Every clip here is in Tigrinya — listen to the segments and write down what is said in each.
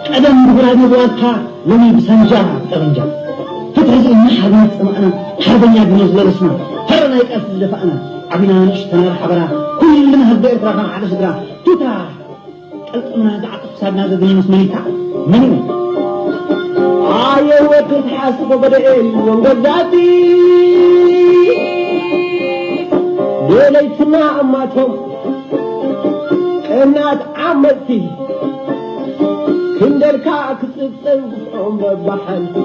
ቀደም ብጉራዴ ብዋልታ፣ ሎሚ ብሳንጃ ጠበንጃ። ፍትሒ ዝእምሕ ሓርነት ዝጸማእና፣ ሓርበኛ ግኖ ዝለበስና፣ ሃረ ናይ ቃልሲ ዝደፋእና፣ ዓቢና ንእሽተና ብሓበራ፣ ኩልና ህዝቢ ኤርትራ ከም ሓደ ስድራ፣ ቱታ ቀልጥምና ዝዓጥፍ ክሳድና ዘድንስ መን ኢልካ? መን እዩ? ኣየ ወዲ ተሓስቦ በደኤል እዮም ገዛእቲ፣ ብለይትና ኣማቶም ቀናት ዓመጽቲ፣ ክንደልካ ክጽብጸብ ግፍዖም በባሓንቲ፣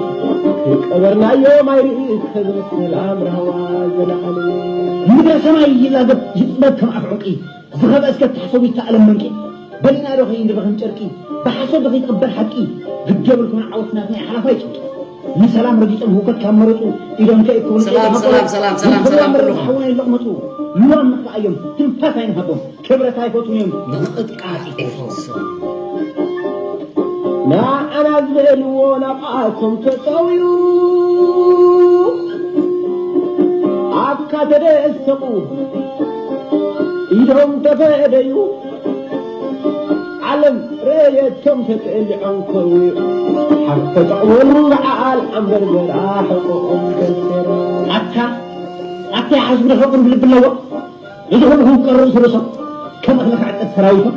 ክቀበርናዮም ኣይርኢ ክብሪ ሰላም ራህዋ ዘለዓለ። ምድረ ሰማይ ይላገብ ይጽበብ ከም ኣፍ ዑንቂ፣ ዝኸበ እስከ ተሓሰቡ ይተኣለም መንቂ። በሊና ዶ ከይንድበ ከም ጨርቂ፣ ብሓሶት ዶ ከይትቕበር ሓቂ፣ ግዲ የብልኩምን ዓወት ናትና እዩ ሓላፋይ ጭንቂ። ንሰላም ረጊጾም ህውከት ካብ መረጹ፣ ኢዶም ከይክብሉ ሰላም፣ ሰላም፣ ሰላም፣ ሰላም፣ ሰላም፣ ኩሎም ኩልኹም። ሓውና ይለቕመጹ። ሉዋም ንኽፍኣዮም፣ ትንፋስ ኣይንሃቦም። ክብረት ኣይፈትዉን እዮም። ንቕጥቃጥ ይፈትዎም። ንዓና ዝበልዎ ናብኣቶም ተጸውዩ፣ ኣካ ተደሰቑ፣ ኢዶም ተፈደዩ፣ ዓለም ረየቶም ተጠሊዖም ከውዩ፣ ሓፍ ተጠቕመሉ በዓል ኣንበርበራ ሕቆኦም ከሰሩ። ኣታ፣ ኣታ ይሓስቡ ዶ ከቕርብ ልቢ ኣለዎ? እዚ ኩሉ ክቀርብ ስርሶም ከም እኽሊ ክዕጸድ ሰራዊቶም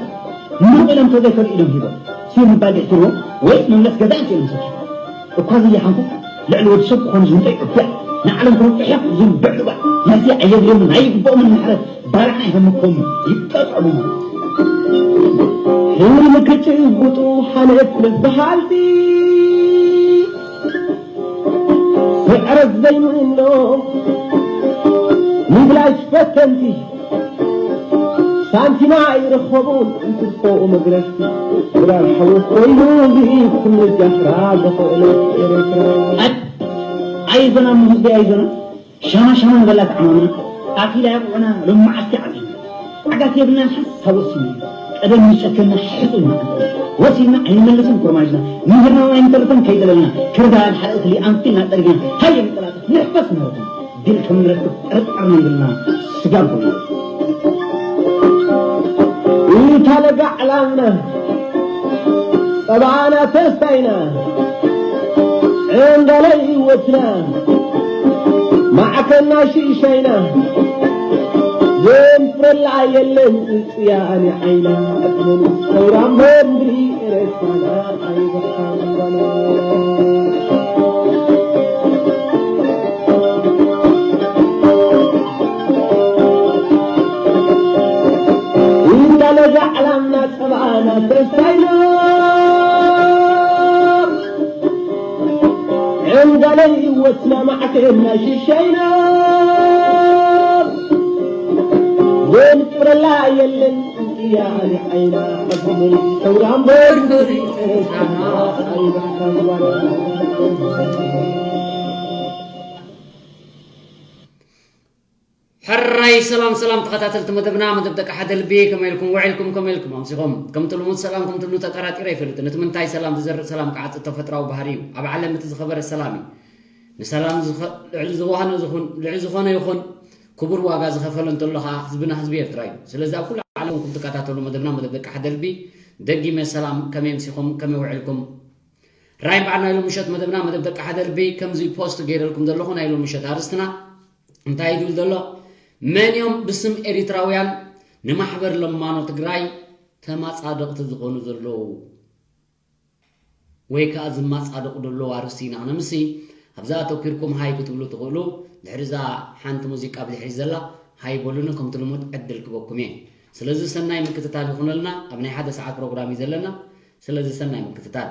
ምሩቕ ኢሎም ተዘይከዱ ኢዶም ሂቦም። ሲም ምባል ድሕትርዎ ወይ መምለስ ገዛ እንተ ኢሎም ሰኪ። እኳ ዘይሓንኩ ልዕሊ ወዲ ሰብ ክኾኑ ዝምጠይ ዕቡያ ንዓለም ክነውጥሕ እዮም ዝንብዕ ልባ። ነዚ ኣየድልዮምን ኣይግብኦምን ምሕረት ባርዕና ይሃምኮም ይቀጥዕሉና። ሕልሚ ክጭብጡ ሓልፍ ልበሃልቲ ስዕረት ዘይምእኖ ምድላይ ፈተንቲ ሳንቲም ኣይረኸቡን እንትርፎ መግረፍቲ ድራር ሓወስ ኮይኑ እዚ ኩሉ ጃህራ ዘኽእለት ኤርትራ። ኣይ ኣይዞና ህዝቢ ኣይዞና ሻማ ሻማ ንበላ ተዓማምና ኣኪላ ያብዑና ሎም መዓልቲ ዓፂና ዓጋት የብልናን ሓሳብ ወሲኑ እዩ። ቀደም ይጨከና ሕጹና ወሲና ኣይንመልስን ኮርማጅና ምህርና ኣይንተርፍን ከይጠለልና ክርዳድ ሓደ እኽሊ ኣንፊልና ጠርግና ሃየ ንጠላጠፍ ንሕፈስ ምህረትና ድል ከም ንረክብ ጥርጣር ነይብልና ስጋብ ኮይኑ። እንታ ለጋ ዕላምና ጸባና ተስፋይና ዕንዳለ ህይወትና ማዕከና ሽሻይና ዘንፍረላ የለን ጽያኒ ዓይና ዕድመን ሰውራ እምበር ምድሪ ኤረትራና ኣይበርካን ጓና። እንዳለዛ ዕላምና ጸባና ተስፋይና ዕንጋለ ህይወትና ማዕከና ሽሻይና ዘንፍረላ የለን እያ ዓይና ዕድመን ሰውራ እምበር ምድሪ ኤረትራና ኣይበርካን ጓና። ሕራይ ሰላም ሰላም ተኸታተልቲ መደብና፣ መደብ ደቂ ሓደ ልቢ፣ ከመይ ኢልኩም ውዒልኩም፣ ከመይ ኢልኩም ኣምሲኹም? ከምቲ ልሙድ ሰላም ከምቲ ልሙድ ተጠራጢረ ኣይፈልጥን። እቲ ምንታይ ሰላም ዝዘርእ ሰላም ክዓጽድ ተፈጥራዊ ባህሪ እዩ። ኣብ ዓለም እቲ ዝኸበረ ሰላም እዩ። ንሰላም ዝኸ-፣ ልዕሊ ዝኾነ ዝኹን፣ ልዕሊ ዝኾነ ይኹን ክቡር ዋጋ ዝኸፈለ እንተሎ ኸዓ ህዝብና ህዝቢ ኤርትራ እዩ። ስለዚ ኣብ ኩሉ ዓለም ኩንኩም ትከታተሉ መደብና መደብ ደቂ ሓደ ልቢ፣ ደጊመ ሰላም ከመይ ኣምሲኹም፣ ከመይ ውዒልኩም? ራይ በዓል ናይ ሎሚ ምሸት መደብና መደብ ደቂ ሓደ ልቢ ከምዚ ፖስት ገይረልኩም ዘለኹ ናይ ሎሚ ምሸት ኣርእስትና እንታይ እዩ ዝብል ዘሎ? መን እዮም ብስም ኤሪትራውያን ንማሕበር ለማኖ ትግራይ ተማጻደቕቲ ዝኾኑ ዘለዉ? ወይ ከኣ ዝማጻደቑ ዘለዉ ኣርእስቲ ኢና ክነምሲ። ኣብዛ ኣተኲርኩም ሃይ ክትብሉ ትኽእሉ። ድሕሪ እዛ ሓንቲ ሙዚቃ ብድሕሪት ዘላ ሃይ በሉኒ፣ ከምቲ ልሙድ ዕድል ክበኩም እየ። ስለዚ ሰናይ ምክትታል ይኹነልና። ኣብ ናይ ሓደ ሰዓት ፕሮግራም እዩ ዘለና። ስለዚ ሰናይ ምክትታል።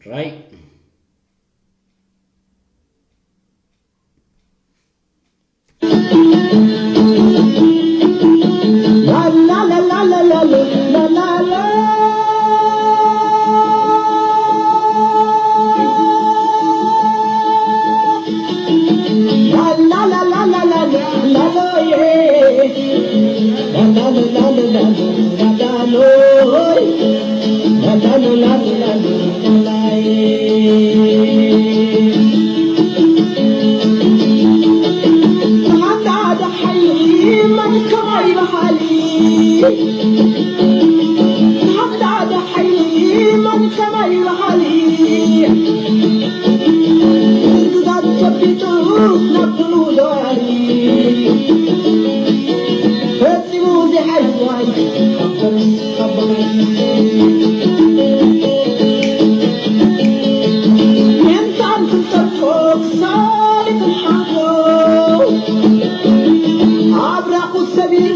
Right.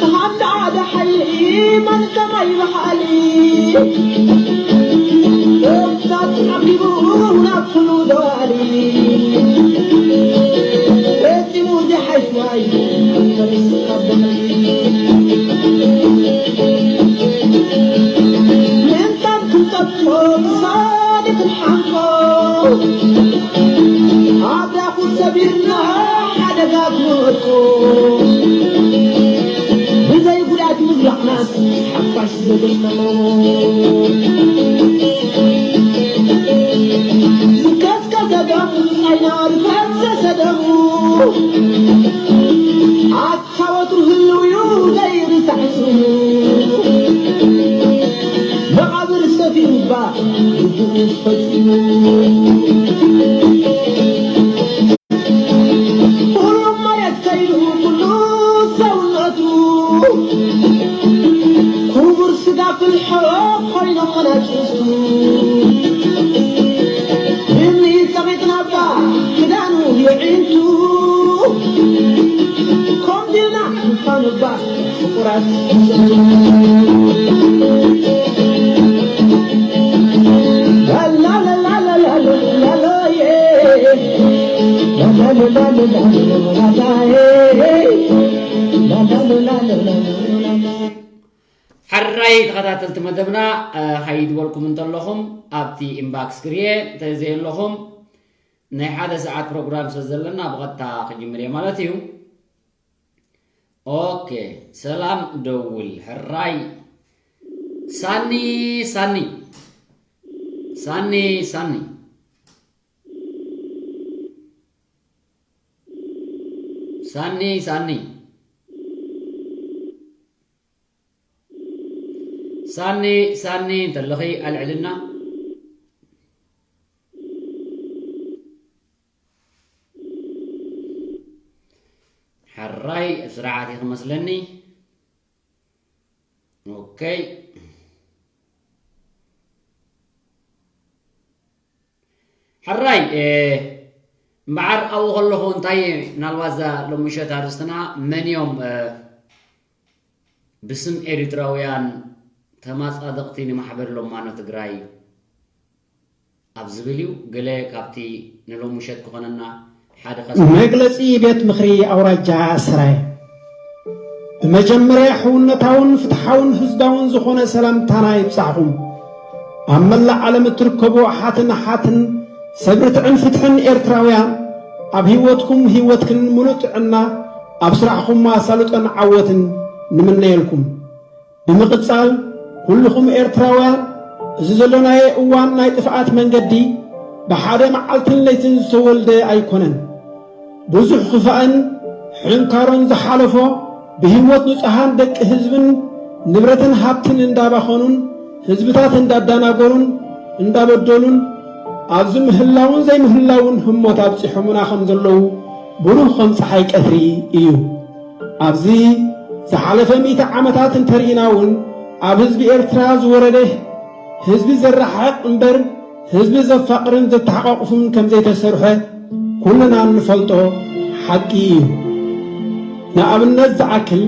ተሃንዳ ሓደ ሓይሊ መን ከማይ በሓሊ እሳት ሓቢቡ ናብ ፍኑ ደዋሊ ፈጺሙ ዝሓይሽ ዋይ ፈሪስ ካብ በቕሊ ምንታን ክንጠጥቆ ሳሊ ክንሓንቆ ኣብራኹ ሰቢርና ሓደጋ ክወድቆ ብዘይ ጉዳት ምብላዕናስ ሓፋሽ ዘገጠሞ ዝቀዝቀዘ ደሙ ኣይናር ፈሰሰ ደሙ ኣታ ወትሩ ህልው እዩ ዘይርሳዕ ስሙ መቓብር ሰፊሩ እባ ግቡኡ ፈጺሙ ኩሉ መሬት ከይዱ ኩሉ ሰውነቱ ክቡር ስጋ ፍልሖ ኮይኖም መናጭሱ እምኒ ጸቒጥናባ ክዳኑ የዒንቱ ኮንዲልና ምዃኑባ ፍቁራት ሕራይ ተኸታተልቲ መደብና፣ እ፣ ሃይ ዝበልኩም እንተለኹም ኣብቲ ኢንባክስ ክርየ እንተዘየለኹም ናይ ሓደ ሰዓት ፕሮግራም ስለ ዘለና ብቐጥታ ክጅምር እየ ማለት እዩ። ኦኬ፣ ሰላም ደውል ሕራይ። ሳኒ፣ ሳኒ፣ ሳኒ፣ ሳኒ፣ ሳኒ፣ ሳኒ፣ ሳኒ፣ ሳኒ እንተለኺ ኣልዕልና። ሕራይ ስርዓት እዩ ክመስለኒ። ኦኬ። ሕራይ፣ እ፣ እምበዓር ኣብኡ ከለኹ እንታይ ምናልባት እዛ ሎሚ ምሸት ኣርእስትና መን እዮም፣ እ፣ ብስም ኤሪትራውያን ተማጻደቕቲ ንማሕበር ሎማኖ ትግራይ ኣብ ዝብል እዩ። ገለ ካብቲ ንሎሚ ምሸት ክኾነና ሓደ ከስ- መግለጺ ቤት ምኽሪ ኣውራጃ ሰራየ። ብመጀመርያ ሕውነታውን ፍትሓውን ህዝባውን ዝኾነ ሰላምታና ይብጻሕኹም። ኣብ መላእ ዓለም እትርከቡ ኣሓትን ኣሓትን ሰብ ርትዕን ፍትሕን ኤርትራውያን፣ ኣብ ህይወትኩም ህይወትክን ምሉእ ጥዕና፣ ኣብ ስራሕኹም ኣሳልጦን ዓወትን ንምነየልኩም። ብምቕጻል፣ ኩልኹም ኤርትራውያን፣ እዚ ዘለናዮ እዋን ናይ ጥፍኣት መንገዲ ብሓደ መዓልትን ለይትን ዝተወልደ ኣይኮነን። ብዙሕ ክፋእን ሕንካሮን ዝሓለፎ ብህይወት ንጹሃን ደቂ ህዝብን ንብረትን ሃብትን እንዳባኸኑን ህዝብታት እንዳዳናገሩን እንዳበደሉን ኣብዚ ምህላውን ዘይምህላውን ህሞት ኣብጺሖምና ከም ዘለዉ ብሩህ ከም ጸሓይ ቀትሪ እዩ። ኣብዚ ዝሓለፈ ሚእቲ ዓመታት እንተርኢና እውን ኣብ ህዝቢ ኤርትራ ዝወረደ ህዝቢ ዘረሓቕ እምበር ህዝቢ ዘፋቕርን ዘተሓቋቑፍን ከም ዘይተሰርሐ ኩልና እንፈልጦ ሓቂ እዩ። ንኣብነት ዝኣክል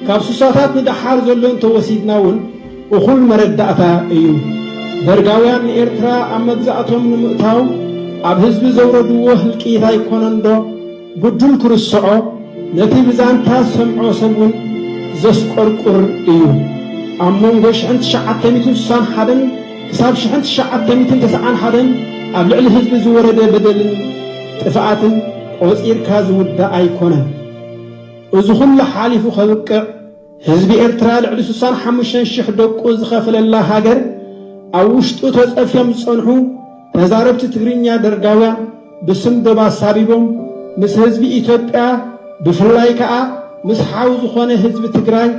ካብ ስሳታት ንደሓር ዘሎ እንተወሲድና እውን እኹል መረዳእታ እዩ። ደርጋውያን ንኤርትራ ኣብ መግዛእቶም ንምእታው ኣብ ህዝቢ ዘውረድዎ ህልቂት ኣይኮነን ዶ ብዱል ክርስዖ ነቲ ብዛንታ ዝሰምዖ ሰብ እውን ዘስቆርቁር እዩ። ኣብ መንጎ ሽሕን ትሽዓተ ሚእትን ስሳን ሓደን ክሳብ ሽሕን ትሽዓተ ሚእትን ተስዓን ሓደን ኣብ ልዕሊ ህዝቢ ዝወረደ በደልን ጥፍኣትን ቆጺርካ ዝውዳእ ኣይኮነን። እዚ ኩሉ ሓሊፉ ከብቅዕ ህዝቢ ኤርትራ ልዕሊ ስሳን ሓሙሽተን ሽሕ ደቁ ዝኸፈለላ ሃገር ኣብ ውሽጡ ተጸፍዮም ዝጸንሑ ተዛረብቲ ትግርኛ ደርጋውያን ብስም ዶብ ኣሳቢቦም ምስ ህዝቢ ኢትዮጵያ ብፍላይ ከኣ ምስ ሓው ዝኾነ ህዝቢ ትግራይ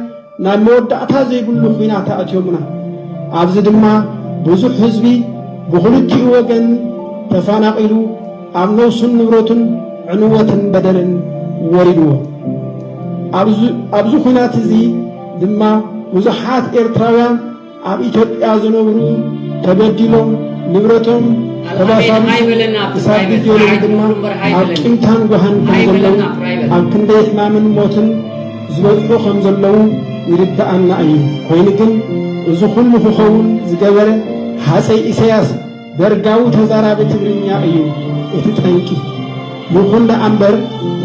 ናብ መወዳእታ ዘይብሉ ኹናት ኣእትዮምና። ኣብዚ ድማ ብዙሕ ህዝቢ ብኽልቲኡ ወገን ተፈናቒሉ ኣብ ነብሱን ንብረቱን ዕንወትን በደልን ወሪድዎ። ኣብዚ ኣብዚ ኹናት እዚ ድማ ብዙሓት ኤርትራውያን ኣብ ኢትዮጵያ ዝነብሩ ተበዲሎም ንብረቶም ተባሳሉ ክሳብ ግዜሎም ድማ ኣብ ቂምታን ጓሃን ከም ዘለዉ ኣብ ክንደይ ሕማምን ሞትን ዝበጽሑ ከም ዘለዉ ይርድኣና እዩ። ኮይኑ ግን እዚ ኩሉ ክኸውን ዝገበረ ሃጸይ ኢሳያስ ደርጋዊ ተዛራቢ ትግርኛ እዩ እቲ ጠንቂ። ይኹን ደኣ እምበር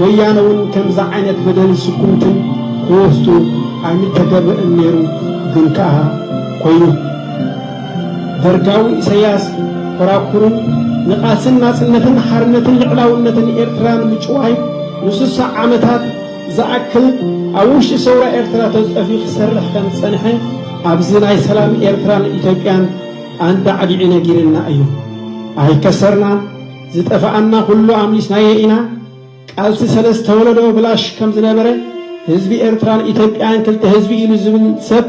ወያነ እውን ከምዚ ዓይነት በደልን ስጉምትን ክወስዱ ኣይምተገብእን ነይሩ፣ ግን ከኣ ኮይኑ። ደርጋዊ ኢሳያስ ኮራኩሩ ንቓልስን ናጽነትን ሓርነትን ልዕላውነትን ኤርትራ ንምጭዋይ ንስሳ ዓመታት ዝኣክል ኣብ ውሽጢ ሰውራ ኤርትራ ተጸፊ ክሰርሕ ከም ዝጸንሐ ኣብዚ ናይ ሰላም ኤርትራን ኢትዮጵያን ኣንዳዕዲዑ ነጊርና እዩ። ኣይከሰርናን፣ ዝጠፍኣና ኩሉ ኣምሊስናዮ ኢና። ቃልሲ ሰለስተ ወለዶ ብላሽ ከም ዝነበረ ህዝቢ ኤርትራን ኢትዮጵያን ክልተ ህዝቢ ኢሉ ዝብል ሰብ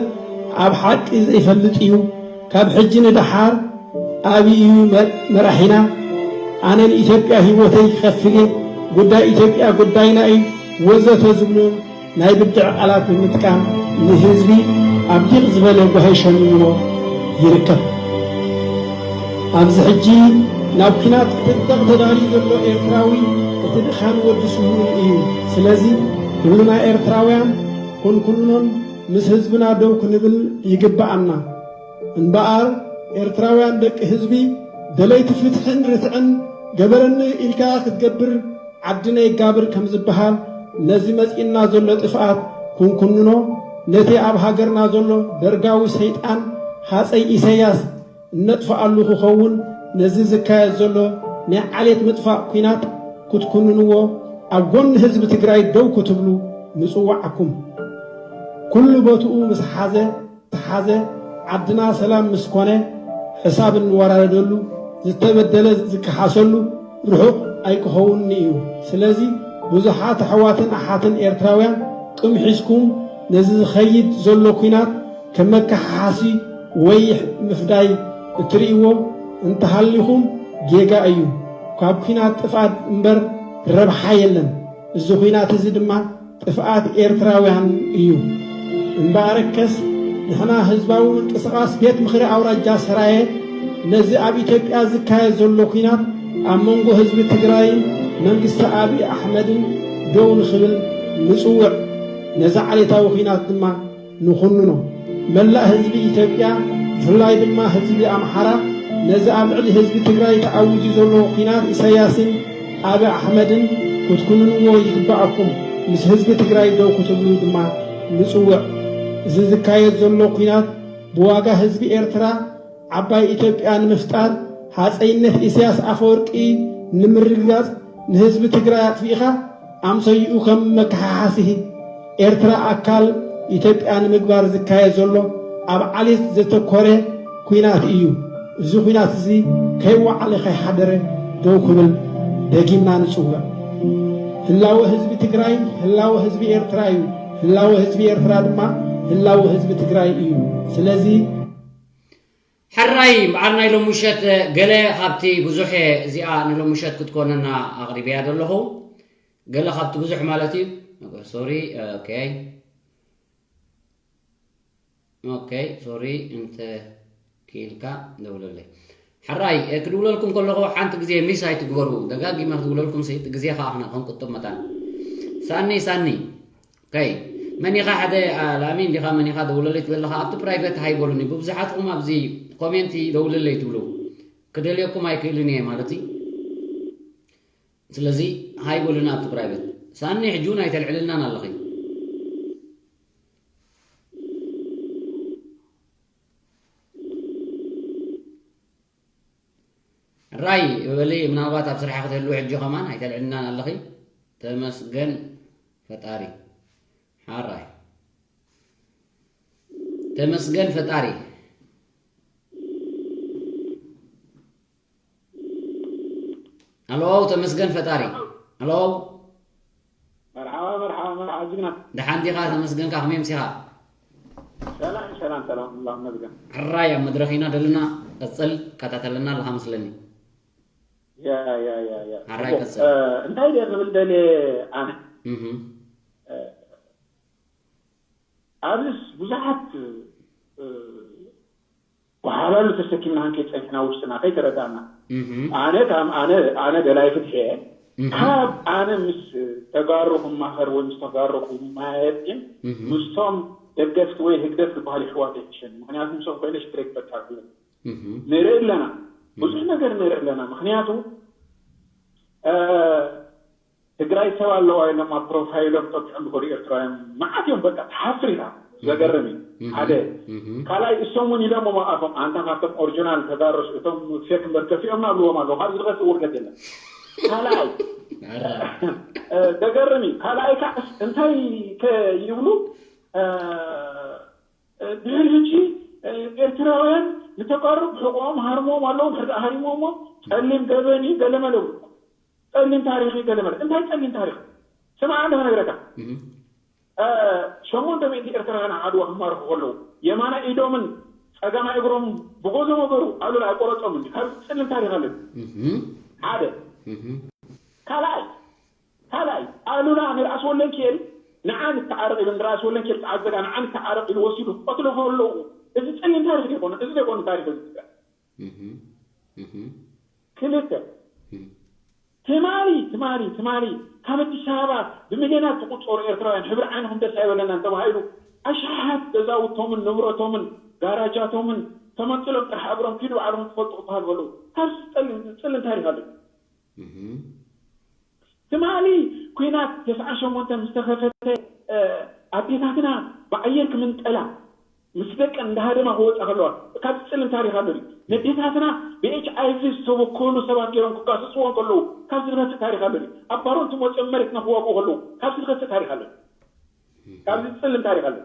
ኣብ ሓቂ ዘይፈልጥ እዩ። ካብ ሕጂ ንደሓር ኣብይ እዩ መ- መራሒና፣ ኣነ ንኢትዮጵያ ህይወተይ ክኸፍል እየ፣ ጉዳይ ኢትዮጵያ ጉዳይና እዩ ወዘተ ዝብሉ ናይ ብድዕ ቃላት ብምጥቃም ንህዝቢ ኣብ ዲቕ ዝበለ ጓሂ ሸሚምዎ ይርከብ። ኣብዚ ሕጂ ናብ ኲናት ክጥንቀቕ ተዳልዩ ዘሎ ኤርትራዊ እቲ ድኻሚ ወዲ ስውእ እዩ። ስለዚ ኩልና ኤርትራውያን ኮንኩንኖን ምስ ህዝብና ደው ክንብል ይግብኣና። እምበኣር ኤርትራውያን ደቂ ህዝቢ ደለይቲ ፍትሕን ርትዕን ገበረኒ ኢልካ ክትገብር ዓዲ ነይጋብር ከም ዝበሃል ነዚ መጺእና ዘሎ ጥፍኣት ክንኩንኖ ነቲ ኣብ ሃገርና ዘሎ ደርጋዊ ሰይጣን ሃጸይ ኢሳያስ እነጥፍኣሉ ክኸውን ነዚ ዝካየድ ዘሎ ናይ ዓሌት ምጥፋእ ኲናት ክትኩንንዎ ኣብ ጎኒ ህዝቢ ትግራይ ደው ክትብሉ ንጽውዓኩም። ኩሉ ቦትኡ ምስ ሓዘ ተሓዘ ዓድና ሰላም ምስ ኮነ ሕሳብ እንወራረደሉ ዝተበደለ ዝከሓሰሉ ርሑቕ ኣይክኸውንን'ዩ። ስለዚ ብዙሓት ኣሕዋትን ኣሓትን ኤርትራውያን ቅም ሒዝኩም ነዚ ዝኸይድ ዘሎ ኲናት ከም መከሓሓሲ ወይ ምፍዳይ እትርእይዎ እንተሃሊኹም ጌጋ እዩ። ካብ ኲናት ጥፍኣት እምበር ረብሓ የለን። እዚ ኲናት እዚ ድማ ጥፍኣት ኤርትራውያን እዩ። እምበኣርከስ ንሕና ህዝባዊ ምንቅስቓስ ቤት ምኽሪ ኣውራጃ ሰራየ ነዚ ኣብ ኢትዮጵያ ዝካየድ ዘሎ ኲናት ኣብ መንጎ ህዝቢ ትግራይን መንግስቲ ኣብይ ኣሕመድን ደው ንኽብል ንጽውዕ። ነዚ ዓሌታዊ ኲናት ድማ ንኹንኖ። መላእ ህዝቢ ኢትዮጵያ ብፍላይ ድማ ህዝቢ ኣምሓራ ነዚ ኣብ ልዕሊ ህዝቢ ትግራይ ተኣዊጁ ዘሎ ኲናት ኢሳያስን ኣብይ ኣሕመድን ክትኩንንዎ ይግብኣኩም። ምስ ህዝቢ ትግራይ ደው ክትብሉ ድማ ንጽውዕ። እዚ ዝካየድ ዘሎ ኲናት ብዋጋ ህዝቢ ኤርትራ ዓባይ ኢትዮጵያ ንምፍጣር ሃፀይነት ኢሳያስ ኣፈወርቂ ንምርግጋፅ ንህዝቢ ትግራይ ኣጥፊእኻ ኣምሰይኡ ከም መከሓሓሲ ኤርትራ ኣካል ኢትዮጵያ ንምግባር ዝካየድ ዘሎ ኣብ ዓሌት ዘተኮረ ኲናት እዩ። እዚ ኲናት እዚ ከይወዓለ ከይሓደረ ደው ክብል ደጊምና ንፅውዕ። ህላወ ህዝቢ ትግራይ ህላወ ህዝቢ ኤርትራ እዩ። ህላወ ህዝቢ ኤርትራ ድማ ህላወ ህዝቢ ትግራይ እዩ። ስለዚ ሕራይ በዓል ናይ ሎም ምሸት ገለ ካብቲ ብዙሕ እዚኣ ንሎም ምሸት ክትኮነና ኣቕሪበያ ዘለኹ ገለ ካብቲ ብዙሕ ማለት እዩ። ሶሪ ኦኬ ኦኬ ሶሪ እንተ ክኢልካ ደውለለይ። ሕራይ ክድውለልኩም ከለኹ ሓንቲ ግዜ ሚስ ኣይትግበሩ። ደጋጊመ ክድውለልኩም ሲ እቲ ግዜ ከዓ ክንቁጥብ መጠን። ሳኒ ሳኒ ከይ መን ኢኻ ሓደ ላሚን ዲኻ መን ኢኻ ደውለለይ ትብል ኣለኻ ኣብቲ ፕራይቬት ሃይ በሉኒ። ብብዙሓትኩም ኣብዚ ኮሜንቲ ደውለለይ ትብሉ ክደልየኩም ኣይክእልን እየ ማለት እዩ። ስለዚ ሃይ በሉኒ ኣብቲ ፕራይቬት። ሳኒ ሕጂ እውን ኣይተልዕልልናን ኣለኺ። ራይ በሊ ምናልባት ኣብ ስራሕ ክትህልው ሕጂ ከማን ኣይተልዕልናን ኣለኺ። ተመስገን ፈጣሪ። ሓራይ ተመስገን ፈጣሪ። ኣሎ ተመስገን ፈጣሪ። ኣሎ መርሓባ መርሓባ መርሓባ ጅግና። ደሓን ዲኻ? ተመስገንካ ከመይ ምሲኻ? ሰላም ሰላም ሰላም፣ ኣላህ ይመስገን። ሕራይ ኣብ መድረኽ ኢና ደለና። ቀጽል፣ ከታተለና ኣለኻ መስለኒ። ያ ያ ያ ያ። ሕራይ ቀጽል። እ፣ እንታይ ድየ ክብል ደልየ ኣነ? እህ። ኣብዚስ ብዙሓት እ፣ ጓሓላሉ ተሰኪምና ክንከይድ ጸኒሕና ውሽጥና ከይተረዳእና። ኣነ ከም ኣነ ኣነ ደላይ ፍትሒ እየ። ካብ ኣነ ምስ ተጋሩ ክማኸር ወይ ምስ ተጋሩ ክማየጥ ግን ምስቶም ደገፍቲ ወይ ህግደፍ ዝበሃሉ ኣሕዋት ይሕሸኒ። ምክንያቱ ምስኦም ኮይነ ሽግረይ ክፈትሕ ኣይክእልን። ንርኢ ኣለና፣ ብዙሕ ነገር ንርኢ ኣለና። ምክንያቱ ትግራይ ሰብ ኣለዋ ኢሎም ኣብ ፕሮፋይሎም ጠጥዖም ዝኸዱ ኤርትራውያን መዓት እዮም። በቃ ትሓፍር ኢኻ። ዘገርም እዩ ሓደ። ካልኣይ እሶም እውን ኢሎሞም ኣብ ኣፎም ኣንታ ካብቶም ኦሪጂናል ተጋሩ እቶም ፌክ እምበር ከፊኦም ናብልዎም ኣለዉ። ካብዚ ዝኸፍእ ውርደት የለን። ካልኣይ ዘገርም እዩ። ካልኣይ ከዓ እንታይ ከ ይብሉ ድሕሪ ሕጂ ኤርትራውያን ንተጋሩ ብሕቆኦም ሃርሞም ኣለዉ። ድሕሪ ሃሪሞሞ ጸሊም ገበን እዩ ገለመለ ይብሉ። ጸሊም ታሪኽ እዩ ገለመለ። እንታይ ጸሊም ታሪኽ? ስማዕ እንደ ክነግረካ ሸሞንተ ሚእቲ ኤርትራውያን ኣብ ዓድዋ ክማረኹ ከለዉ የማናይ ኢዶምን ጸጋማይ እግሮም ብጎዞ መገሩ ኣሉላ ኣይቆረጾምን። ካብ ጸሊም ታሪኽ ኣለኒ ሓደ ካልኣይ ካልኣይ ኣሉላ ንራእሲ ወለንኪኤል ንዓ ንተዓረቕ ኢሉ ንራእሲ ወለንኪኤል ተዓዘጋ ንዓ ንተዓረቕ ኢሉ ወሲዱ ክቐትሎ ከለዉ እዚ ጸሊም ታሪኽ ዘይኮነ እዚ ዘይኮነ ታሪኽ እዚ ትግራይ ክልተ ትማሊ ትማሊ ትማሊ ካብ ኣዲስ ኣበባ ብሚልዮናት ዝቁፀሩ ኤርትራውያን ሕብሪ ዓይንኹም ደስ ኣይበለናን ተባሂሉ ኣሽሓት ገዛውቶምን ንብረቶምን ጋራጃቶምን ተመንጥሎም ጥራሕ እግሮም ኪዱ ባዕልኹም ትፈልጡ ክበሃል ከለዉ ካብዚ ዝፀልም ታሪክ ኣሎ ትማሊ ኲናት ተስዓን ሸሞንተን ምስ ተኸፈተ ኣዴታትና ብኣየር ክምንጠላ ምስ ደቀን እንዳሃደማ ክወፃ ከለዋ ካብ ዝፅልም ታሪክ ኣሎ ነዴታትና ብኤች ኣይቪ ዝተበከሉ ሰባት ገይሮም ክጋስፅዎ ከለዉ ካብ ዝመፅእ ታሪክ ኣሎ ኣብ ባሮንቲ መፅኦም መሬትና ክዋግኡ ከለዉ ካብ ዝኸፍእ ታሪክ ኣሎ ካብ ዝፅልም ታሪክ ኣሎ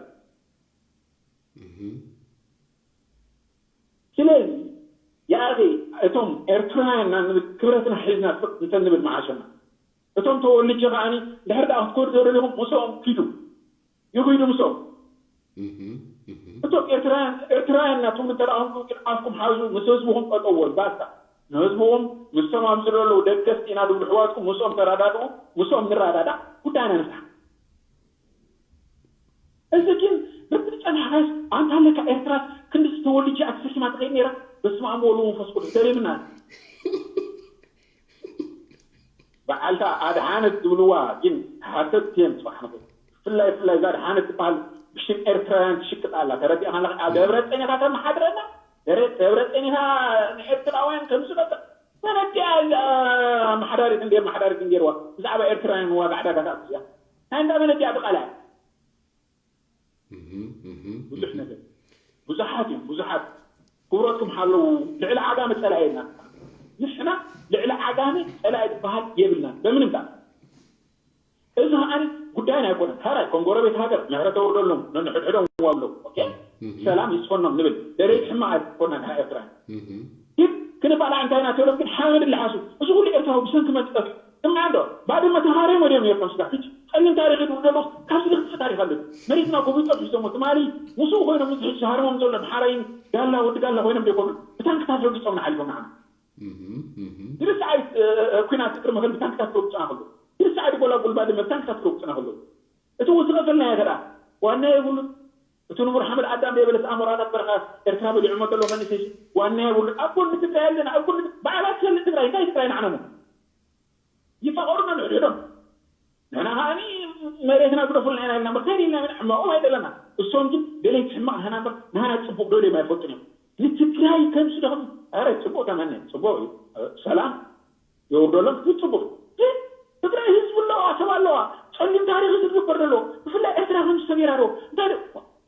ስለዚ ያኣኺ እቶም ኤርትራውያን ኢና ንብል ክብረትና ሒዝና ስቕ እንተንብል መዓሸና እቶም ተወልጀ ከዓኒ ድሕር ደኣ ክትኮዱ ተደሊኹም ምስኦም ኪዱ ይኺዱ ምስኦም እቶም ኤርትራውያን ኤርትራውያን ኢና ትብሉ እንተደኣ ኮንኩም ግን ኣፍኩም ሓዙ ምስ ህዝብኹም ጠጠው በሉ ባስታ ንህዝብኹም ምስቶም ኣብዚ ዘለዉ ደገፍቲ ኢና ዝብሉ ኣሕዋትኩም ምስኦም ተረዳድኡ ምስኦም ንረዳዳእ ጉዳይና ንፍታሕ እዚ ግን በቲ ዝጸናሕካስ ኣንታ ኣለካ ኤርትራስ ክንድዚ ተወሊጃ ተሰኪማ ትኸይድ ነይራ በስመ ኣብ ወወልድ ወመንፈስ ቅዱስ ገሪምና ኣሎ በዓልታ ኣድሓነት ዝብልዋ ግን ሓሰት እየን ጽባሕ ንኽእል ብፍላይ ብፍላይ እዛ ኣድሓነት ትበሃል ብሽም ኤርትራውያን ትሽቅጥ ኣላ ተረዲእካ ኣለኻ ደብረጽዮን ኢኻ ተመሓድረና ደብረጽዮን ኢኻ ንኤርትራውያን ከምዚ በቃ መን ኣዲኣ እዛ ኣመሓዳሪት እንዴ ኣመሓዳሪት እንጌርዋ ብዛዕባ ኤርትራውያን ዋጋ ዕዳጋ ተኣትያ ናይ እንዳ መን ኣዲኣ ብቃላ ብዙሕ ነገር ብዙሓት እዮም ብዙሓት ክብረትኩም ሓለዉ ልዕሊ ዓጋመ ፀላኢ የልና ንሕና ልዕሊ ዓጋመ ፀላኢ ዝበሃል የብልናን በምንም ተኣምር እዚ ከዓኒ ጉዳይና ኣይኮነን ሓራይ ከም ጎረቤት ሃገር ምሕረት ኣውርደሎም ነንሕድሕዶም ዋብሎም ሰላም ይስፈኖም ንብል ደለይቲ ሕማቕ ኣይኮናን ንሕና ኤርትራውያን ግን ክንባላዕ እንታይ ኢና ተብሎም ግን ሓመድ ኣለሓሱ እዚ ኩሉ ኤርትራዊ ብሰንኪ መን ትጠፍእ ስምዓ እንዶ፣ ባድመ ተሃርዮም ወዲኦም ነይሮም ስጋዕ። ሕጂ ጸሊም ታሪኽ ይድውል ዘለኹ፣ ካብዚ ዝኸፍእ ታሪኽ ኣሎ። መሬትና ጎቢጦም ሒዞሞ፣ ትማሊ ምስኡ ኮይኖም፣ እዚ ሕጂ ዝሃርሞም ዘሎ ኣምሓራይን ጋላ፣ ወዲ ጋላ ኮይኖም ዘይኮኑ፣ ብታንክታት ረጊጾምና ሓሊፎም ንዓና። እህ፣ እህ። ድርሳዓይ፣ እ፣ እ፣ ኲናት ቅድሚ ሕጂ ብታንክታት ረጊጾና ከሎ፣ ድርሳዓይ ጎላጉል ባድመ ብታንክታት ረጊጾና ከሎ፣ እቲ እውን ዝኸፈልናዮ ከኣ ዋና የብሉን። እቲ ንቡር ሓመድ ኣዳም ዘይበለስ ኣሞራ ናብ በረኻ ኤርትራ በሊዑሞ ዘሎ መንእሰይ ዋና የብሉን። ኣብ ጎኒ ትግራይ ኣለና፣ ኣብ ጎኒ ባዕላ ትፈልጥ ትግራይ፣ እንታይ ትግራይ ንዓና ነው? ይፋቐሩና ንሕድሕዶም። ንሕና ከኣኒ መሬትና ግደፉልና ኢና ኢልና እምበር፣ እንታይ ኢልና ኢና ሕማቖም ኣይደለና። እሶም ግን ደለይቲ ሕማቕ ንሕና እምበር፣ ንሕና ጽቡቕ ደልዮም ኣይፈልጡን እዮም። ንትግራይ ከምዚ ደኹም፣ ኧረ ጽቡቕ ተመነ፣ ጽቡቕ እዩ። ሰላም የውርደሎም፣ ግን ጽቡቕ። ግን ትግራይ ህዝቢ ኣለዋ፣ ሰብ ኣለዋ። ጸሊም ታሪኽ እዩ ዝግበር ዘሎ። ብፍላይ ኤርትራ ከምዚ ሰሚራ ዶ? እንታይ ዶ?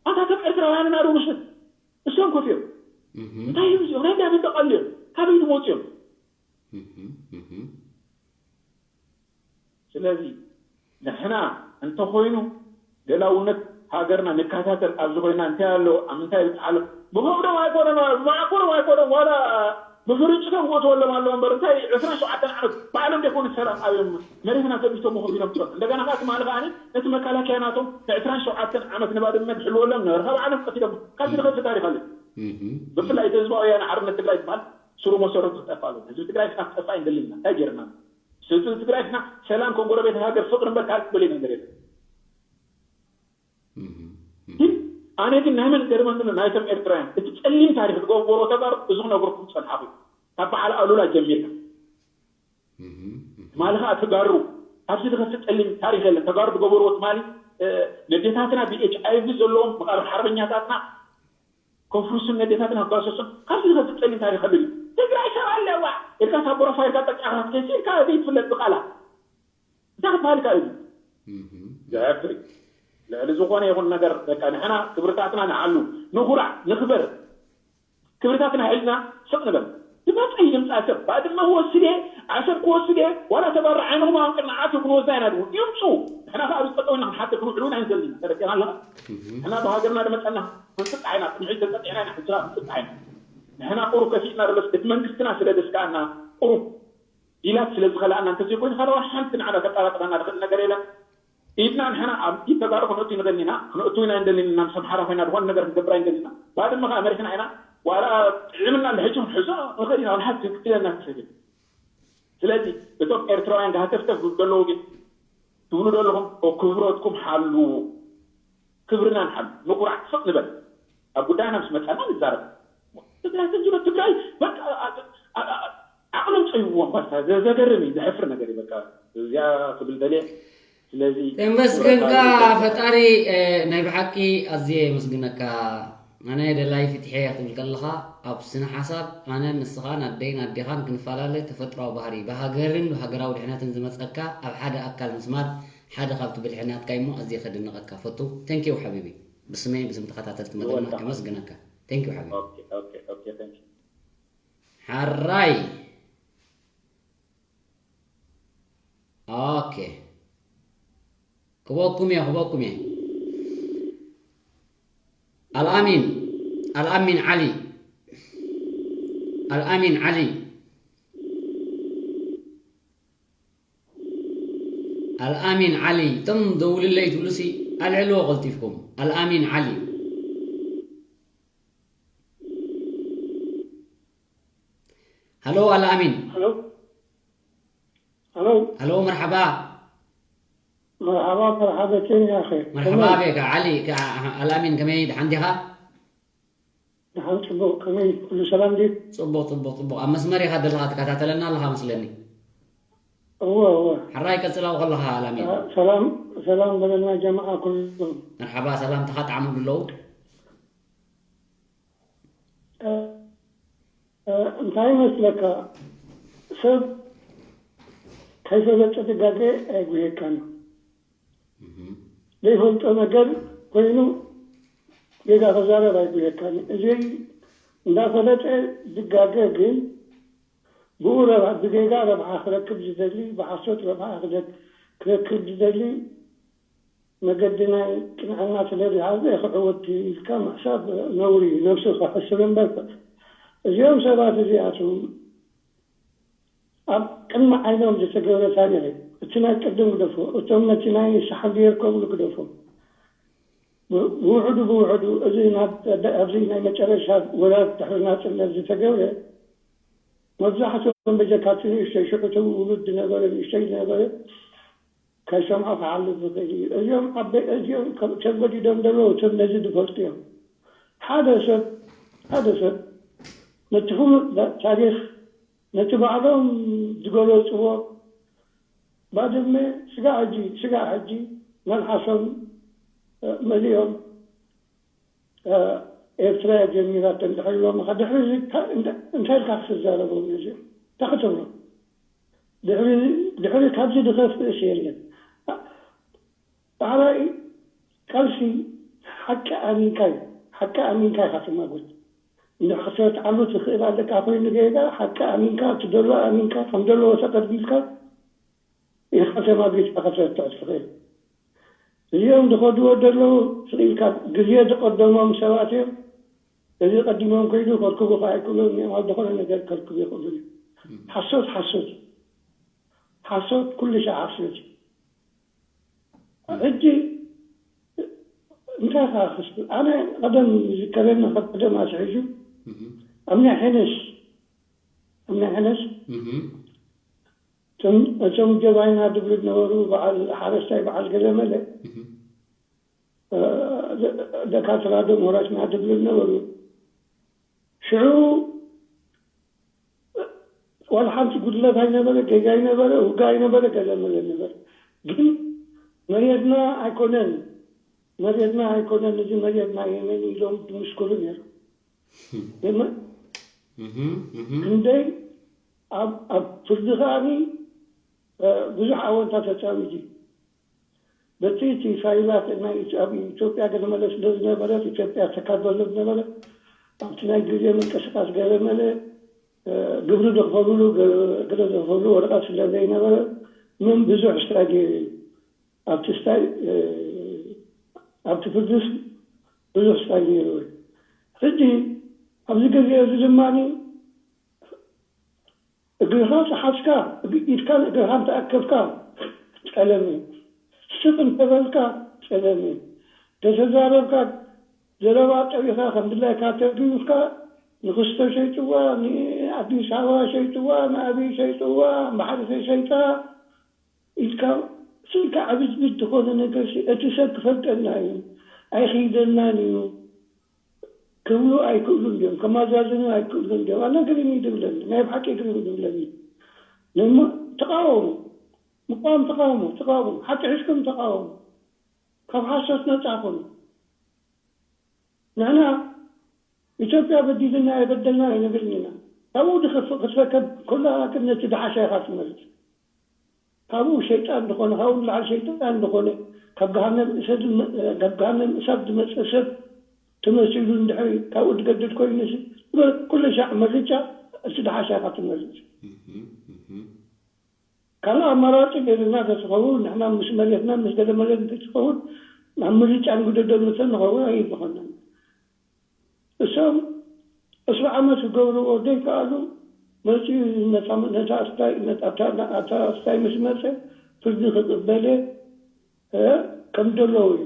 ኣታ ከም ኤርትራውያን ኢና ዶ ንሕን? እሶም ኮፍ እዮም። እህ፣ እንታይ እዮም እዚኦም? ናይ እንዳበን ደቐሉ እዮም። ካበይ ዝመጹ እዮም? እህ፣ እህ። ስለዚ ንሕና እንተኾይኑ ገላውነት ሃገርና ንከታተል ኣብዚ ኮይና እንታይ ኣሎ፣ ኣብ ምንታይ ይበጽሕ ኣሎ፣ ብኸብዶም ኣይኮነን፣ ብማዕኮሮም ኣይኮነን፣ ዋላ ብፍርጭቶም ክእትወሎም ኣለዎ እምበር፣ እንታይ ዕስራን ሸውዓተን ዓመት ባዕሎም ዘይኮኑ ሰላም ኣብዮም መሬትና ዘቢቶም ኮፍ ኢሎም ትፈልጥ። እንደገና ከኣ ትማሊ ከኣ ነቲ መከላከያ ናቶም ንዕስራን ሸውዓተን ዓመት ንባድመ ዝሕልወሎም ነበረ፣ ካብ ዓለም ቀቲሎም። ካብዚ ዝኸፍእ ታሪኽ ኣሎ። እህ፣ ብፍላይ እቲ ህዝባዊ ወያነ ሓርነት ትግራይ ዝበሃል ስሩ መሰረቱ ክጠፍእ ኣለዎ። ህዝቢ ትግራይ ክጠፍእ ኣይንደልን ኢና። እንታይ ገይርና? ስለ ትግራይ ንሕና ሰላም ከም ጎረቤት ሃገር ፍቅሪ እምበር ካልእ ዝበለና ነገር የለን። እህ፣ እህ። ግን ኣነ ግን ናይ መን ገርመኒ ዘሎ ናይቶም ኤርትራውያን እቲ ጸሊም ታሪኽ ዝገበሮ ተጋሩ እዚ ክነግረኩም ዝጸንሓኹ ካብ በዓል ኣሉላ ጀሚርካ እህ፣ እህ። ትማሊ ከዓ ተጋሩ ኣብዚ ዝኸፍእ ጸሊም ታሪኽ የለን። ተጋሩ ዝገበርዎ ትማሊ፣ እ፣ ነዴታትና ብ ኤች ኣይ ቪ ዘለዎም መቓብር ሓርበኛታትና ከፍርሱን ነዴታትና ክጋሰሱን ካብዚ ዝኸፍእ ጸሊም ታሪኽ ኣሎ ድዩ? ትግራይ ሰብ ኣለዋ ኢልካ ሳብ ፕሮፋይልካ ጠቂዕካ ክትከሲ ኢልካ ዘይትፍለጥ ብቃላት እንታይ ክትበሃል ይከኣል እዩ? እህ። ዘሕፍር እዩ። ልዕሊ ዝኾነ ይኹን ነገር በቃ ንሕና ክብርታትና ንሓሉ፣ ንኹራዕ፣ ንኽበር። ክብርታትና ሒዝና ስቕ ንበል። ዝመጽእ ይምጻእ ሰብ። ባድመ ክወስድ እየ፣ ዓሰብ ክወስድ እየ፣ ዋላ ተጋሩ ዓይንኹም ኣንቅርና ዓትዩ ክንወስዳ ኢና ድብል። ይምጹ። ንሕና ከኣ ኣብዚ ጠጠው ኢልና ክንሓድር ክንውዕል እውን ኣይንደልን ኢና። ተረዲእና ኣለኻ? እህ። ንሕና ብሃገርና ዝመጸና ክንጥቃዕ ኢና። ቅድሚ ሕጂ ተጸቂዕና ኢና፣ ሕጂ ከኣ ክንጥቃዕ ኢና። ንሕና ቁሩብ ከፊእና ደለስ፣ እቲ መንግስትና ስለ ዘስከኣና ቁሩብ ዲላት ስለ ዝኸልኣና እንተዘይኮይኑ፣ ካልእ ሓንቲ ንዓና ከጠራጥረና ዝኽእል ነገር የለን። ኢድና ንሕና ኣብ ኢድ ተጋሩ ክነእቱ ንደሊ ኢና፣ ክነእቱ ኢና ንደሊ ኢና፣ ምስ ኣምሓራ ኮይና ዝኾነ ነገር ክንገብር ኣይንደሊ ኢና። ባድመ ከኣ መሪሕና ኢና፣ ዋላ ጥዒምና ኣሎ፣ ሕጂ ክንሕዞ ንኽእል ኢና፣ ዋላ ሓንቲ ክትለና ትኽእል። ስለዚ እቶም ኤርትራውያን ጋህተፍተፍ ዝብሉ ዘለዉ ግን ትብሉ ዘለኹም፣ ክብረትኩም ሓልዉ። ክብርና ንሓሉ፣ ንኹራዕ፣ ስቕ ንበል። ኣብ ጉዳይና ምስ መጻና ንዛረብ። ትግራይ ተንጅሎ ትግራይ በቃ ዓ-፣ ዓ-፣ ዓ-፣ ዓቕሎም ጸይዎም ባስታ ዘ-፣ ዘገርም እዩ፣ ዘሕፍር ነገር እዩ። በቃ እዚኣ ክብል ደልየ። ስለዚ ተመስገንካ ክብረት ፈጣሪ፣ እ፣ ናይ ብሓቂ ኣዝየ የመስግነካ። ኣነ ደላይ ፍትሒ ክትብል ከለኻ ኣብ ስነ ሓሳብ ኣነን ንስኻን ኣደይን ኣዴኻን ክንፈላለ ተፈጥሯዊ ባህሪ እዩ። ብሃገርን ብሃገራዊ ድሕነትን ዝመጸካ ኣብ ሓደ ኣካል ምስማር ሓደ ካብቲ ብልሒ ናትካ እሞ ኣዝየ ከድንቐካ ፈቱ። Thank you ሓቢቢ። ብስመይ ብስም ተኸታተልቲ መደብና የወልካ። ከመስግነካ። Thank you ሓቢቢ። ኦኬ፣ ኦኬ፣ ኦኬ፣ thank you። ሓራይ። ኦኬ። ክበኩም እየ፣ ክበኩም እየ። ኣልኣሚን፣ ኣልኣሚን ዓሊ። ኣልኣሚን ዓሊ። ኣልኣሚን ዓሊ፣ እቶም ደውልለይ ትብሉሲ ኣልዕልዎ ቀልጢፍኩም። ኣልኣሚን ዓሊ። ሃሎ ኣልኣሚን። ሃሎ። ሃሎ። ሃሎ፣ መርሓባ። መርሓባ፣ መርሓበቴን ያኸ። መርሓባ ከመይ? ቤካ ዓሊ፣ ከ-፣ ኣልኣሚን ከመይ፣ ደሓን ዲኻ? ደሓን፣ ጽቡቕ። ከመይ፣ ኩሉ ሰላም ድዩ? ጽቡቕ፣ ጽቡቕ፣ ጽቡቕ። ኣብ መስመር ኢኻ ዘለኻ፣ ትከታተለና ኣለኻ መስለኒ። እወ፣ እወ። ሕራይ ቀጽላው ከለኻ ኣላሚን። አ፣ ሰላም፣ ሰላም በለና ጀማዓ ኩሉ። መርሓባ፣ ሰላምታኻ ጣዕሙ ድለዉ። እ፣ እ፣ እንታይ ይመስለካ፣ ሰብ ከይፈለጠ ድጋገ ኣይጉየካን። እህ። ዘይፈልጦ ነገር ኮይኑ ጌጋ ክዛረብ ኣይጉየካን። እዚ እንዳፈለጠ ዝጋገ ግን ብኡ ረብሓ፣ ብጌጋ ረብሓ ክረክብ ዝደሊ፣ ብሓሶት ረብሓ ክደ-፣ ክረክብ ዝደሊ መገዲ ናይ ቅንዕና ስለ ዝሓዘ ክዕወት ኢልካ ምሕሳብ ነውሪ እዩ። ነብሱ ክሕስብ እምበር እዚኦም ሰባት እዚኣቶም ኣብ ቅድሚ ዓይኖም ዝተገብረ ታሪኽ እዩ። እቲ ናይ ቅድም ግደፎ፣ እቶም ነቲ ናይ ንስሓ ብሄር ከምኡ ግደፎ። ብ-፣ ብውሕዱ ብውሕዱ እዚ ናብ፣ ኣብዚ ናይ መጨረሻ ወራር ድሕሪ ናጽነት ዝተገብረ፣ መብዛሕትኦም በጀካቲ ንእሽተይ ሽዑ እቲ ውሉድ ዝነበረ፣ ንእሽተይ ዝነበረ፣ ከይሰምዖ ክሓልፍ ዝኽእል እዩ። እዚኦም ዓበ-፣ እዚኦም ከም፣ ተጎዲዶም ዘለዉ እቶም ነዚ ዝፈልጡ እዮም። ሓደ ሰብ፣ ሓደ ሰብ ነቲ ፍሉጥ ዳ-፣ ታሪኽ፣ ነቲ ባዕሎም ዝገለጽዎ፣ ባድመ ስጋዕ ሕጂ፣ ስጋዕ ሕጂ መልሓሶም፣ እ፣ መሊኦም፣ እ፣ ኤርትራ እያ ጀሚራቶ እንድሕር ኢሎምኻ፣ ድሕሪ እዚ እታ-፣ እንዳ-፣ እንታይ ኢልካ ክትዛረቦም እዚኦም? እንታይ ክትብሎም? ድሕሪ፣ ድሕሪ ካብዚ ዝኸፍእስ የለን። ኣ-፣ ዳሕራይ ቃልሲ ሓቂ ኣሚንካ እዩ። ሓቂ ኣሚንካ ኢኻ ትማጎት። እንድሕር ከተርትዓሉ ትኽእል ኣለካ ኮይኑ ጌጋ፣ ሓቂ ኣሚንካ፣ እቲ ዘሎ ኣሚንካ፣ ከም ዘለዎ ተቐቢልካ ኢኻ ተማጊትካ ከተርትዕ ትኽእል። እዚኦም ዝኸድዎ ዘለዉ ስቕ ኢልካ ግዜ ዝቐደሞም ሰባት እዮም። እዚ ቀዲሞም ከይዱ ከርክቡኻ ኣይክእሉን እዮም። ኣብ ዝኾነ ነገር ከርክቡ ይኽእሉ እዮም። ሓሶት፣ ሓሶት፣ ሓሶት፣ ኩሉ ሻዕ ሓሶት እዩ። ሕጂ እንታይ ኸዓ ክስብል? ኣነ ቀደም ዝከረኒ፣ ካብ ቀደም ኣትሒዙ ኣብ ናይ ሕነሽ፣ ኣብ ናይ ሕነሽ እቶም፣ እቶም ጀባይና ድብሉ ዝነበሩ፣ በዓል ሓረስታይ፣ በዓል ገለመለ፣ እ፣ ደ-፣ ደካትራ ዶ ምሁራትና ድብሉ ዝነበሩ፣ ሽዑ ዋላ ሓንቲ ጉድለት ኣይነበረ፣ ጌጋ ኣይነበረ፣ ውጋ ኣይነበረ፣ ገለመለ ነበረ። ግን መሬትና ኣይኮነን፣ መሬትና ኣይኮነን፣ እዚ መሬትና የመን ኢሎም ዝምስክሩ ነይሮም። የመን እህ፣ እህ። ክንደይ ኣብ፣ ኣብ ፍርዲ ከዓኒ፣ እ፣ ብዙሕ ኣወንታ ተጻዊቱ እዩ። በቲ እቲ ፋይላት ናይ ኢት-፣ ኣብ ኢትዮጵያ ገለመለ ስለ ዝነበረት፣ ኢትዮጵያ ተካበሎ ዝነበረ፣ ኣብቲ ናይ ግዜ ምንቅስቃስ ገለመለ፣ እ፣ ግብሪ ዘኽፈልሉ፣ ገ-፣ ገለ ዘኽፈልሉ ወረቐት ስለ ዘይነበረ፣ ምን ብዙሕ ስታይ ገይሩ እዩ። ኣብቲ ስታይ፣ እ፣ ኣብቲ ፍርድስ ብዙሕ ስታይ ገይሩ እዩ። ሕጂ ኣብዚ ግዜ እዚ ድማ እግርኻ ተሓዝካ፣ እግ-፣ ኢድካን እግርኻን ተኣከብካ፣ ጸለመ። ስቕ እንተበልካ፣ ጸለመ። ተተዛረብካ፣ ዘረባ ጠቢኻ ከም ድላይካ ተርጉምካ፣ ንክስቶ ሸይጥዋ፣ ንኣዲስ ኣበባ ሸይጥዋ፣ ንኣብይ ሸይጥዋ፣ ባሕሪ ተሸይጣ ኢልካ፣ ስልካ ዕብድብድ ዝኾነ ነገር ሲ፣ እቲ ሰብ ክፈልጠና እዩ፣ ኣይኽይደልናን እዩ። ክብሉ ኣይክእሉን ድዮም? ከማዛዝኑ ኣይክእሉን ድዮም? ኣነ ግርም እዩ ዝብለኒ፣ ናይ ብሓቂ ግርም እዩ ዝብለኒ። ንሞ-፣ ተቃወሙ፣ ምቃወም ተቃወሙ፣ ተቃወሙ፣ ሓቂ ሒዝኩም ተቃወሙ። ካብ ሓሶት ነጻ ኩኑ። ንሕና ኢትዮጵያ በዲልና የበደልና ኣይንብልን ኢና። ካብኡ ድኸፍእ ክትረከብ ከላ ግን ነቲ ድሓሻ ኢኻ ትመርጽ። ካብኡ ሸይጣን ዝኾነ፣ ካብኡ ንላዕሊ ሸይጣን ዝኾነ፣ ካብ ገሃነም እሰድ፣ ካብ ገሃነም እሳት ዝመጸ ሰብ ተመሲሉ እንድሕሪ ካብኡ ዝገድድ ኮይኑሲ፣ ኩሉ ሻዕ ምርጫ እቲ ድሓሻ ኢኻ ትመርጽ። እህ፣ እህ። ካልእ ኣማራጺ ገይርና ተትኸውን፣ ንሕና ምስ መሬትና ምስ ገለ መለ እንተትኸውን፣ ናብ ምርጫ ንግደደሉ ተንኸውን ኣይዝኾነን። እሶም ዕስራ ዓመት ክገብርዎ ዘይከኣሉ፣ መጺኡ ነታ፣ ነታ ስታይ፣ ነታ፣ ኣታ፣ ኣታ ስታይ ምስ መጸ፣ ፍርዲ ክቕበለ፣ እ፣ ከም ዘለዉ እዩ።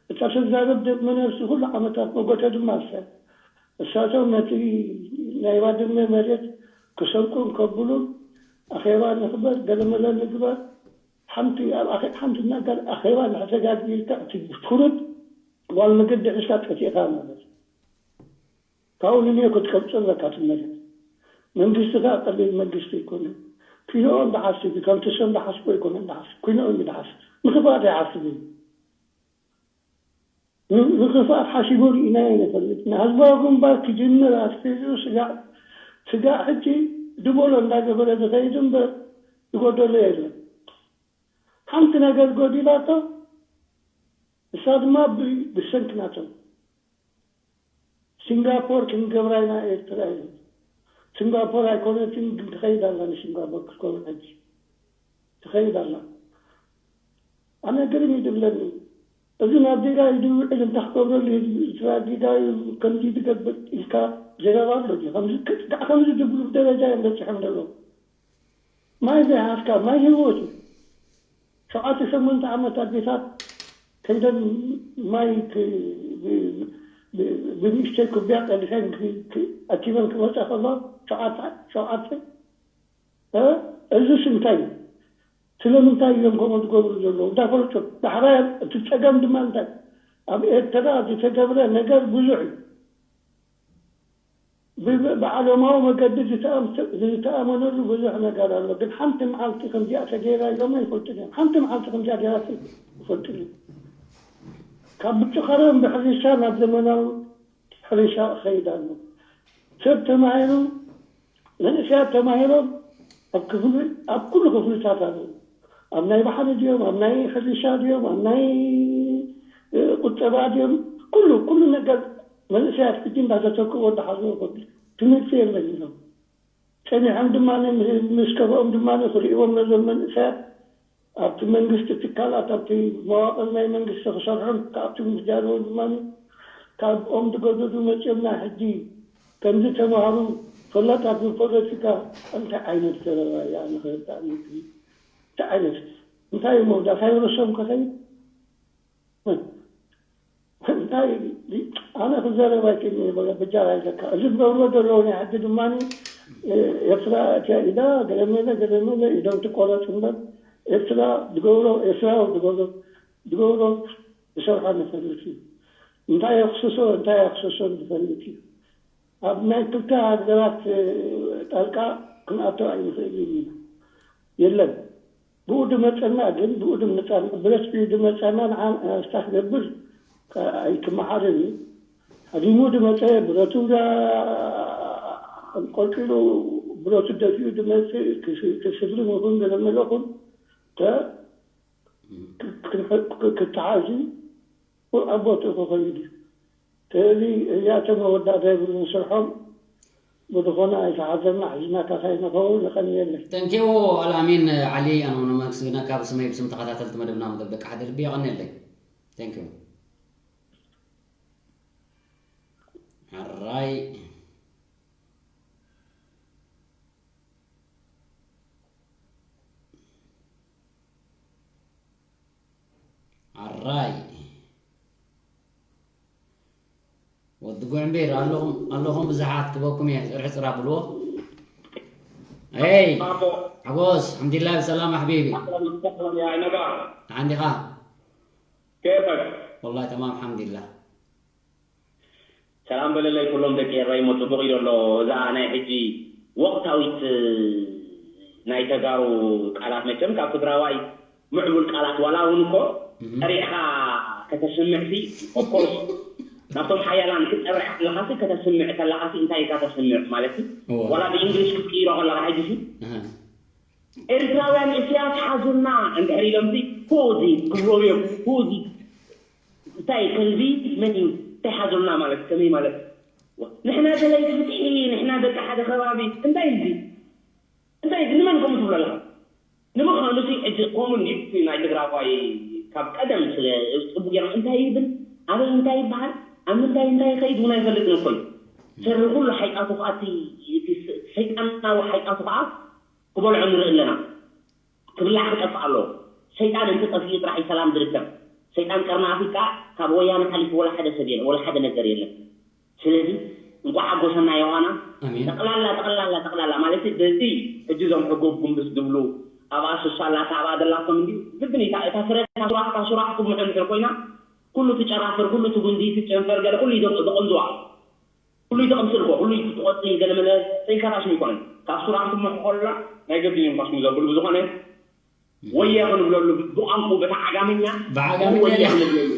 እታ ተዛረብ ደመነፍሲ ኩሉ ዓመታት መጎተ ድማ እሳ። እሳቶም ነቲ ናይ ባድመ መሬት ክሰርቁን ከብሉን፣ ኣኼባ ንግበር፣ ገለመለ ንግበር፣ ሓንቲ ኣብ ኣኼ-፣ ሓንቲ ነገር ኣኼባ ንሕተጋግዝካ፣ እቲ ፍሩጥ ጓል መገዲ ሒዝካ ጠፊእካ ማለት እዩ። ካብኡ ንንዮ ክትቀብጾ ኣለካ እቲ መሬት። መንግስቲ ከኣ ቀሊል መንግስቲ ኣይኮነን። ኩናኦም ዝሓስብ እዩ፣ ከምቲ እሶም ዝሓስቡ ኣይኮነን ዝሓስብ። ኩናኦም እዩ ዝሓስብ። ንክፍኣት ኣይሓስብ እዩ። ን-፣ ንክፍኣት ሓሲቡ ርኢናዮ ንፈልጥ። ንህዝባዊ ግንባር ክጅምር ኣትሒዙ ስጋዕ፣ ስጋዕ ሕጂ ድበሎ እንዳገበረ ዝኸይድ እምበር ዝጎደሎ የለን። ሓንቲ ነገር ጎዲላቶ፣ እሳ ድማ ብ-፣ ብሰንኪ ናቶም። ሲንጋፖር ክንገብራ ኢና ኤርትራ ኢሉ። ሲንጋፖር ኣይኮነትን ግን ትኸይድ ኣላ፣ ንሲንጋፖር ክትከውን ሕጂ ትኸይድ ኣላ። ኣነ ግርም እዩ ዝብለኒ። እዚ ናብ ጌጋ እዩ ዝውዕል፣ እንታይ ክገብረሉ ህዝቢ ኤርትራ ጌጋ እዩ ከምዚ ዝገብር ኢልካ ዘረባ ኣሎ ድዩ? ከምዚ ክጽጋዕ ከምዚ ዝብሉ ደረጃ እዮም በጺሖም ዘለዉ። ማይ ዘይሓዝካ ማይ ህይወት እዩ። ሸውዓተ ሸሞንተ ዓመት ኣዴታት ከይደን ማይ ክ- ብ- ብ- ብንእሽተይ ኩብያ ቀዲሐን ክ- ክ- ኣኪበን ክመፃ ከሎ ሸውዓተ ሸውዓተ እ? እዚስ እንታይ እዩ? ስለምንታይ እዮም ከምኡ ዝገብሩ ዘለዉ እንዳፈለጡ? ዳሕራይ እቲ ፀገም ድማ እንታይ? ኣብ ኤርትራ ዝተገብረ ነገር ብዙሕ እዩ። ብ- ብዓለማዊ መገዲ ዝተኣም- ዝተኣመነሉ ብዙሕ ነገር ኣሎ፣ ግን ሓንቲ መዓልቲ ከምዚኣ ተገይራ ኢሎም ኣይፈልጡን እዮም። ሓንቲ መዓልቲ ከምዚኣ ገይራ ኣይፈልጡን እዮም። ካብ ብጭኸረን ብሕርሻ ናብ ዘመናዊ ሕርሻ እኸይድ ኣሎ። ሰብ ተማሂሩ፣ መንእሰያት ተማሂሮም ኣብ ክፍሊ ኣብ ኩሉ ክፍልታት ኣለዉ። ኣብ ናይ ባሕሪ ድዮም፣ ኣብ ናይ ሕርሻ ድዮም፣ ኣብ ናይ ቁጠባ ድዮም፣ ኩሉ ኩሉ ነገር መንእሰያት ሕጂ እንዳተተክኡ እንዳሓዝዎ ይኸዱ። ትምህርቲ የለን ኢሎም ጸኒሖም ድማ ምስ ከብኦም ድማ ክርእዎም ነዞም መንእሰያት ኣብቲ መንግስቲ ትካላት ኣብቲ መዋቕር ናይ መንግስቲ ክሰርሑን ካብቲ ምስ ጃንሆን ድማ ካብኦም ዝገደዱ መፅኦም ናይ ሕጂ ከምዚ ተምሃሩ ፈላጣት ብፖለቲካ እንታይ ዓይነት ዘረባ እያ ንኽርዳእ እንታይ ዓይነት እንታይ እሞ ዳሳይረሶም ከኸይድ እንታይ ኣነ ክዛረብ ኣይክእልን እየ በጃ ኣይለካ እዚ ዝገብርዎ ዘለዉ ናይ ሕጂ ድማ ኤርትራ እቲያ ኢዳ ገለመለ ገለመለ ኢዶም ትቆረፅ እምበር ኤርትራ ዝገብሮ ኤርትራዊ ዝገብሮ ዝገብሮ ዝሰርሖ ንፈልጥ እዩ እንታይ የኽስሶ እንታይ የኽስሶ ንፈልጥ እዩ ኣብ ናይ ክልተ ሃገራት ጣልቃ ክንኣቶ ኣይንኽእልን ኢና የለን ብኡ ድመፀና ግን ብኡ ድመፀና ብረስፒ ድመፀና ንዓስታ ክገብር ኣይክመሓርን እዩ ሃዲሙ ድመፀ ብረቱ ኣንቆልቂሉ ብረቱ ደፊኡ ድመፅእ ክስልም ይኹን ገለመለ ኹን ክተሓዙ ኣብ ቦትኡ ክኸይድ እዩ። ስለዚ እዚኣቶም መወዳእታ የብሉን ስርሖም ብዝኾነ ኣይተሓዘና ሒዝናካ ከይንኸውን የቐንየለይ። Thank you ኣልኣሚን ዓሊ ኣነ ውን ኣመስግነካ ብስመይ ብስም ተኸታተልቲ መደብና መጠበቂ ሓደ ልቢ የቐንየለይ። Thank you ኣራይ ኣራይ ወዲ ጉዕምቤር ኣለኹም ኣለኹም ብዙሓት ክበኩም እየ ሕፅር ሕፅር ኣብልዎ ይ ሓጎስ ሓምዲላ ብሰላም ኣሕቢቢ ዓንዲኻ ወላ ተማም ሓምዲላ ሰላም በለለይ ኩሎም ደቂ ኤረይ እሞ ጽቡቕ እዩ ዘሎ እዛ ናይ ሕጂ ወቕታዊት ናይ ተጋሩ ቃላት መቸም ካብ ትግራዋይ ምዕቡል ቃላት ዋላ እውን እኮ ጠሪዕኻ ከተስምዕ ሲ ኦፍኮርስ ናብቶም ሓያላን ክጠርዕ ከለኻ ሲ ከተስምዕ ከለኻ ሲ እንታይ ኢልካ ተስምዕ ማለት ሲ ዋላ ብእንግሊሽ ክትቅይሮ ከለኻ ሕጂ ሲ ኤርትራውያን እስያስ ሓዙልና እንድሕር ኢሎም ሲ ፖዚ ክብሎም እዮም ፖዚ እንታይ ከልቢ መን እዩ እንታይ ሓዞና ማለት ከመይ ማለት ንሕና ደለይቲ ፍትሒ ንሕና ደቂ ሓደ ከባቢ እንታይ እዚ እንታይ እዚ ንመን ከምኡ ትብሎ ኣለኻ ንምዃኑ ሲ ሕጂ ከምኡ እንዲ ናይ ትግራዋይ ካብ ቀደም ስለ ፅቡቅ ገይሮም እንታይ ይብል ኣበይ እንታይ ይበሃል ኣብ ምንታይ እንታይ ይኸይድ እውን ኣይፈልጥን እኮ እዩ ሰሪ ኩሉ ሓይጣቱ ከዓ እቲ ሰይጣናዊ ሓይጣቱ ከዓ ክበልዖ ንርኢ ኣለና ክብላዕ ክጠፍእ ኣለዎ ሰይጣን እንተጠፊኡ ጥራሕ እዩ ሰላም ዝርከብ ሰይጣን ቀርኒ ኣፍሪቃ ካብ ወያነ ሓሊፉ ወላ ሓደ ሰብ የለ ወላ ሓደ ነገር የለን ስለዚ እንኳዕ ሓጎሰና ዮሃና ጠቅላላ ጠቅላላ ጠቅላላ ማለት በዚ ሕጂ እዞም ሕጎብ ጉንብስ ዝብሉ ኣብኣ ሱሳ ኣላታ ኣብኣ ዘላቶም እንዲ ግድን እታ ፍረ እታ ሱራሕኩም ምሕን ኮይና ኩሉ ትጨራፍር ኩሉ ትጉንዲ ትጨንፈር ገለ ኩሉ ይደቆ ዘቆንዝዋ ኩሉ ይተቐምስል እኮ ኩሉ ይትቆጽ ገለመለ ሰይካታሽም ይኮነን ካብ ሱራሕኩም ምሕኮላ ናይ ገድን እዮም ካሽሙ ዘብሉ ብዝኾነ ወየ ክንብለሉ ብቋንቁ በታ ዓጋመኛ ብዓጋመኛ ወየ ኢለ። ክንብለሉ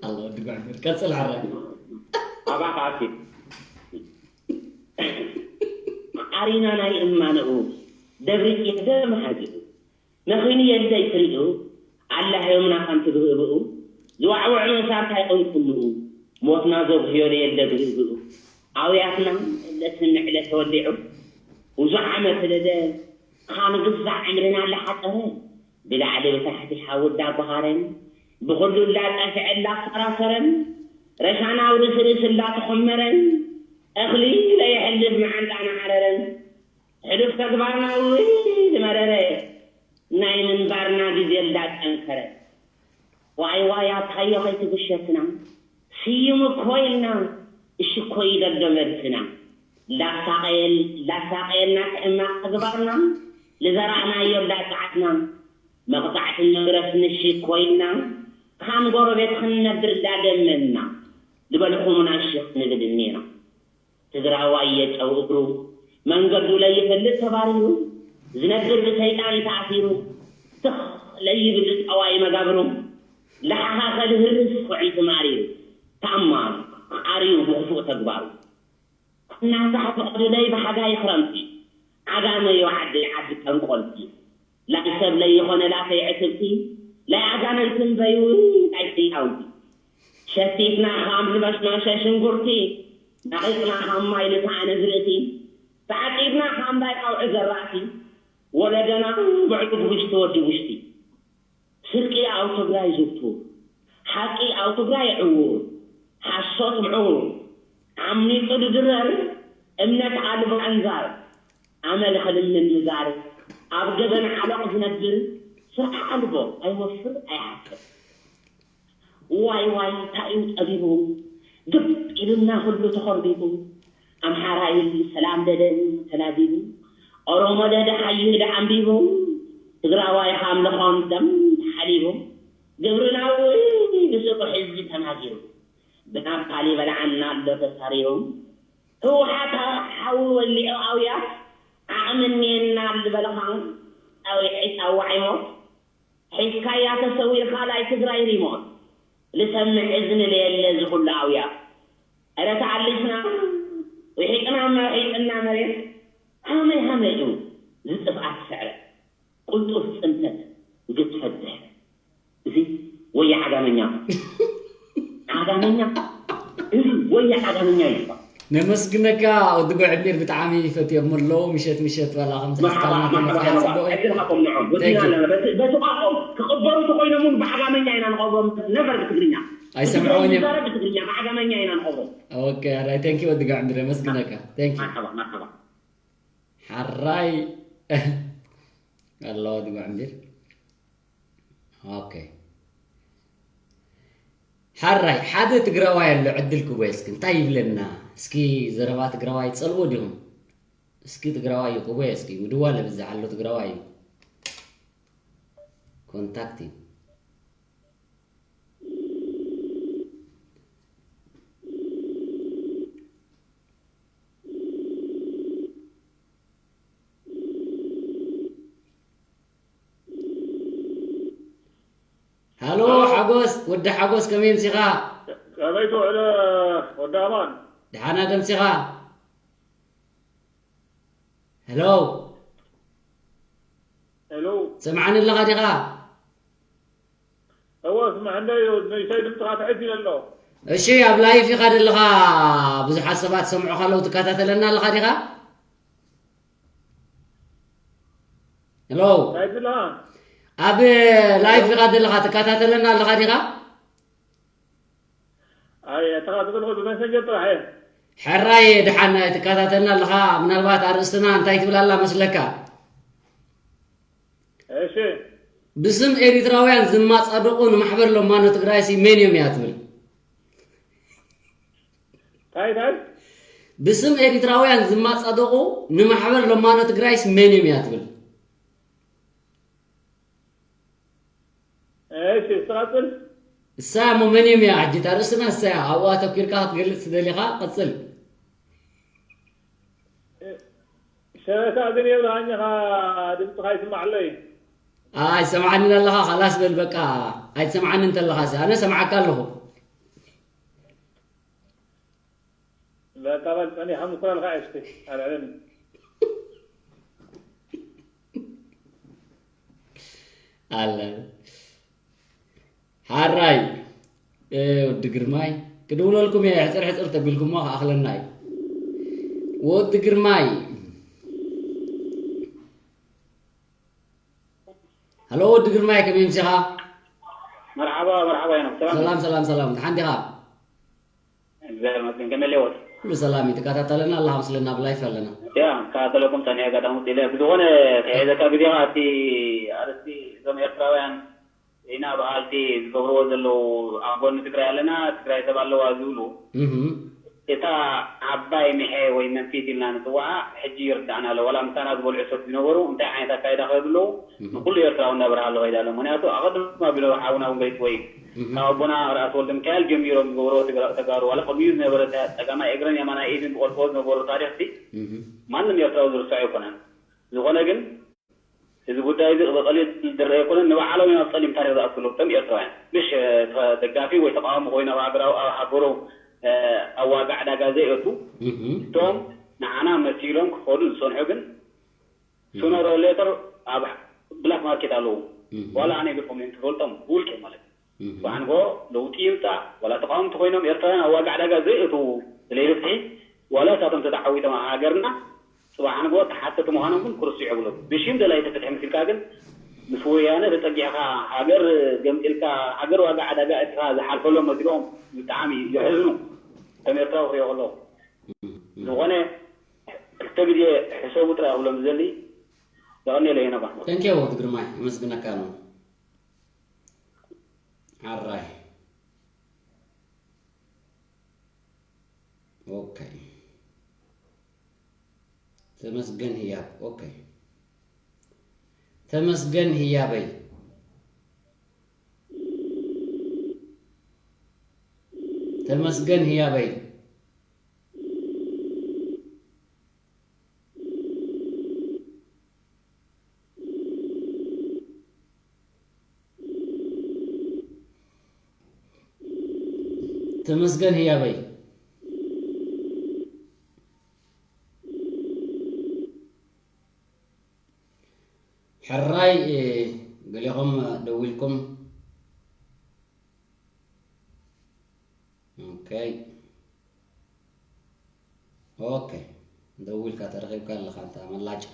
ኣላ ወዲ ጓዕመድ ቀጽል ዓራይ ኣባኻ ኣኪ ኣሪና ናይ እማነኡ ደብሪ የደ መሓጅኡ መኺኑ የደ ይትሪኡ ኣላህዮምና ካንቲ ብህብኡ ዝዋዕውዕ መሳርታ ይቕንቁንኡ ሞትና ዘጉህዮ ለየደ ብህብኡ ኣውያትና ለስምዕ ለተወሊዑ ብዙሕ ዓመት ለደ ኻንግዛዕ ዕምርና ለሓፀረ ብላዕሊ ብታሕቲ ሓዊ ዳጓሃረን ብኹሉ ላጠፍዐ ላፈራፈረን ረሻና ውርስርስ ላተኾመረን እኽሊ ለየሕልፍ መዓንጣ ናዓረረን ሕሉፍ ተግባርና ውይ መረረ ናይ ምንባርና ግዜ እንዳጠንከረ፣ ዋይ ዋይ ኣታዮ ከይትግሸትና፣ ስዩም እኮ ኢልና፣ እሺ እኮ እዩ ደገ መልስና። ላሳቀየል-፣ ላሳቀየና ሕማቅ ተግባርና፣ ልዘራእናዮ ላጽዓትና፣ መቕጻዕቲ መግረፍ ንሺ እኮ ኢልና፣ ካም ጎረቤት ክንነብር ዳደመና፣ ዝበልኩሙና እሺ ክንብል እኒና። ትግራዋይ የጨው እግሩ፣ መንገዱ ለይፈልጥ ተባሪሩ፣ ዝነብር ብሰይጣን ተኣሲሩ፣ ትኽ ለይብል ጠዋይ መጋብሩ፣ ለሓኻ ከልህርስ ኩዕንቲ ማሪሩ፣ ታማ ቃሪዩ ብክፉእ ተግባሩ። እናሳሕ ፍቐዱለይ ብሓጋይ ክረምቲ፣ ዓጋመ ዮ ዓዲ ዓዲ ጠንቆልቲ፣ ላይ ሰብ ለይኾነ ላተይ ዕትብቲ፣ ላይ ኣጋንንትን በይው ናይ ሰይጣውንቲ። ሸቲትና ኻም ዝበሽመሸ ሽንጉርቲ፣ ነቒጽና ኻም ማይ ልሳዕነ ዝርእቲ፣ ተዓቂብና ኻም ናይ ቀውዒ ዘራእቲ፣ ወለደና ብዕሉግ ውሽቲ ወዲ ውሽቲ። ስርቂ ኣብ ትግራይ ዝውቱር፣ ሓቂ ኣብ ትግራይ ዕዉር፣ ሓሶት ምዑር፣ ዓሚጹ ዝድረር፣ እምነት ኣልቦ ኣንዛር፣ ኣመል ኽልምን ምዛር፣ ኣብ ገበን ዓሎቕ ዝነብር፣ ስራሕ ኣልቦ ኣይወፍር ኣይሓፍር። ዋይ ዋይ እንታይ እዩ ጠቢቡ፣ ግብ ኢሉና ኩሉ ተኾርቢቡ። ኣምሓራይ ሰላም ደደ ተላዚቡ፣ ኦሮሞ ደደ ሓይል ዓምቢቡ፣ ትግራዋይ ኻም ልኾን ደም ተሓሊቡ፣ ግብርና ውይ ብስሩ ሕዝቢ ተናዚሩ፣ ብናብታ ሊበልዓና ኣሎ ተሳሪሩ። ህወሓት ሓዊ ወሊዑ ኣውያት ዓቕሚ እኒኤና ዝበልኻ ጣውዒ ጣዋዒ ሞት ሒዝካያ ተሰዊርካ ናይ ትግራይ ሪሞት ልሰምዕ እዝኒ ለየለ ዝኹሉ ኣውያ። እረ ተኣሊስና ውሒጥና መሒጥና መሬት ሃመይ ሃመይ እዩ ዝጥፍኣት ስዕረት ቁልጡፍ ፅንተት ግድፈት ድሕረት። እዚ ወየ ዓጋመኛ ዓጋመኛ እዚ ወየ ዓጋመኛ እዩ። ነመስግነካ ወዲ ጎዕሚር ብጣዕሚ ፈትዮም ኣለዉ ምሸት ምሸት ዋላ ከም መርሓባ ተስካልና መርሓባ ተመፅያ መርሓባ ጽቡቅ እዩ። ዕድል ሃቦም ንዖም ወዲና Thank you ኣለና በቲ በቲ ቋንቋኦም ክቕበሩ ተኮይኖም እውን ብዓጋመኛ ኢና ንቐብሮም ነቨር ብትግርኛ ብትግራይ ኣይሰምዕዎን እዮም። ይዛረብ ብትግርኛ ብዓጋመኛ ኢና ንቐብሮም Okay ኣራይ thank you ወዲ ጎዕሚር የመስግነካ thank you መርሓባ መርሓባ ሓራይ ኣሎ ወዲ ጎዕሚር Okay ሓራይ ሓደ ትግራዋይ ኣሎ ዕድል ክቦ እስኪ እንታይ ይብለና እስኪ ዘረባ ትግራዋይ ትፀልዎ ዲኹም እስኪ ትግራዋይ እዩ ክቦ እስኪ ምድዋል ብዛሕ ኣሎ ትግራዋይ እዩ Contacting ሃሎ ሓጎስ ወዲ ሓጎስ ከመይ ምሲኻ? ከመይ ትውዕል ወዲ ኣማን? ደሓና ዶ ምሲኻ? ሄሎ ሄሎ ሰምዓኒ ኣለኻ ዲኻ? እወ ስምዐኒ እዩ ንእሽተይ ድምፅኻ ትሕት ኢለ ኣሎ። እሺ ኣብ ላይፍ ኢኻ ዘለኻ ብዙሓት ሰባት ሰምዑኻ ኣለዉ ትከታተለና ኣለኻ ዲኻ? ሄሎ እንታይ ትብልኻ? ኣብ ላይፍ ኢኻ ዘለኻ ትከታተለና ኣለኻ ዲኻ? ኣይ ተኸታተልኩ ብመሰንጀር ጥራሕ እየ። ሕራይ ደሓን ትከታተልና ኣለኻ ምናልባት ኣርእስትና እንታይ ትብል ኣላ መስለካ? እሺ ብስም ኤሪትራውያን ዝማጻደቑ ንማሕበር ለማኖ ትግራይሲ መን እዮም እያ ትብል? እንታይ እንታይ ብስም ኤሪትራውያን ዝማጻደቑ ንማሕበር ለማኖ ትግራይስ መን እዮም እያ ትብል? እሺ እስቲ ቀጽል እሳ እሞ መን እዮም እያ ሕጂ እታ ርእስና እሳ እያ ኣብኡ ኣተኲርካ ክትገልጽ ትደሊኻ ቀጽል ሸረታ ግን የብልሃኝኻ ድምፅኻ ይስማዕ ኣሎ እዩ ኣይሰምዓንን ኣለኻ ካላስ በል በቃ ኣይትሰምዓኒ እንተለኻ ኣነ ሰምዓካ ኣለኹ በቃ በል ጸኒሖም እኮ ኣልካ እሽቲ ኣልዕለኒ ኣለ ሓራይ ወዲ ግርማይ ክድውለልኩም እየ ሕፅር ሕፅር ተቢልኩሞ ክኣኽለና እዩ ወዲ ግርማይ ሃሎ ወዲ ግርማይ ከመይ ምሲኻ መርሓባ መርሓባ ኢና ሰላም ሰላም ሰላም ሰላም ደሓን ዲኻ እግዚኣብሔር ይመስገን ከመይ ኣለዎት ብሰላም እዩ። ትከታተለና ኣለኻ መስለና ኣብ ላይፍ ኣለና። ያ ከታተለኩም ጸኒሐ ኣጋጣሚ ውፅእ ኢለ ብዝኾነ ከሒዘካ ግዜኻ እቲ ኣርእስቲ እዞም ኤርትራውያን ኢና በሃልቲ ዝገብርዎ ዘለዉ ኣብ ጎኒ ትግራይ ኣለና ትግራይ ሰብ ኣለዋ ዝብሉ እታ ዓባይ ምሐ ወይ መንፊት ኢልና ንፅዋዓ ሕጂ ይርዳእና ኣሎ ዋላ ምሳና ዝበልዑ ሰብ ዝነበሩ እንታይ ዓይነት ኣካይዳ ከህዱ ኣለዉ ንኩሉ ኤርትራዊ እናበርሃ ኣሎ ከይዳ ኣሎ ምክንያቱ ኣቐድም ኣቢሎ ሓውና እውን ገሊፅዎ እዩ ካብ ኣቦና ርኣስ ወልደ ሚካኤል ጀሚሮም ዝገበርዎ ተጋሩ ዋላ ቅድሚኡ ዝነበረ ፀጋማይ እግርን የማናይ ኢድን ዝቆልፍዎ ዝነበሩ ታሪኽቲ ማንም ኤርትራዊ ዝርሳዕ ኣይኮነን ዝኾነ ግን እዚ ጉዳይ እዚ ብቐሊል ዝረአ ኣይኮነን ንባዕሎም እዮም ኣብ ፀሊም ታሪኽ ዝኣትውሎም እቶም ኤርትራውያን ምሽ ደጋፊ ወይ ተቃዋሚ ኮይኑ ኣብ ሃገራዊ ኣብ ሃገሮም ኣብ ዋጋ ዕዳጋ ዘየእቱ እቶም ንዓና መሲሎም ክኸዱ ዝፀንሑ ግን ሱነር ኦር ሌተር ኣብ ብላክ ማርኬት ኣለዉ ዋላ ኣነ ይግርፎም እዮም ትፈልጦም ብውልቂ ማለት እዩ ብሓንጎ ለውጢ ይምፃእ ዋላ ተቃወምቲ ኮይኖም ኤርትራውያን ኣብ ዋጋ ዕዳጋ ዘየእትዉ ስለይፍትሒ ዋላ እሳቶም ተተዓዊቶም ኣብ ሃገርና ፅባሕ ንግሆ ተሓተቲ ምዃኖም ግን ክርስዑ የብሎም። ብሽም ደላይቲ ፍትሒ ምስ ኢልካ ግን ምስ ወያነ ተፀጊዕኻ ሃገር ገምጢልካ ሃገር ዋጋ ዕዳጋ እቲኻ ዝሓልፈሎም መሲልዎም ብጣዕሚ የሕዝኑ። ከም ኤርትራዊ ክሪኦ ከለኹ ዝኾነ ክልተ ግዜ ሕሰቡ ጥራይ ክብሎም ዝደሊ የቐንየለይ ነባ። Thank you ወዲ ግርማይ ኣመስግነካ ነው። ሓራይ ኦኬ ተመስገን ህያብ ኦኬ ተመስገን ህያበይ ተመስገን ህያበይ ተመስገን ህያበይ ሕራይ ገሌኹም ደዊልኩም ኦኬ ኦኬ ደዊልካ ተረኺብካ ኣለኻ እንታ መላጫ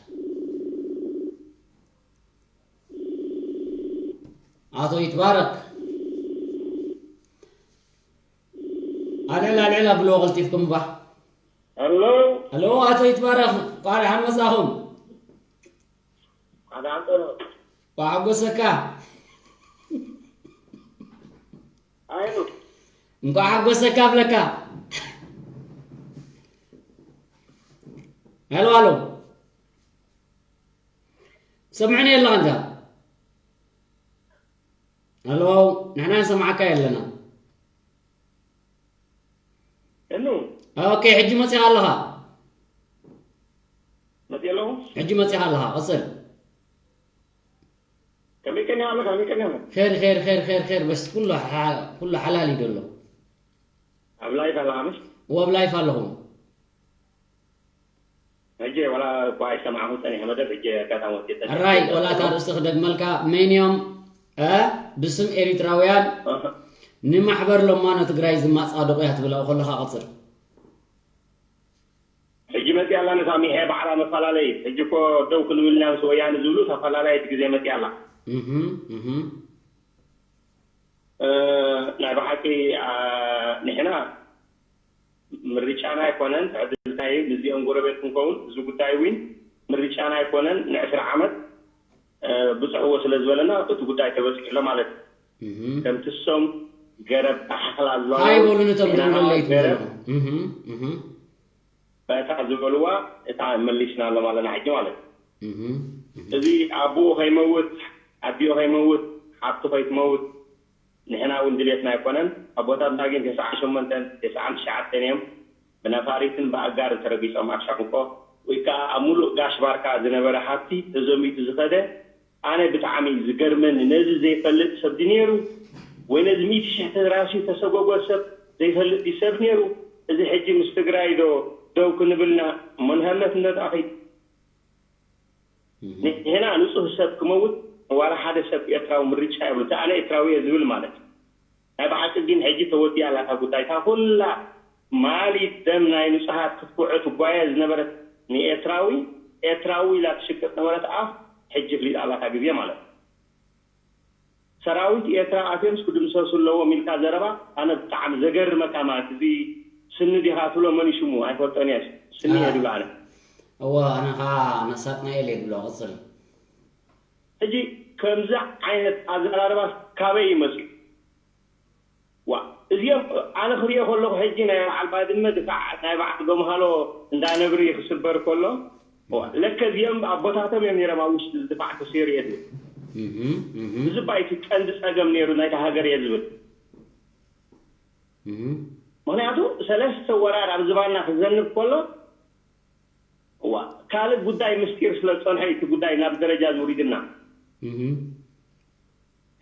ኣቶ ይትባረክ ኣልዕል ኣልዕል ኣብልዎ ቀልጢፍኩም እባ ኣሎ ኣሎ ኣቶ ይትባረክ እንኳዕ ደሓን መጻኹም ኣዳንጠ እንኳዕ ሓጎሰካ ኣይኑ እንኳዕ ሓጎሰካ ኣብለካ ኣሎ ኣሎ ሰምዕኒ ኣለኻ እንታ ኣሎ ንሕና ንሰምዓካ የለና እኑ ኦኬ ሕጂ መፂኻ ኣለኻ መፂ ኣለኹ ሕጂ መፂኻ ኣለኻ ቀፅል ከመይ ቀኒኻ ኣለኻ ከመይ ቀኒኻ ኸይር ኸይር ኸይር ኸይር ኸይር በስ ኩሉ ሓ- ኩሉ ሓላል እዩ ዘሎ ኣብ ላይፍ ኣለኻ ምሽ እዎ ኣብ ላይፍ ኣለኹ ሕጂ ዋላ እኳ ኣይሰማዕኹ ፀኒሐ መደብ ሕጂ ኣጋጣሚ ወፂ ሕራይ ዋላ እታ ርእሲ ክደግመልካ መን እዮም እ ብስም ኤሪትራውያን ንማሕበር ለማኖ ትግራይ ዝማፃደቑ እያ ትብል ኣብኡ ከለኻ ቀፅል ሕጂ መፂኣ ኣላ ነታ ሚሐ ባዕላ መፈላለይ ሕጂ እኮ ደው ክንብል ኢና ምስ ወያነ ዝብሉ ተፈላለየት ግዜ መፂኣ ኣላ እህ እህ ናይ ብሓቂ ንሕና ምርጫና ኣይኮነን ዕድልታይ ምስዚኦም ጎረቤት ክንከውን እዚ ጉዳይ እውን ምርጫና ኣይኮነን ንዕስራ ዓመት ብፅሕዎ ስለ ዝበለና እቲ ጉዳይ ተበፂሑ ኣሎ ማለት እዩ ከምቲ ሶም ገረብ ኣሓኽላ ኣለዋ ኣይበሉ ነቶም ንሕና ድማ ደንደለይት ገረብ በታ ዝበልዋ እታ መሊስና ኣለና ኣለና ሕጂ ማለት እዩ እዚ ኣቦኡ ከይመውት ኣዲኡ ከይመውት ሓብቱ ከይትመውት ንሕና እውን ድሌትና ኣይኮነን ኣቦታትና ግን ተስዓን ሸሞንተን ተስዓን ትሽዓተን እዮም ብነፋሪትን ብኣጋርን ተረጊፆም ኣብ ሻንቆ ወይ ከዓ ኣብ ሙሉእ ጋሽ ባርካ ዝነበረ ሃብቲ ተዘሚቱ ዝኸደ ኣነ ብጣዕሚ እዩ ዝገርመኒ ነዚ ዘይፈልጥ ሰብ ድዩ ነይሩ ወይ ነዚ ሚእቲ ሽሕ ተራእሲ ተሰጎጎ ሰብ ዘይፈልጥ ድዩ ሰብ ነይሩ እዚ ሕጂ ምስ ትግራይ ዶ ደው ክንብል ኢና እሞ ንሀመት እንዶ ተኣኺ ንሕና ንፁህ ሰብ ክመውት ዋላ ሓደ ሰብ ኤርትራዊ ምርጫ የብሉ እቲ ኣነ ኤርትራዊ እየ ዝብል ማለት እዩ ናይ ብሓቂ ግን ሕጂ ተወዲኣ ኣላ እታ ጉዳይ እታ ኩላ ማሊት ደም ናይ ንፁሃት ክትኩዑ ትጓየ ዝነበረት ንኤርትራዊ ኤርትራዊ ኢላ ትሽቅጥ ነበረት ኣፍ ሕጂ ፍሊጣ ኣላ እታ ግዜ ማለት እዩ ሰራዊት ኤርትራ ኣትዮምስ ክድምሰሱ ኣለዎም ኢልካ ዘረባ ኣነ ብጣዕሚ ዘገርመካ ማለት እዚ ስኒ ዲኻ ትብሎ፣ መን ይሽሙ ኣይፈልጦን እየ። ስኒ እየ ዝብሎ ኣነ። እወ፣ ኣነ ኸዓ መሳጥናኤል እየ ዝብሎ። ቅፅል። ሕጂ ከምዚ ዓይነት ኣዘራርባ ካበይ እዩ መፅኡ? ዋ፣ እዚኦም ኣነ ክሪኦ ከለኹ ሕጂ ናይ በዓል ባድመ ድፋዕ ናይ በዓል ገምሃሎ እንዳ ነብሪ ክስበር ከሎ፣ ዋ፣ ለከ እዚኦም ኣቦታቶም እዮም ነይሮም ኣብ ውሽጢ ድፋዕ ክስየሩ እየ ዝብል። እዚ ባይቲ ቀንዲ ፀገም ነይሩ ናይታ ሃገር እየ ዝብል። ምክንያቱ ሰለስተ ወራር ኣብ ዝባና ክዘንብ ከሎ፣ ዋ፣ ካልእ ጉዳይ ምስጢር ስለ ዝፀንሐ እቲ ጉዳይ ናብ ደረጃ ዝውሪድና።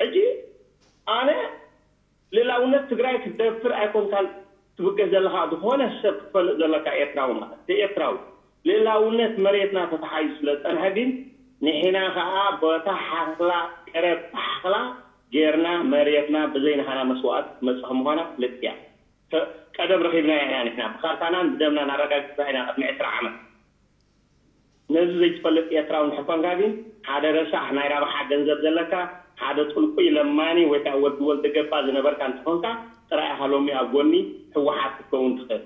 ሕጂ ኣነ ልእላውነት ትግራይ ክትደፍር ኣይኮንካን ትብገስ ዘለካ፣ ዝኾነ ሰብ ክትፈልጥ ዘለካ ኤርትራዊ ማለት እቲ ኤርትራዊ ልእላውነት መሬትና ተተሓይዙ ስለ ዝፀንሐ ግን ንሕና ከዓ በታ ሓኽላ ቀረብ ሓኽላ ጌርና መሬትና ብዘይ ናህና መስዋእት ትመፅእ ምዃና ፍልጥ እያ። ቀደም ረኺብናያ ኢና ንሕና ብካርታናን ብደምናን ኣረጋጊፅና ኢና ቅድሚ ዕስራ ዓመት። ነዚ ዘይትፈልጥ ኤርትራዊ እንድሕር ኮንካ ግን ሓደ ረሳሕ ናይ ረብሓ ገንዘብ ዘለካ ሓደ ጥልቁይ ለማኒ ወይ ከዓ ወዲ ወልደ ገባ ዝነበርካ እንተኾንካ ጥራይ ኢኻ ሎሚ ኣብ ጎኒ ህወሓት ክትከውን ትኽእል።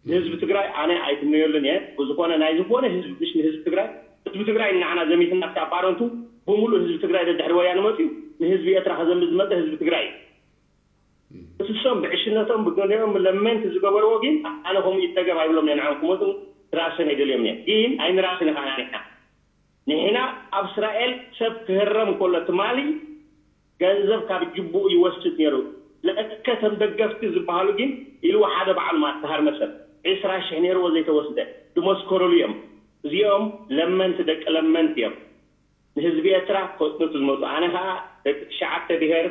ንህዝቢ ትግራይ ኣነ ኣይትምነየሉን እየ። ብዝኾነ ናይ ዝኾነ ህዝቢ ብሽ ንህዝቢ ትግራይ ህዝቢ ትግራይ ንዓና ዘሚትና ክሳብ ባረንቱ ብምሉእ ህዝቢ ትግራይ ደድሕሪ ወያነ መፅዩ ንህዝቢ ኤርትራ ከዘምት ዝመፀ ህዝቢ ትግራይ እዩ። እትሶም ብዕሽነቶም ብገንኦም ለመንቲ ዝገበርዎ ግን ኣነ ከምኡ ይደገም ኣይብሎም እየ። ንዕኦም ክሞቱ ድራሰን ኣይደልዮም እየ። ግን ኣይንራስን ኢኻ ንሕና ንሕና ኣብ እስራኤል ሰብ ክህረም ከሎ ትማሊ ገንዘብ ካብ ጅቡኡ ይወስድ ነይሩ። ለእከ ተም ደገፍቲ ዝበሃሉ ግን ኢልዎ ሓደ በዓል ማት ተሃርመ ሰብ ዕስራ ሽሕ ነይርዎ ዘይተወስደ ድመስከረሉ እዮም። እዚኦም ለመንቲ ደቂ ለመንቲ እዮም። ንህዝቢ ኤርትራ ከፅንቱ ዝመፁ ኣነ ከዓ ደቂ ትሽዓተ ብሄር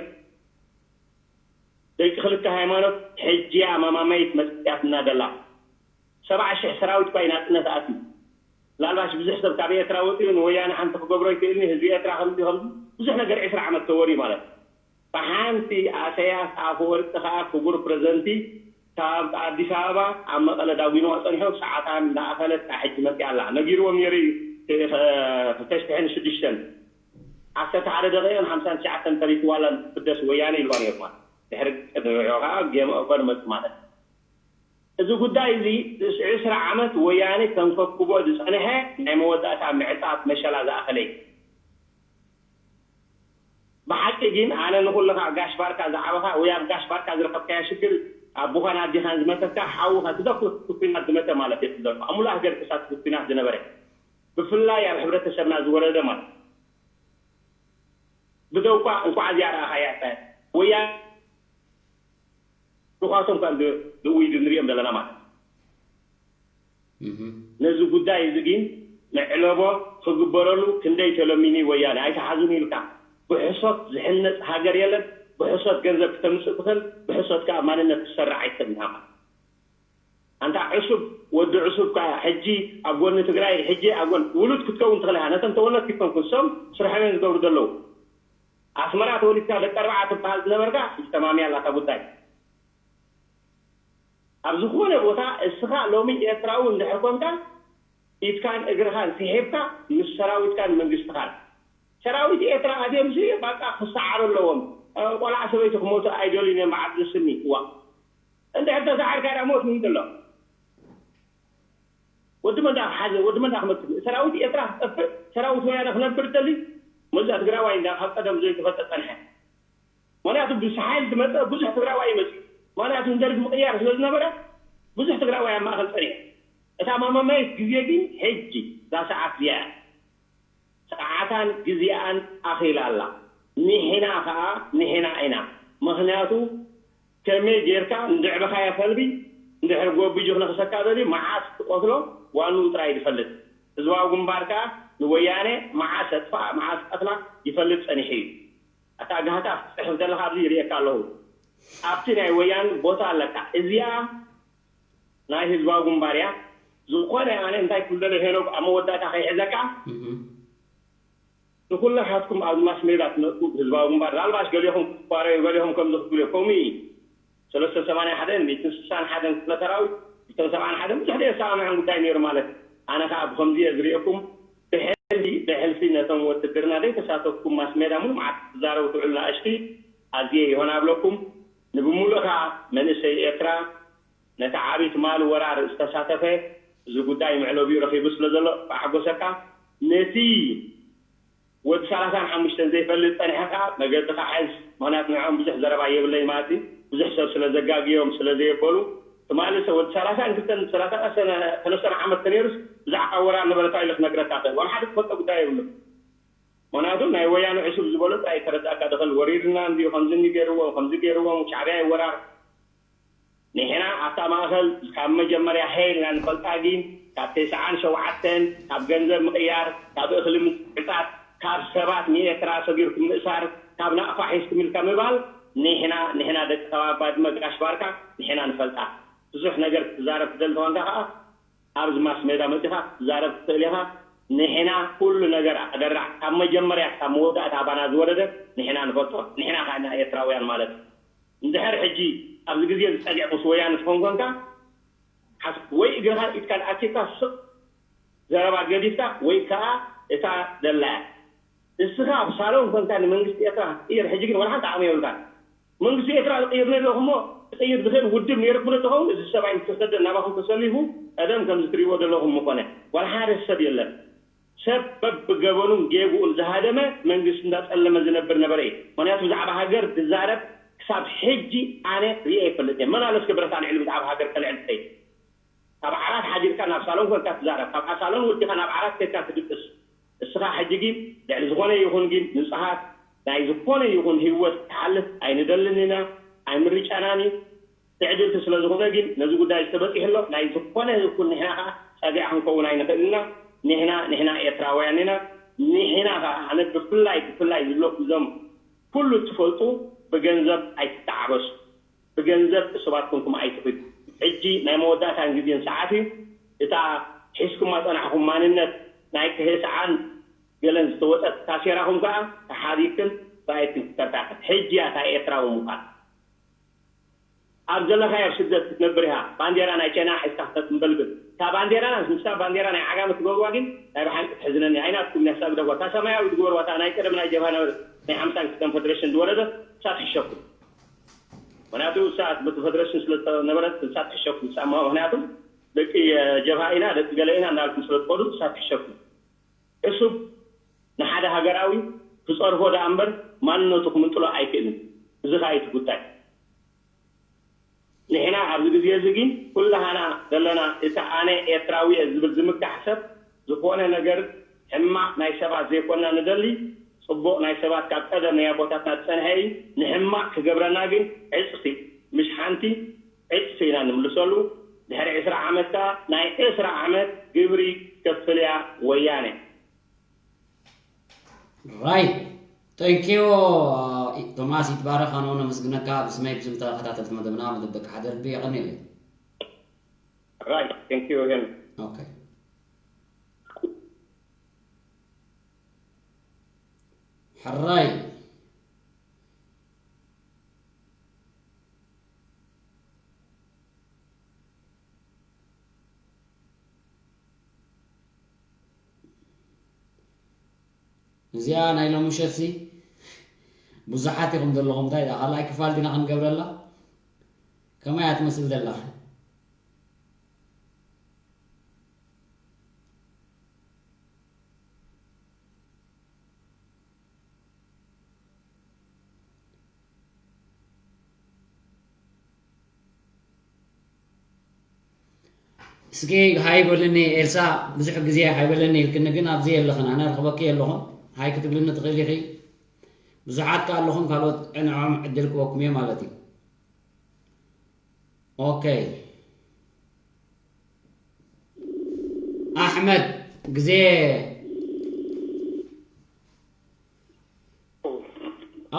ደቂ ክልተ ሃይማኖት ሕጂ እያ ማማመይት መፅያትና ደላ። ሰብዓ ሽሕ ሰራዊት እኳ እዩ ናፅነት ኣትዩ። ላልባሽ ብዙሕ ሰብ ካብ ኤርትራ ወፂኡ ንወያነ ሓንቲ ክገብሮ ይክእልኒ ህዝቢ ኤርትራ ከምዚ ከምዚ ብዙሕ ነገር ዕስራ ዓመት ተወርዩ ማለት እዩ። ብሓንቲ ኣሰያስ ኣፈወርቂ ከዓ ክቡር ፕረዘንቲ ካብ ኣዲስ ኣበባ ኣብ መቐለ ዳጒንዋ ፀኒሑ ሰዓታን እንዳኣኸለት ካብ ሕጂ መፅያ ኣላ ነጊርዎም ነይሩ እዩ። ክልተ ሽሕን ሽዱሽተን ዓሰርተ ሓደ ደቂቕን ሓምሳን ትሽዓተን ተሪፍዋላ ንክፍደስ ወያነ ኢልዋ ነይሩ ማለት ድሕሪ ቅድሚ ከዓ ጌም ኦቨር መፁ ማለት እዩ። እዚ ጉዳይ እዚ ዕስራ ዓመት ወያነ ከንከብክቦ ዝፀንሐ ናይ መወዳእታ ምዕፃት መሸላ ዝኣኸለ እዩ። ብሓቂ ግን ኣነ ንኹልኻ ጋሽ ባርካ ዝዓበኻ ወይ ኣብ ጋሽ ባርካ ዝረኸብካያ ሽግር ኣቦኻን ኣዴኻን ዝመተካ ሓውኻ ዝደፍር ኩናት ዝመተ ማለት እየ ዝብለካ ኣብ ሙሉእ ሃገር ክሳት ኩናት ዝነበረ ብፍላይ ኣብ ሕብረተሰብና ዝወረደ ማለት ብደውኳ እንኳዕ እዚኣ ረኣኻያ ወያ ድኳቶም ካብ ዝውይ ንሪኦም ዘለና ማለት ነዚ ጉዳይ እዚ ግን ንዕለቦ ክግበረሉ ክንደይ ተለሚኒ ወያነ ኣይተሓዙን ኢልካ ብሕሶት ዝሕነፅ ሃገር የለን። ብሕሶት ገንዘብ ክተምፅእ ትኽእል ብሕሶት ከዓ ማንነት ክሰርዕ ኣይትኽእል ኢኻ ማለት ኣንታ ዕሱብ ወዲ ዕሱብ ከዓ ሕጂ ኣብ ጎኒ ትግራይ ሕጂ ኣብ ጎን ውሉድ ክትከውን ትኽእል ኢኻ ነተን ተወለድቲ ክከውን ክሶም ስርሖም እዮም ዝገብሩ ዘለዉ ኣስመራ ተወሊድካ ደቂ ኣርባዓ ትበሃል ዝነበርካ ሕጂ ተማምያ ኣላ እታ ጉዳይ ኣብ ዝኾነ ቦታ እስኻ ሎሚ ኤርትራዊ እንድሕር ኮንካ ኢድካን እግርኻን ስሒብካ ምስ ሰራዊትካን መንግስትኻን ሰራዊት ኤርትራ ኣድዮም ሲ ባቃ ክሰዓሩ ኣለዎም ቆልዓ ሰበይቲ ክሞቱ ኣይደልዩን እዮም ብዓብዲ ስኒ እዋ እንድሕር ተሰዓርካ ዳ ሞት ምን ዘሎ ወዲ መን ዳ ክሓዘ ወዲ መን ዳ ክመክት ሰራዊት ኤርትራ ክጠፍእ ሰራዊት ወያነ ክነብር ደሊ መዛ ትግራዋይ እንዳ ካብ ቀደም ዘይተፈጠ ጸንሐ ምክንያቱ ብሓይል ዝመፀ ብዙሕ ትግራዋይ ይመፅእ ምክንያቱ ንደርግ ምቕያር ስለ ዝነበረ ብዙሕ ትግራዋይ ኣብ ማእኸል ፀኒሑ እታ ማማማየት ግዜ ግን ሕጂ እዛ ሰዓት እዚኣ ሰዓታን ግዜኣን ኣኺላ ኣላ ንሕና ከዓ ንሕና ኢና ምክንያቱ ከመይ ጌርካ እንድዕበኻዮ ከልቢ እንድሕር ጎቢጁ ክነኽሰካ ደልዩ መዓስ ትቆትሎ ዋንኡ ጥራይ ዝፈልጥ ህዝባዊ ግንባር ከዓ ንወያነ መዓስ ኣጥፍኣ መዓስ ቀትላ ይፈልጥ ፀኒሑ እዩ ኣታ ጋህታ ክትፅሕፍ ዘለካ ኣብዚ ይርእየካ ኣለኹ ኣብቲ ናይ ወያን ቦታ ኣለካ እዚኣ ናይ ህዝባዊ ግንባር እያ ዝኾነ ኣነ እንታይ ክብል ደለ ሄኖግ ኣብ መወዳእታ ከይሕዘካ ንኩላትኩም ኣብ ማስ ሜዳ ትመፁ ህዝባዊ ግንባር ላልባሽ ገሊኹም ክትባረዩ ገሊኹም ከምዚ ክትብሉ ከምኡ እዩ ሰለስተ ሰማንያ ሓደን ሚእትን ስሳን ሓደን ክፍለ ሰራዊት ክልተን ሰብዓን ሓደን ብዙሕ ደየሰማምዐን ጉዳይ ነይሩ ማለት ኣነ ከዓ ብከምዚ እየ ዝርእየኩም ብሕልፊ ብሕልፊ ነቶም ወትድርና ዘይተሳተፍኩም ማስ ሜዳ ሙሉ መዓት ትዛረቡ ትውዕሉ ንኣሽቲ ኣዝየ ይሆን ኣብለኩም ንብምሉእኻ መንእሰይ ኤርትራ ነቲ ዓቢ ትማሊ ወራር ዝተሳተፈ፣ እዚ ጉዳይ መዕለቢኡ ረኺቡ ስለ ዘሎ ከሓጎሰካ። ነቲ ወዲ ሰላሳን ሓሙሽተን ዘይፈልጥ ጸኒሕካ መገድኻ ሕዝ። ምኽንያቱ ንዕኦም ብዙሕ ዘረባ የብለይ ማለት እዩ። ብዙሕ ሰብ ስለ ዘጋግዮም ስለ ዘየበሉ፣ ትማሊ ሰብ ወዲ ሰላሳን ክልተን፣ ሰላሳ ሰነ-፣ ሰለስተን ዓመት ተነይሩስ ብዛዕባ ወራር ነበረ እንታይ ኢሉ ክነግረካ ይኽእል? ዋላ ሓደ ዝፈልጦ ጉዳይ የብሉን። ምኽንያቱ ናይ ወያነ ዕሱብ ዝበሎ ጥራይ ተረዳእካ። ደኸል ወሪርና እንድዩ፣ ከምዚ እንዲ ገይርዎም፣ ከምዚ ገይርዎም፣ ሻዕብያ ይወራር። ንሕና ኣብታ ማእኸል ካብ መጀመርያ ሄልና ንፈልጣ፣ ግን ካብ ተስዓን ሸውዓተን፣ ካብ ገንዘብ ምቕያር፣ ካብ እኽሊ ምጽዕጻት፣ ካብ ሰባት ንኤርትራ ሰጊርኩም ምእሳር፣ ካብ ናቕፋ ሒዝኩም ኢልካ ምባል፣ ንሕና፣ ንሕና ደቂ ከባቢ ባድመ ጋሽ ባርካ፣ ንሕና ንፈልጣ። ብዙሕ ነገር ክትዛረብ ትደሊ ተኾንካ ከኣ፣ ኣብዚ ማስ ሜዳ መጺኻ ክትዛረብ ትኽእል ኢኻ። ንሕና ኩሉ ነገር ኣደራዕ፣ ካብ መጀመርያ ክሳብ መወዳእታ ኣባና ዝወረደ ንሕና ንፈልጦ፣ ንሕና ከኣ ኢና ኤርትራውያን ማለት እዩ። እንድሕር ሕጂ ኣብዚ ግዜ ዝጸግዕ ምስ ወያነ ትኾን ኮንካ፣ ሓስ-፣ ወይ እግርኻ ኢድካን ኣኪብካ ስቕ ዘረባ ገዲፍካ፣ ወይ ከኣ እታ ደላያ እስኻ ኣብ ሳሎን ኮንካ ንመንግስቲ ኤርትራ ክትቅይር፣ ሕጂ ግን ዋላ ሓንቲ ዓቕሚ የብልካን። መንግስቲ ኤርትራ ዝቅይር ነይሩ እሞ ክቅይር ዝኽእል ውድብ ነይሩ ክብሎ ተኸውን፣ እዚ ሰብኣይ ምስ ተሰደ ናባኹም ተሰሊፉ ቀደም ከምዚ ትሪእዎ ዘለኹም ምኾነ። ዋላ ሓደ ሰብ የለን። ሰብ በብገበኑን ጌግኡን ዝሃደመ መንግስቲ እንዳጸለመ ዝነብር ነበረ እዩ። ምኽንያቱ ብዛዕባ ሃገር ዝዛረብ ክሳብ ሕጂ ኣነ ሪኤ ይፈልጥ እየ። መን ኣሎ እስከ ብረት ኣልዒሉ ብዛዕባ ሃገር ከልዕል ዝኸይድ? ካብ ዓራት ሓዲርካ ናብ ሳሎን ኮንካ ትዛረብ፣ ካብ ሳሎን ወዲኻ ናብ ዓራት ከድካ ትድቅስ። እስኻ ሕጂ ግን ልዕሊ ዝኾነ ይኹን ግን ንጹሃት ናይ ዝኾነ ይኹን ህይወት ክትሓልፍ ኣይንደልን ኢና፣ ኣይምርጫናን እዩ። ትዕድልቲ ስለ ዝኾነ ግን ነዚ ጉዳይ ዝተበጺሑ ኣሎ። ናይ ዝኾነ ይኹን ንሕና ከኣ ጸግዒ ክንከውን ኣይንኽእልን ኢና። ንሕና፣ ንሕና ኤርትራውያን ኢና። ንሕና ከኣ ኣነ ብፍላይ፣ ብፍላይ ዝብለኩም እዞም ኩሉ እትፈልጡ ብገንዘብ ኣይትተዓበሱ። ብገንዘብ እሱባት ኮንኩም ኣይትኺዱ። ሕጂ ናይ መወዳእታን ግዜን ሰዓት እዩ። እታ ሒዝኩማ ጸናሕኩም ማንነት ናይ ክህስዓን ገለን ዝተወጠት ታሴራኹም ከኣ ተሓዲግክን ራእይክን ክተርካክን። ሕጂ እያ እታ ኤርትራዊ ምዃን። ኣብ ዘለኻዮ ኣብ ስደት ክትነብር ኢኻ። ባንዴራ ናይ ቻይና ሒዝካ ክተጥንበልብል። እታ ባንዴራና ምስታ ባንዴራ ናይ ዓጋመ ትገብርዋ ግን ናይ ብሓቂ ትሕዝነኒ። ኣይናትኩም እያ፣ ሳብ ደጓ። እታ ሰማያዊ ትግበርዋ፣ እታ ናይ ቀደም ናይ ጀብሃ ነበረት ናይ ሓምሳን ክልተን ፈደረሽን ዝወረደት፣ እሳ ትሕሸኩም። ምኽንያቱ እሳ በቲ ፈደረሽን ስለ ዝነበረት እሳ ትሕሸኩም። እሳ እሞ ምኽንያቱ ደቂ ጀብሃ ኢና፣ ደቂ ገለ ኢና እናልኩም ስለ ትኸዱ እሳ ትሕሸኩም። ዕሱብ ንሓደ ሃገራዊ ክጸርፎ ደኣ እምበር ማንነቱ ክምንጥሎ ኣይክእልን። እዚ ከኣ እዩ እቲ ጉዳይ። ንሕና ኣብዚ ግዜ እዚ ግን ኩላህና ዘለና እቲ ኣነ ኤርትራዊ እየ ዝብል ዝምካሕ ሰብ ዝኾነ ነገር ሕማቕ ናይ ሰባት ዘይኮና ንደሊ፣ ጽቡቕ ናይ ሰባት ካብ ቀደም ናይ ኣቦታትና ዝጸንሐ እዩ። ንሕማቕ ክገብረና ግን ዕጽፊ፣ ምሽ ሓንቲ ዕጽፊ ኢና ንምልሰሉ። ድሕሪ ዕስራ ዓመት ከኣ ናይ ዕስራ ዓመት ግብሪ ክትከፍል እያ ወያነ። ራይት። ተንኪዩ ቶማስ ይትባረክ። ኣነ እውን ኣመስግነካ ብስመይ ብስም ተኸታተልቲ መደብና መደብ ደቂ ሓደ ልቢ የቐንየለይ። ራይት። ተንኪዩ ሄን። ኦኬ። ሕራይ። እዚኣ ናይ ሎሚ ምሸትሲ ብዙሓት ኢኹም ዘለኹም። እንታይ ደኣ ካልኣይ ክፋል ዲና ክንገብረላ? ከመይ እያ ትመስል ዘላ? እስኪ ሃይ በልኒ ኤልሳ፣ ብዙሕ ግዜ ሃይ በለኒ ኢልክኒ ግን ኣብዚ የለኽን፣ ኣነ ረኽበኪ የለኹን። ሃይ ክትብልኒ ትኽእሊ ኢኺ። ብዙሓት ከኣ ኣለኹም ካልኦት ንዕኦም ዕድል ክበኩም እየ ማለት እዩ። ኦኬ ኣሕመድ ግዜ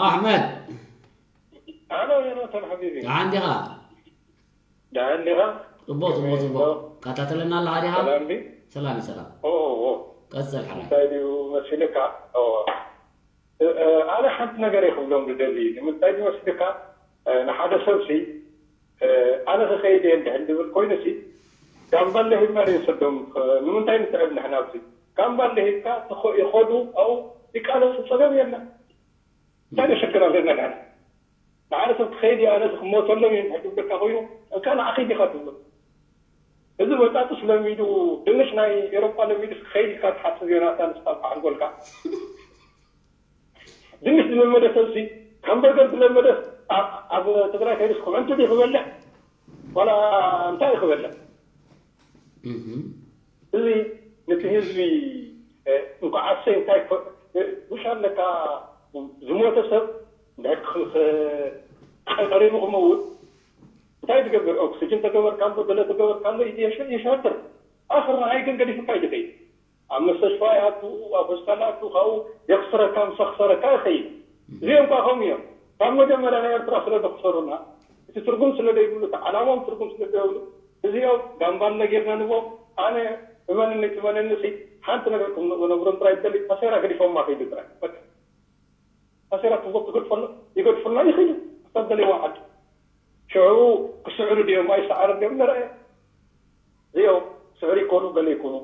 ኣሕመድ ኣሎ ዮናታን ሓቢቢ ደሓን ዲኻ? ደሓን ዲኻ? ጽቡቕ ጽቡቕ ጽቡቕ። ካታተለና ኣለኻ ዲኻ? ሰላም ዲ? ሰላም እዩ ሰላም። ኦ ኦ ቀጽል ሓራይ። እንታይ ድዩ መሲልካ? ኦ እ- እ- ኣነ ሓንቲ ነገር እየ ክብሎም ዝደሊ። ንምንታይ ድዩ መሲልካ? እ፣ ንሓደ ሰብሲ እ፣ ኣነ ክኸይድ እየ እንድሕር ዝብል ኮይኑሲ ጋምባለ ሂብና ንውሰዶም። እ፣ ንምንታይ ንስዕብ ንሕና ኣብዚ? ጋምባለ ሂብካ ትኸ- ይኸዱ ኣብኡ ይቃለሱ ጸገም የለን። እንታይ ሽግር ኣለና ንሕና? ንሓደ ሰብ ክኸይድ እዩ፣ ኣነ ክሞተሎም እየ እንድሕር ዝብለካ ኮይኑ፣ እንካ ንዓኺ ዲኻ ትብሎ? እዚ በጣጥስ ለሚዱ፣ ድንሽ ናይ ኤሮጳ ለሚዱ ክኸይድ ኢልካ ትሓስብ ዮናታን፣ ንስኻ እኳ ሓንጎልካ። ድንሽ ዝለመደ ሰብሲ፣ ሃምበርገር ዝለመደ ኣብ ኣብ ትግራይ ከይዱስ ኩዕንቲ ድዩ ክበልዕ? ዋላ እንታይ እዩ ክበልዕ? እህ። እዚ ነቲ ህዝቢ፣ እ፣ እንኳዕ ኣሰይ እንታይ ኮ-፣ እ፣ ውሽ ኣለካ፣ ዝሞተ ሰብ እንድሕር ክ-፣ ክ-፣ ቀሪቡ ክመውት እንታይ ትገብር? ኦክስጅን ተገበርካሉ፣ ገለ ተገበርካሉ፣ የሸ-፣ የሻትር። ኣኽር ንዓይ ግን ገዲፉካ እዩ ዝኸይድ። ኣብ መስተሽፋ ይኣቱ፣ ኣብ ሆስፒታል ይኣቱ፣ ካብኡ የኽስረካ፣ ምስ ኣኽሰረካ ይኸይድ። እዚኦም ከኣ ከምኡ እዮም። ካብ መጀመርያ ናይ ኤርትራ ስለ ዘኽሰሩና፣ እቲ ትርጉም ስለ ዘይብሉ፣ እቲ ዓላማኦም ትርጉም ስለ ዘይብሉ፣ እዚኦም ጋምባለ ጌርና ንቦም፣ ኣነ እመንኒ ትመነኒ ሲ፣ ሓንቲ ነገር ክነግሮም ጥራይ ዝደሊ፣ ኣሴራ ገዲፎማ ከይዱ ጥራይ። በቃ። ኣሴራ ትቦ ትገድፈሉ፣ ይገድፉልና ይኽእሉ። ኣብታ ዝደለይዋ ዓዲ። ሽዑ ክስዕሩ ድዮም ኣይሰዓሩ ድዮም ንርኣዮም። እዚኦም ስዕሪ ይኮኑ ገለ ይኮኑ።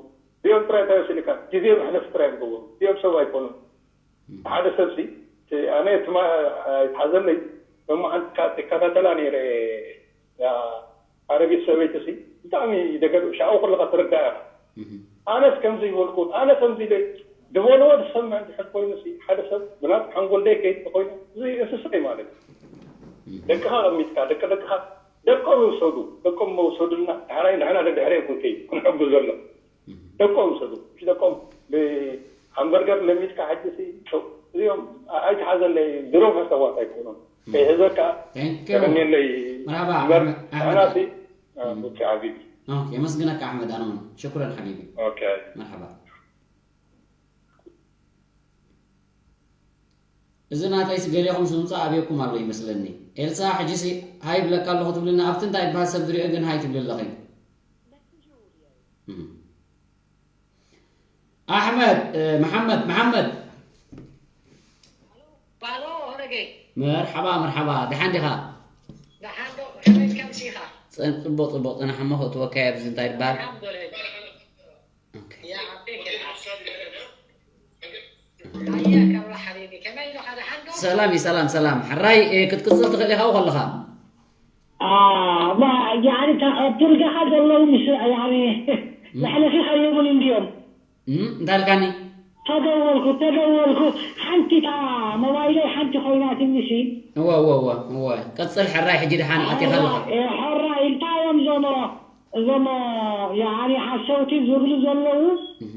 እዚኦም ጥራይ እንታይ ወሲልካ? ግዜ መሕለፊ ጥራይ ዝገብሩ። እዚኦም ሰብ ኣይኮኑን። ሓደ ሰብሲ፣ እቲ ኣነ ትማ-፣ ኣይትሓዘለይ፣ ሎማዓንቲ ካ-፣ ይከታተላ ነይረ፣ እያ ኣረጊት ሰበይትሲ፣ ብጣዕሚ ደገ-፣ ሽዑ ከለኻ ትርዳእ ኢኻ። እህ። ኣነስ ከምዚ ይበልኩ፣ ኣነ ከምዚ ኢለ፣ ዝበልዎ ዝሰምዕ እንድሕር ኮይኑሲ፣ ሓደ ሰብ ብናቱ ሓንጎል ደይከይድ ተኮይኑ፣ እዚ እንስሳ እዩ ማለት እዩ። እህ። ደቅኻ ቀሚጥካ፣ ደቂ ደቅኻ፣ ደቆም ይውሰዱ፣ ደቆም መውሰዱልና፣ ዳሕራይ ንሕና ደድሕሪ ክንከይድ፣ ክንሕግዞሎም። ደቆም ይውሰዱ። እሺ፣ ደቆም ብሃምበርገር ለሚድካ ሕጂ ሲ፣ ሸው፣ እዚኦም ኣ-፣ ኣይትሓዘለይ፣ ድሮ ፈተዋት ኣይኮኑን። እም። ከይሕዘካ፣ Thank you። ቀንየለይ መርሃባ፣ እምበር፣ ኣሕመድ፣ ኣሕመድ። ንሕና ሲ፣ እ፣ እም። ውፅእ ዓቢቢ። ኦኬ፣ የመስግነካ ኣሕመድ፣ ኣነ እውን። ሽኩረን ሓቢቢ። ኦኬ። መርሃባ። እዚ ናተይስ ገሌኹም ስምጻ ኣብየኩም ኣሎ ይመስለኒ። ኤልሳ፣ ሕጂሲ ሃይ ብለካ ኣለኹ ትብልኒ፣ ኣብቲ እንታይ ይበሃል ሰብ ዝሪኦ ግን ሃይ ትብሊ ኣለኺ። እም። ኣሕመድ፣ እ፣ መሓመድ፣ መሓመድ። ባሎ ሆረገይ። መርሓባ፣ መርሓባ። ደሓን ዲኻ? ደሓን ዶ? ከመይ ከምሲ ኢኻ? ጽ-፣ ጽቡቕ፣ ጽቡቕ። ጽናሕ እሞ ክእትወካየ ኣብዚ እንታይ ይበሃል? ኣልሓምዱሊላህ። ኦኬ። ያ ዓቢ እንግዲህ። ኣያ ካብራ ሓቢቢ፣ ከመይ ኢኻ? ደሓን ዶ? ሰላም እዩ፣ ሰላም፣ ሰላም። ሕራይ፣ እ፣ ክትቅጽል ትኽእል ኢኻ ከለኻ። ኣ፣ ማ-፣ ያኒ፣ ታ-፣ ኣብ ደረጃኻ ዘለዉ ምስ፣ ያኒ፣ እም። መሕለፊ ከይህቡን እንድዮም። እም፣ እንታይ ኢልካኒ? ተደወልኩ፣ ተደወልኩ። ሓንቲ እታ ሞባይለይ ሓንቲ ኮይና ትንሽ። እወ፣ እወ፣ እወ፣ እወ። ቀጽል ሕራይ፣ ሕጂ ደሓን ኣቲኻ ኣለኻ። እ፣ ሕራይ፣ እንታይ እዮም እዞም፣ እዞም፣ ያኒ፣ ሓሰውቲ ዝብሉ ዘለዉ? እህ።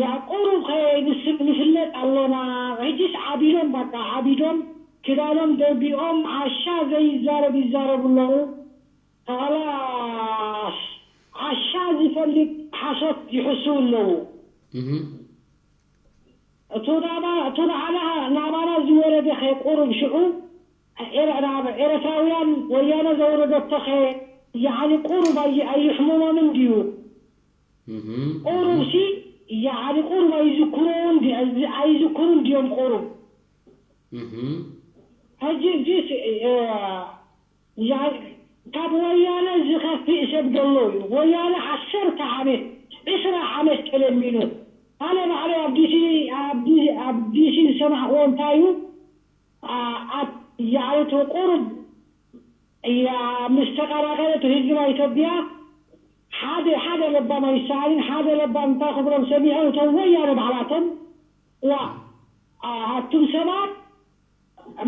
ያ፣ ቁሩብ ከ ንስ-፣ ንፍለጥ ኣሎና። ሕጂስ ዓቢዶም፣ በቃ ዓቢዶም፣ ክዳኖም ደርቢኦም፣ ዓሻ ዘይዛረብ ይዛረቡ ኣለዉ። ኸላስ፣ ዓሻ ዝፈልጥ ሓሶት ይሕስው ኣለዉ። እህ። እቱ ናባ-፣ እቱ ንዓና፣ ናባና ዝወረደ ኸ ቁሩብ ሽዑ፣ ኤረ-፣ ናብ ኤረትራውያን ወያነ ዘውረደቶ ኸ፣ ያዕኒ ቁሩብ ኣይ-፣ ኣይሕሙሞምን ድዩ? እህ። ቁሩብ ሲ፣ ያዕኒ ቁሩብ ኣይዝክሩን ዲ-፣ ኣይዝክሩን ድዮም ቁሩብ? እህ። ሕጂ እዚስ፣ እ፣ ያ-፣ ካብ ወያነ ዝኸፍእ ሰብ ዘሎ እዩ። ወያነ ዓሰርተ ዓመት፣ ዕስራ ዓመት ተለሚኑ። ኣነ ባዕለይ ኣብ ዲሲ፣ ኣብ ዲ-፣ ኣብ ዲሲ ዝሰማዕክዎ እንታይ እዩ? ኣ-፣ ኣብ፣ ያዕኒ እቲ ቁሩብ፣ ያ-፣ ምስ ተቀራቀረ እቲ ህዝቢ ናይ ኢትዮጵያ ሓደ፣ ሓደ ለባም ኣይሰኣልን፣ ሓደ ለባም እንታይ ክብሎም ሰሚዖም እቶም ወያነ ባዕላቶም፣ ዋ፣ ኣ-፣ ኣቱም ሰባት፣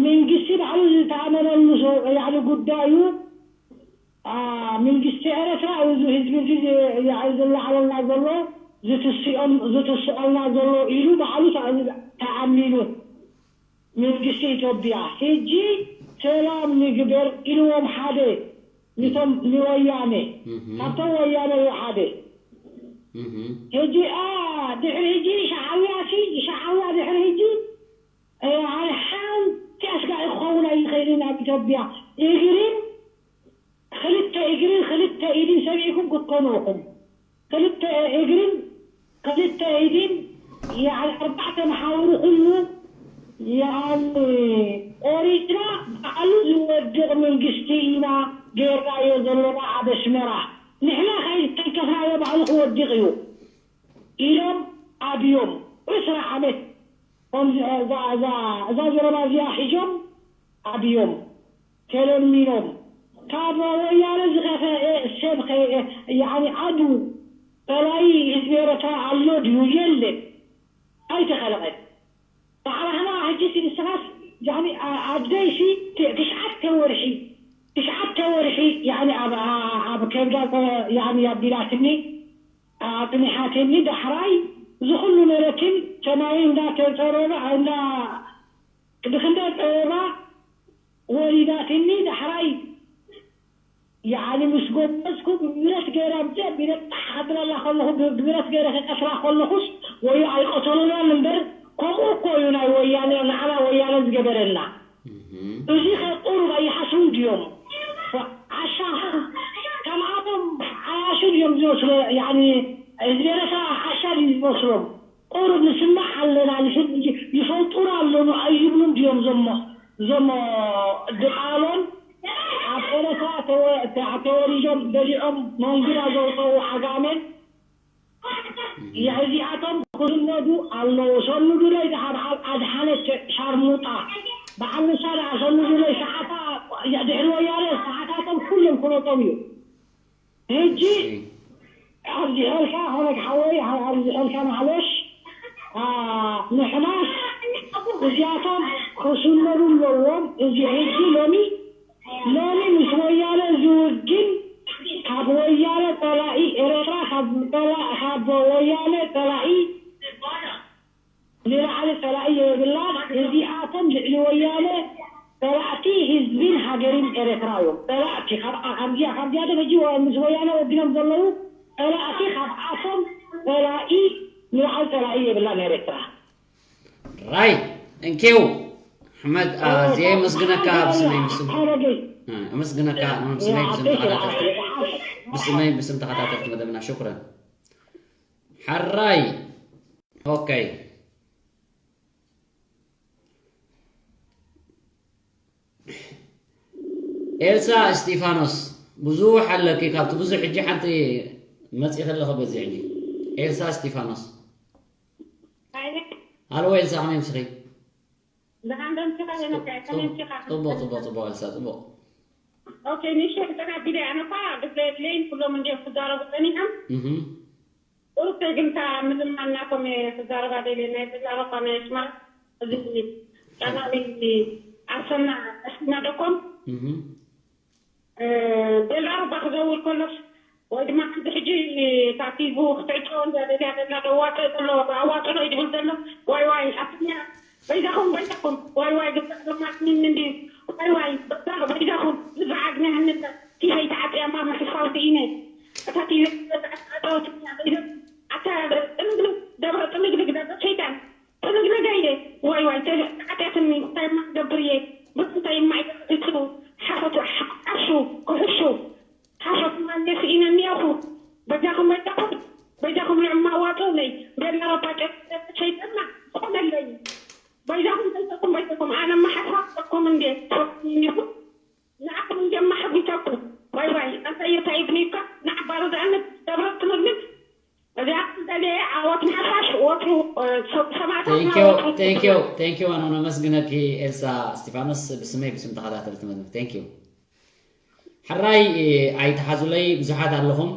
መንግስቲ ባዕሉ ዝተኣመነሉ ሰው፣ ያዕኒ ጉዳዩ፣ ኣ፣ መንግስቲ ኤረትራ እዩ እዚ ህዝቢ እዚ ዝ-፣ ያዕኒ ዝለዓለልና ዘሎ፣ ዝትስኦም-፣ ዝትስቐልና ዘሎ ኢሉ ባዕሉ ተኣ-፣ ተኣሚኑ። መንግስቲ ኢትዮጵያ፣ ሕጂ ሰላም ንግበር ኢልዎም ሓደ፣ ንቶም፣ እህ። ንወያነ፣ እህ። ካብቶም ወያነ እዩ ሓደ። እህ። ሕጂ፣ ኣ፣ ድሕሪ ሕጂ ሻዕብያ ሲ፣ ሻዕብያ ድሕሪ ሕጂ፣ እ፣ ኣነ ሓንቲ ኣስጋኢ ክኸውን ኣይኽእልን ኣብ ኢትዮጵያ። እግርን፣ ክልተ እግርን ክልተ ኢድን ሰሚዕኩም ክትኮኑ ኢኹም። ክልተ እግርን ክልተ ኢድን፣ ያዕኒ ኣርባዕተ መሓውሩ ኩሉ፣ ያዕኒ ቆሪጽና ባዕሉ ዝወድቕ መንግስቲ ኢና ጌርናዮ ዘለና ኣብ ኣስመራ። ንሕና ከይተንከፍናዮ ባዕሉ ክወድቕ እዩ ኢሎም ኣብዮም። ዕስራ ዓመት ከምዚ፣ እዛ፣ እዛ፣ እዛ ዘረባ እዚኣ ሒዞም ኣብዮም። ተለሚኖም ካብ ወያነ ዝኸፈአ ሰብ ኸ-፣ ያኒ ዓዱ ጸላኢ ህዝቢ ኤረትራ ኣሎ ድዩ? የለን። ኣይተኸለቐን። ባዕላህና ሕጂ ሲ ንስኻስ ያኒ ኣ-፣ ኣደይ ሲ ት-፣ ትሽዓተ ወርሒ፣ ትሽዓተ ወርሒ ያኒ ኣብ፣ ኣ-፣ ኣብ ከብዳ ጸ-፣ ያኒ ኣቢላትኒ፣ ኣጽኒሓትኒ፣ ዳሕራይ ዝኹሉ መለትን ሰማይ እንዳተጸረበ፣ እንዳ-፣ ብክንደ ጸበባ ወሊዳትኒ፣ ዳሕራይ ያኒ ምስ ጎበዝኩ ብብረት ገይረ ኣምፅእ፣ ብረት ሓድረላ ከለኹ፣ ብ-፣ ብብረት ገይረ ከቀትላ ከለኹስ ወዮ ኣይቀተሉናን እምበር፣ ከምኡ እኮ እዩ ናይ ወያነ፣ ንዓና ወያነ ዝገበረና። እህ። እዚ ከ ቁሩብ ኣይሓስቡን ድዮም? ዓሻ ከምኣቶም ዓያሹ ድዮም ዝመስሎ? ያኒ ህዝቢ ኤረትራ ዓሻ ድዩ ዝመስሎም? ቁሩብ ንስማዕ ኣለና፣ ንስም-፣ ይፈልጡና ኣለኑ ኣይብሉን ድዮም? ዞሞ፣ ዞሞ ድቓሎን ኣብ ኤረትራ ተወ-፣ ተ-፣ ተወሊዶም በሊዖም መንጉዳ ዘውፀኡ ዓጋሜን፣ እዚኣቶም ክስነዱ ኣለዎ። ሰኑዱለይ ደኣ በዓል ኣድሓነት ሻርሙጣ፣ በዓል ንሳ ደኣ ሰኑዱለይ፣ ሰዓታ ድሕሪ ወያነ ሰዓታቶም ኩሎም ክመጾም እዩ። ሕጂ ኣብዚ ሐልካ ሆነግ ሓወይ፣ ኣብዚ ሐልካ ማዕለሽ፣ አ፣ ንሕና እዚኣቶም ክስነዱ ኣለዎም። እዚ ሕጂ ሎሚ፣ ሎሚ ምስ ወያነ ዝውግን፣ ካብ ወያነ ጸላኢ ኤረትራ፣ ካብ ጸላ-፣ ካብ ወያነ ጸላኢ ንላዕሊ ጸላኢ የብላን። እዚኣቶም ልዕሊ ወያነ ጸላእቲ ህዝብን ሃገርን ኤረትራ እዮም። ጸላእቲ ካብ፣ ካብዚኣ፣ ካብዚኣቶም ሕጂ ወ-፣ ምስ ወያነ ወጊኖም ዘለዉ ጸላእቲ፣ ካብኣቶም ጸላኢ ንላዕሊ ጸላኢ የብላን ኤረትራ። ራይ፣ thank you ኣሕመድ፣ ኣዝየ የመስግነካ ብስመይ ብስም፣ ኣመስግነካ ብስመይ ብስም ተኸታተልቲ፣ ብስመይ ብስም ተኸታተልቲ መደብና። ሽኩረን። ሓራይ። ኦኬ። ኤልሳ እስጢፋኖስ፣ ብዙሕ ኣለኪ፣ ካብቲ ብዙሕ ሕጂ ሓንቲ መፂኺ ኣለኺ በዚ ሕጂ። ኤልሳ እስጢፋኖስ። ሃሎ ኤልሳ፣ ከመይ ኣምሲኺ? ደሓን ዶ ኣምሲኻ ሄኖካይ? ከመይ ኣምሲኻ? ፅቡቕ፣ ፅቡቕ፣ ፅቡቕ ኤልሳ፣ ፅቡቕ። ኦኬ፣ ንእሽቶ ክተናቢለ፣ ኣነ እኳ ግዜ የብለይን፣ ኩሎም እንድዮም ክዛረቡ ፀኒሖም። እህ። ቁሩብ ግን እታ ምልማን ናቶም እየ ክዛረባ ደልየ፣ ናይ ቤላሩባ ናይ ኣስመራ፣ እዚ ጸላኢ ኣሰና ኣስና ደኮም፣ እህ። ቤላሩባ ክዘውር ከሎስ፣ ወይ ድማ ከምዚ ሕጂ እታ ቲቪ ክትዕጾ እንድያ ደልያ ዘላ፣ ዘዋጽእ ዘሎ ኣዋጽኦ እዩ ዝብል ዘሎ፣ ዋይ ዋይ፣ ኣስና በይዛኹም በይዛኹም፣ ዋይ ዋይ፣ ግዛዕ ሎማት ምን እንድዩ፣ ዋይ ዋይ፣ በይዛኹም፣ ንበዓል ናይ ሃንዳ ቲቪ ተዓጽያ ማማ ሕሳው ስኢነ፣ እታ ቲቪ ተዓጽያ በይዛ፣ ኣታ ጥልግልግ ደብረ ጥልግልግ ደብረ ሰይጣን፣ ጥልግልግ ኣይደ፣ ዋይ ዋይ፣ ተዓጽያትኒ፣ እንታይ እማ ክገብር እየ፣ ምስ እንታይ እማ እየ ክሕሱ፣ ሓፈቱ፣ ዓርሹ፣ ክሕሹ፣ ሓፈቱ ማን ስኢነ እኒኦኹ፣ በጃኹም በጃኹም፣ በጃኹም ንዕማ ዋጦለይ፣ ቤላ ረባ ጨ-፣ ጨ-፣ ሸይጠና፣ ቆመለይ። በይዛኹም በይዛኹም በይዛኹም ኣነ ማሓሳብ ኩም እንዴ ትወቅኒኹ ንዓኹም እንዴ ማሕቢተኩም ዋይ ዋይ ኣንተ የታይ ብኒካ ንዓባሩ ዘኣነት ደብረት ትምህርት እዚኣ ትደልየ ዓወት ንሓፋሽ ወትሩ ሰማዕታትና ወትሩ Thank you ኣነ ነመስግነኪ ኤልሳ እስቲፋኖስ ብስመይ ብስም ተኸታተልቲ መድረክ thank you ሓራይ ኣይትሓዙለይ ብዙሓት ኣለኹም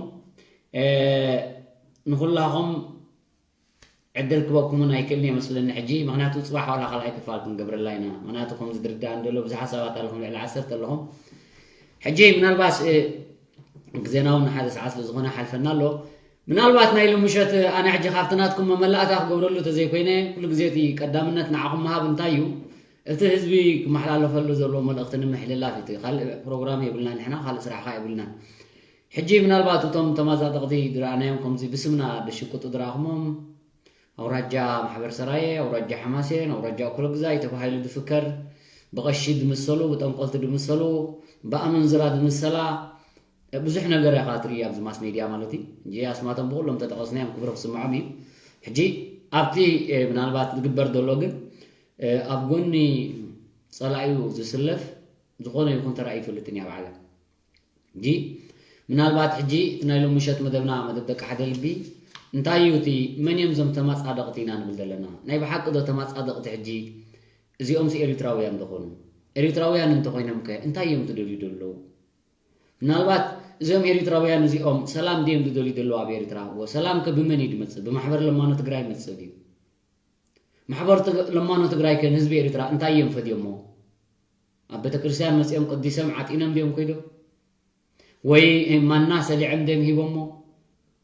ንኹላኹም ዕድል ክበኩምን ኣይክእልን እየ መስለኒ ሕጂ ምክንያቱ ፅባሕ ዋላ ካልኣይ ክፋል ክንገብረላ ኢና ምክንያቱ ከምዚ ድርዳእ እንደሎ ብዙሓት ሰባት ኣለኹም ልዕሊ ዓሰርተ ኣለኹም ሕጂ ምናልባት ግዜና እውን ሓደ ሰዓት ስለዝኾነ ሓልፈና ኣሎ ምናልባት ናይ ሎምሸት ኣነ ሕጂ ካብቲ ናትኩም መመላእታ ክገብረሉ ተዘይኮይነ ኩሉ ግዜ እቲ ቀዳምነት ንዓኹም ምሃብ እንታይ እዩ እቲ ህዝቢ ክመሓላለፈሉ ዘለዎ መልእኽቲ ንምሕልላፍ እቲ ካልእ ፕሮግራም የብልና ንሕና ካልእ ስራሕ ካ የብልና ሕጂ ምናልባት እቶም ተመጻደቕቲ ዝረኣናዮም ከምዚ ብስምና ዝሽቅጡ ዝረኣኹሞም ኣውራጃ ማሕበር ሰራየ ኣውራጃ ሓማሴን ኣውራጃ እኩለ ግዛይ ተባሂሉ ዝፍከር ብቐሺ ዝምሰሉ ብጠንቆልቲ ዝምሰሉ ብኣመንዝራ ዝምሰላ ብዙሕ ነገር ኢኻ ትርኢ ኣብዚ ማስ ሜድያ ማለት እዩ እንጂ ኣስማቶም ብኩሎም ተጠቐስናዮም ክብሪ ክስምዖም እዩ ሕጂ ኣብቲ ምናልባት ዝግበር ዘሎ ግን ኣብ ጎኒ ጸላኢኡ ዝስለፍ ዝኾነ ይኹን ተራእዩ ይፈልጥን እያ ኣብ ዓለም ሕጂ ምናልባት ሕጂ እቲ ናይ ሎሚ ምሸት መደብና መደብ ደቂ ሓደ ልቢ እንታይ እዩ እቲ መን እዮም እዞም ተማፃደቕቲ ኢና ንብል ዘለና ናይ ብሓቂ ዶ ተማፃደቕቲ ሕጂ እዚኦምስ ኤሪትራውያን ዶ ኾኑ ኤሪትራውያን እንተኾይኖም ከ እንታይ እዮም ዝደልዩ ዘለዉ? ምናልባት እዞም ኤሪትራውያን እዚኦም ሰላም ድዮም ዝደልዩ ዘለዉ ኣብ ኤሪትራ? እዎ፣ ሰላም ከ ብመን እዩ ዝመጽእ? ብማሕበር ለማኖ ትግራይ ይመጽእ ድዩ? ማሕበር ትግ-፣ ለማኖ ትግራይ ከ ንህዝቢ ኤሪትራ እንታይ እዮም ፈድዮሞ? ኣብ ቤተክርስትያን መጺኦም ቀዲሶም ዓጢኖም ድዮም ኮይዶም? ወይ ማና ሰሊዖም ድዮም ሂቦሞ?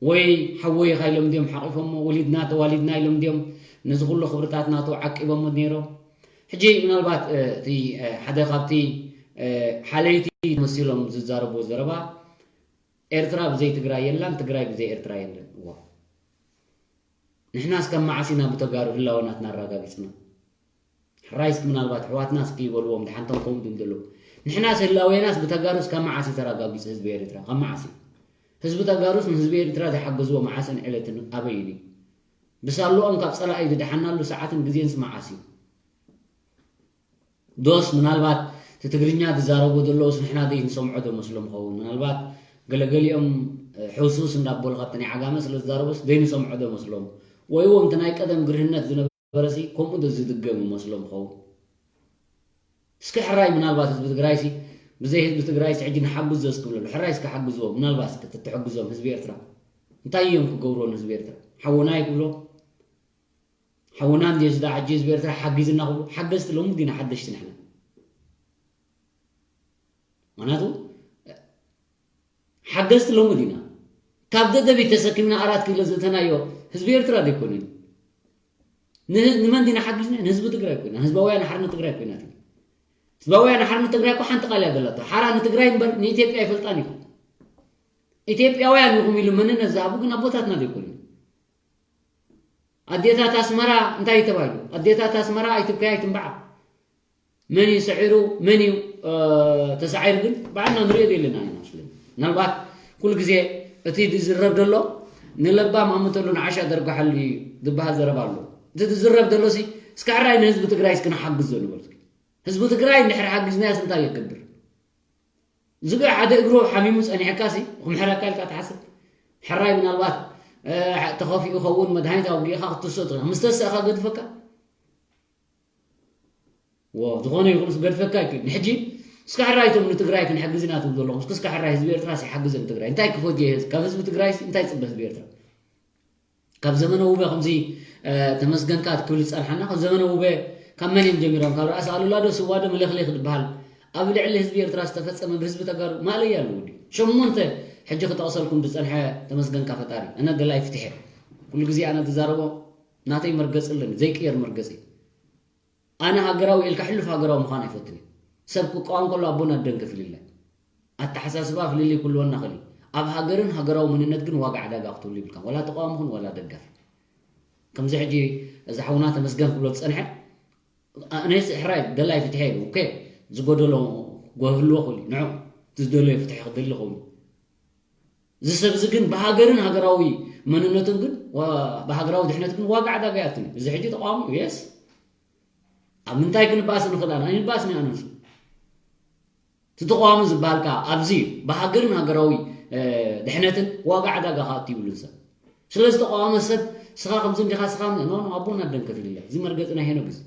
ወይ ሓወይ ኢኻ ኢሎም ድዮም ሓቂፎሞ? ወሊድና ተዋሊድና ኢሎም ድዮም ነዚ ኩሉ ክብርታት ናቱ ዓቂቦሞ ነይሮም? ሕጂ ምናልባት፣ እ፣ እቲ፣ እ፣ ሓደ ካብቲ፣ እ፣ ሓለይቲ መሲሎም ዝዛረቡ ዘረባ፣ ኤርትራ ብዘይ ትግራይ የላን፣ ትግራይ ብዘይ ኤርትራ የለን። እዋ፣ ንሕና እስከ መዓስ ኢና ብተጋሩ ህላወ ናትና ኣረጋጊጽና? ሕራይ እስኪ ምናልባት ኣሕዋትና እስኪ ይበልዎም፣ ደሓንቶም ከምኡ ድም ዘለዉ። ንሕናስ ህላዌናስ ብተጋሩ እስካብ መዓስ እዩ ተረጋጊጹ ህዝቢ ኤርትራ? ካብ መዓስ እዩ? ህዝቢ ተጋሩስ ንህዝቢ ኤርትራ ዝሓገዝዎ መዓስን ዕለትን ኣበይን እዩ? ብሳልኦም ካብ ጸላኢ ዝደሓናሉ ሰዓትን ግዜንስ መዓስ እዩ? ዶስ ምናልባት እቲ ትግርኛ ዝዛረቡ ዘለውስ ንሕና ዘይንሰምዖ ዶ መስሎም ኸውን? ምናልባት ገለገሊኦም፣ እ፣ ሕውስውስ እንዳበሉ ካብቲ ናይ ዓጋመ ስለ ዝዛረቡስ ዘይንሰምዖ ዶ መስሎም? ወይ እውን እቲ ናይ ቀደም ግርህነት ዝነበረሲ ከምኡ ዶ ዝድገም ይመስሎም ኸውን? እስኪ ሕራይ ምናልባት ህዝቢ ትግራይሲ፣ ብዘይ ህዝቢ ትግራይሲ ሕጂ ንሓግዞ እስኪ ብለሉ። ሕራይ እስኪ ሓግዝዎ፣ ምናልባት እስኪ ተትሕግዞም ህዝቢ ኤርትራ። እንታይ እዮም ክገብርዎ ንህዝቢ ኤርትራ? ሓውና ይብሎ። ሓውና እንድዮ ዝዳ ሕጂ ህዝቢ ኤርትራ ሓጊዝና ክብሉ። ሓገዝቲ ሎሚ ዲና ሓደሽቲ ንሕና? ምኽንያቱ ሓገዝቲ ሎሚ ዲና? ካብ ደደቢት ተሰኪምና ኣራት ኪሎ ዘእተናዮ ህዝቢ ኤርትራ ዶ ኣይኮነን? ን-፣ ንመን ዲና ሓጊዝና? ንህዝቢ ትግራይ ኮይና፣ ህዝባውያን ሓርነት ትግራይ ኮይና። ህዝባውያን ሓርነት ትግራይ እኮ ሓንቲ ቃል እያ ዘላቶ። ሓራ ንትግራይ እምበር ንኢትዮጵያ ኣይፈልጣን እዩ። ኢትዮጵያውያን ኢኹም ኢሉ መንነት ዝሃቡ ግን ኣቦታትና ዘይኮኑ። ኣዴታት ኣስመራ እንታይ እዩ ተባሂሉ? ኣዴታት ኣስመራ ኣይትብከያ ኣይትንባዓ። መን እዩ ስዒሩ፣ መን እዩ፣ እ፣ ተሳዒሩ ግን ባዕልና ንሪኦ ዘለና ኢና መስለኒ። ምናልባት ኩሉ ግዜ እቲ ዝዝረብ ዘሎ ንለባም ኣምተሉ ንዓሻ ደርግሓሉ እዩ ዝበሃል ዘረባ ኣሎ። እቲ ዝዝረብ ዘሎ ሲ እስከ ሕራይ ንህዝቢ ትግራይ እስኪ ንሓግዞ ንበል እስኪ። ህዝቢ ትግራይ እንድሕር ሓጊዝናዮስ እንታይ ይገብር? ዝገ ሓደ እግሩ ሓሚሙ ጸኒሕካ ሲ ክምሕረካ ኢልካ ትሓስብ? ሕራይ ምናልባት፣ እ፣ ተኸፊኡ ኸውን መድሃኒት ኣውጊእኻ ክትስኦ ትኽእል። ምስ ተሰእኻ ገድፈካ? ዎ፣ ዝኾነ ይኹን ምስ ገድፈካ ይክእል። ንሕጂ እስከ ሕራይ እቶም ንትግራይ ክንሕግዝ ኢና ትብሉ ዘለኹም። እስከ፣ እስከ ሕራይ ህዝቢ ኤርትራ ሲ ሓግዘ ንትግራይ። እንታይ ክፈድዮ እየ? ካብ ህዝቢ ትግራይ ሲ እንታይ ይጽበ ህዝቢ ኤርትራ? ካብ ዘመነ ውበ ከምዚ፣ እ፣ ተመስገንካ ክትብል ዝጸንሓና፣ ካብ ዘመነ ውበ ካብ መን እዮም ጀሚሮም? ካብ ራእሲ ኣሉላ ዶ ስዋ ዶ መለኽለኽ ዝበሃል ኣብ ልዕሊ ህዝቢ ኤርትራ ዝተፈጸመ ብህዝቢ ተጋሩ ማእለያ ኣለዎ ድዩ? ሸሞንተ ሕጂ ክጠቕሰልኩም ዝጸንሐ ተመስገንካ ፈጣሪ። ኣነ ደላይ ፍትሒ። ኩሉ ግዜ ኣነ ዝዛረቦ ናተይ መርገጺ ኣለኒ፣ ዘይቅየር መርገጺ። ኣነ ሃገራዊ ኢልካ ሕሉፍ ሃገራዊ ምዃን ኣይፈትን እየ። ሰብ ክቃወም ከሎ ኣቦን ኣደን ከፍልለ። ኣተሓሳስባ ፍልልይ ክህልወና ይኽእል እዩ። ኣብ ሃገርን ሃገራዊ መንነት ግን ዋጋ ዕዳጋ ክትህሉ ይብልካ። ዋላ ተቃዋሚ ኩን ዋላ ደጋፊ። ከምዚ ሕጂ እዚ ሓውና ተመስገን ክብሎ ዝጸንሐ፣ ኣነስ ሕራይ ደላይ ፍትሒ ኢሉ፣ ኦኬ፣ ዝጎደሎ ክህልዎ ይኽእል እዩ። ንዑ፣ እቲ ዝደለዮ ፍትሒ ክደሊ ይኸውን። እዚ ሰብ እዚ ግን ብሃገርን ሃገራዊ መንነትን ግን፣ ዋ-፣ ብሃገራዊ ድሕነት ግን ዋጋ ዕዳጋ ይኣትን እዩ። እዚ ሕጂ ተቃዋሚ እዩ፣ የስ። ኣብ ምንታይ ክንባእስ ንኽእል? ኣነ ኣይንባእስን እየ፣ ኣነ ንሱ። እቲ ተቃዋሚ ዝበሃል ከኣ ኣብዚ እዩ። ብሃገርን ሃገራዊ፣ እ፣ ድሕነትን ዋጋ ዕዳጋ ከኣቱ ይብሉን ሰብ። ስለዚ ተቃዋሚ ሰብ፣ ስኻ ከምዚ እንዲኻ፣ ስኻ፣ ኖ፣ ኖ፣ ኣቦን ኣደን ከፊልላ። እዚ መርገጺ ናይ ሄኖግ እዩ።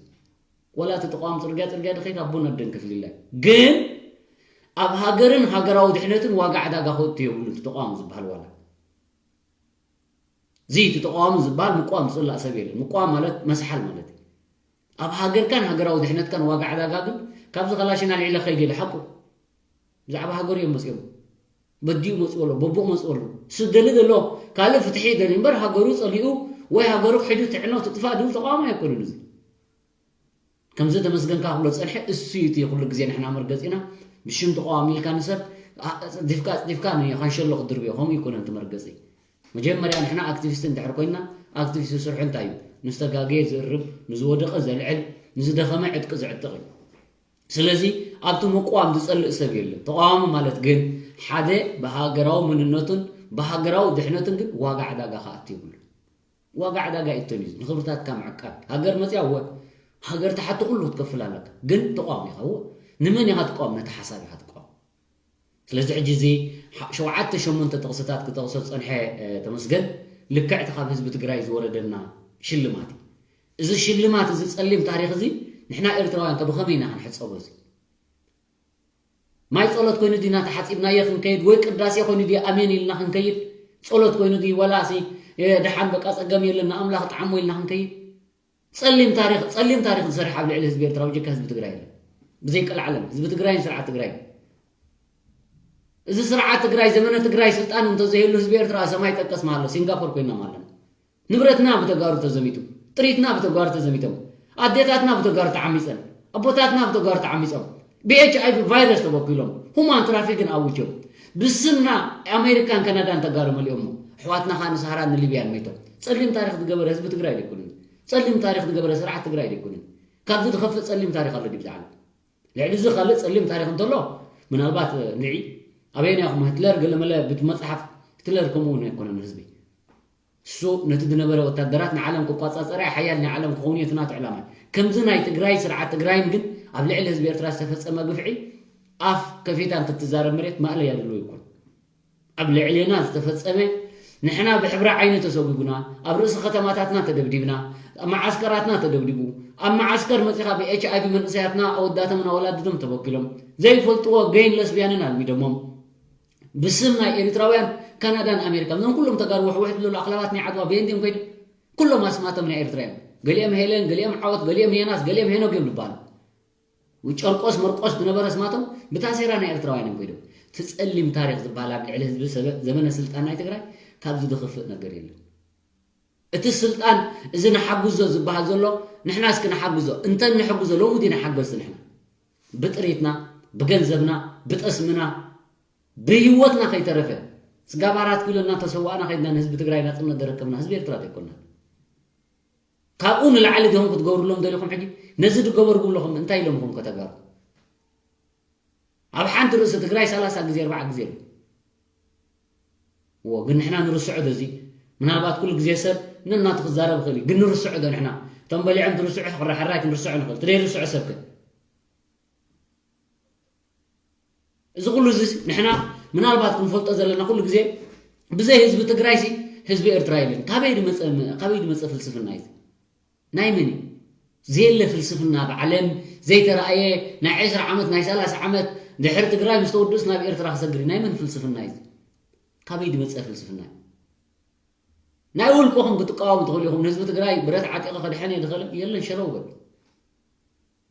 ዋላ እቲ ተቃዋሚ ጽርግያ፣ ጽርግያ ድኸይድ ኣቦን ኣደን ከፊልላ። ግን ኣብ ሃገርን ሃገራዊ ድሕነትን ዋጋ ዕዳጋ ከእቱ የብሉን፣ እቲ ተቃዋሚ ዝበሃል ዋላ። እዚ እቲ ተቃዋሚ ዝበሃል ምቋም ዝጽላእ ሰብ የለን። ምቋም ማለት መስሓል ማለት እዩ። ኣብ ሃገርካን ሃገራዊ ድሕነትካን ዋጋ ዕዳጋ ግን ካብዚ ከላሽን ኣልዒለ ከይደ ኢለ ሓቁ። ብዛዕባ ሃገሩ እዮም መጺኦም። በዲኡ መጽኡ ኣሎ፣ በቦኡ መጽኡ ኣሎ። እሱ ደሊ ዘሎ ካልእ ፍትሒ ይደሊ እምበር ሃገሩ ጸሊኡ ወይ ሃገሩ ክሒዱ ትዕኖ ትጥፋእ ድብል ተቃዋሚ ኣይኮነን እዚ። ከምዚ ተመስገንካ ክብሎ ዝጸንሐ እሱ እዩ እቲ ኩሉ ግዜ ንሕና መርገጺና ብሽም ተቃዋሚ ኢልካ ንሰብ ኣ-፣ ኣጽዲፍካ፣ ኣጽዲፍካ ንኻንሸሎ ክትድርብዮ፣ ከምኡ ይኮነን እቲ መርገጺ። መጀመርያ ንሕና ኣክቲቪስት እንድሕር ኮይንና፣ ኣክቲቪስት ስርሑ እንታይ እዩ? ንዝተጋገየ ዝእርም፣ ንዝወደቐ ዘልዕል፣ ንዝደኸመ ዕጥቂ ዝዕጥቕ እዩ። ስለዚ ኣብቲ ምቁዋም ዝጸልእ ሰብ የለን። ተቃዋሚ ማለት ግን ሓደ ብሃገራዊ መንነቱን ብሃገራዊ ድሕነቱን ግን ዋጋ ዕዳጋ ክኣቱ የብሉን። ዋጋ ዕዳጋ ይእቶን እዩ። ንኽብርታትካ ምዕቃብ። ሃገር መጽያ እወ፣ ሃገር ትሓቲ ኩሉ ክትከፍል ኣለካ። ግን ተቃዋሚ ኢኻ እወ። ንመን ኢኻ ትቃወም? ነቲ ሓሳብ ኢኻ ትቃወም። ስለዚ ሕጂ እዚ ሓ-፣ ሸውዓተ ሸሞንተ ጥቕስታት ክጠቕሶ ዝጸንሐ፣ እ፣ ተመስገን፣ ልክዕ እቲ ካብ ህዝቢ ትግራይ ዝወረደና ሽልማት እዩ። እዚ ሽልማት እዚ ጸሊም ታሪኽ እዚ ንሕና ኤርትራውያን ከ ብኸመይ ኢና ክንሕጸቦ እዚ? ማይ ጸሎት ኮይኑ ድና ተሓጺብናዮ ክንከይድ፣ ወይ ቅዳሴ ኮይኑ ድዩ ኣሜን ኢልና ክንከይድ? ጸሎት ኮይኑ ድዩ ወላሲ ደሓን በቃ ጸገም የለን ንኣምላኽ ጣዕሞ ኢልና ክንከይድ? ጸሊም ታሪኽ ጸሊም ታሪኽ ዝሰርሕ ኣብ ልዕሊ ህዝቢ ኤርትራ ውጅካ ህዝቢ ትግራይ የለን። ብዘይ ቀልዓለም ህዝቢ ትግራይን ስርዓት ትግራይ። እዚ ስርዓት ትግራይ ዘመነ ትግራይ ስልጣን እንተዘይህሉ ህዝቢ ኤርትራ ሰማይ ጠቀስ ማሃሎ ሲንጋፖር ኮይና ማለን። ንብረትና ብተጋሩ ተዘሚቱ፣ ጥሪትና ብተጋሩ ተዘሚቶም፣ ኣዴታትና ብተጋሩ ተዓሚፀን፣ ኣቦታትና ብተጋሩ ተዓሚፆም፣ ብኤች ኣይቪ ቫይረስ ተበኪሎም፣ ሁማን ትራፊክን ኣውጆም፣ ብስምና ኣሜሪካን ካናዳን ተጋሩ መሊኦሞ፣ ኣሕዋትና ከዓ ንሳህራን ንሊብያን መይቶም። ጸሊም ታሪክ ዝገበረ ህዝቢ ትግራይ ኣይኮንን። ጸሊም ታሪክ ዝገበረ ስርዓት ትግራይ ኣይኮንን። ካብዚ ዝኸፍእ ጸሊም ታሪክ ኣሎ ድዩ ብዛዕባ? ልዕሊ እዚ ካልእ ጸሊም ታሪክ እንተሎ ምናልባት ንዒ ኣበየናይኹም ህትለር ገለመለ ብቲ መጽሓፍ ህትለር ከምኡ እውን ኣይኮነን ህዝቢ እሱ ነቲ ዝነበረ ወታደራት ንዓለም ክቋጻጸር ሓያል ናይ ዓለም ክኸውን እዩ እቲ ናቱ ዕላማ። ከምዚ ናይ ትግራይ ስርዓት ትግራይን ግን ኣብ ልዕሊ ህዝቢ ኤርትራ ዝተፈጸመ ግፍዒ ኣፍ ከፊታ እንትትዛረብ መሬት ማእለያ ድልዎ ይኮን። ኣብ ልዕሌና ዝተፈጸመ ንሕና ብሕብሪ ዓይኒ ተሰጉጉና፣ ኣብ ርእሲ ከተማታትና ተደብዲብና፣ ኣብ መዓስከራትና ተደብዲቡ፣ ኣብ መዓስከር መጺኻ ብኤች ኣይቪ መንእሰያትና ኣወዳቶምን ኣወላድቶም ተበኪሎም ዘይፈልጥዎ ገይን ለስቢያንን ኣልሚደሞም ብስም ናይ ኤሪትራውያን ካናዳን ኣሜሪካን እዞም ኩሎም ተጋሩ ውሕውሕ ዝብሉ ኣኽላባት ናይ ዓድዋ በየንቲም ኮይዱ ኩሎም ኣስማቶም ናይ ኤርትራ እዮም። ገሊኦም ሄለን፣ ገሊኦም ዓወት፣ ገሊኦም ሄናስ፣ ገሊኦም ሄኖግ እዮም ዝበሃሉ። ጨርቆስ መርቆስ ዝነበረ ኣስማቶም ብታሴራ ናይ ኤርትራውያን እዮም ኮይዶም። እቲ ጸሊም ታሪክ ዝበሃል ኣብ ልዕሊ ህዝቢ ሰበ- ዘመነ ስልጣን ናይ ትግራይ ካብዚ ዝኽፍእ ነገር የለን። እቲ ስልጣን እዚ ንሓግዞ ዝበሃል ዘሎ ንሕና እስኪ ንሓግዞ እንተ ንሕግዞ ሎሚ ዲ ንሓገዝቲ ንሕና ብጥሪትና ብገንዘብና ብጠስምና ብህይወትና ከይተረፈ ስጋብ ኣራት ኪሎ እናተሰዋእና ከይድና ንህዝቢ ትግራይ ናፅነት ዘረከብና ህዝቢ ኤርትራ ዘይኮና። ካብኡ ንላዕሊ ዲኹም ክትገብሩሎም ደሊኹም? ሕጂ ነዚ ድገበሩ ክብለኹም እንታይ ኢሎምኹም ከተጋሩ? ኣብ ሓንቲ ርእሲ ትግራይ ሰላሳ ግዜ ኣርባዓ ግዜ ኣሎ። እዎ ግን ንሕና ንርስዖ ዶ እዚ? ምናልባት ኩሉ ግዜ ሰብ ነናቱ ክዛረብ ይኽእል እዩ። ግን ንርስዖ ዶ ንሕና? እቶም በሊዖም ዝርስዑ ሕራይ ክንርስዖ ንኽእል። እቲ ዘይርስዖ ሰብ ከ? እዚ ኩሉ እዚ ንሕና ምናልባት ክንፈልጦ ዘለና ኩሉ ግዜ ብዘይ ህዝቢ ትግራይ ሲ ህዝቢ ኤርትራ የለን። ካበይ ድመፀ ካበይ ድመፀ ፍልስፍና እዩ? ናይ መን እዩ? ዘየለ ፍልስፍና ኣብ ዓለም ዘይተረኣየ ናይ ዕስራ ዓመት ናይ ሰላሳ ዓመት ድሕሪ ትግራይ ምስ ተወድእስ ናብ ኤርትራ ክሰግር እዩ። ናይ መን ፍልስፍና እዩ? ካበይ ድመፀ ፍልስፍና እዩ? ናይ ውልቅኹም ክትቃወሙ ትኽእሉ ኢኹም። ንህዝቢ ትግራይ ብረት ዓጢቐ ከድሕን እየ ዝኽእል የለን ሸረው በል።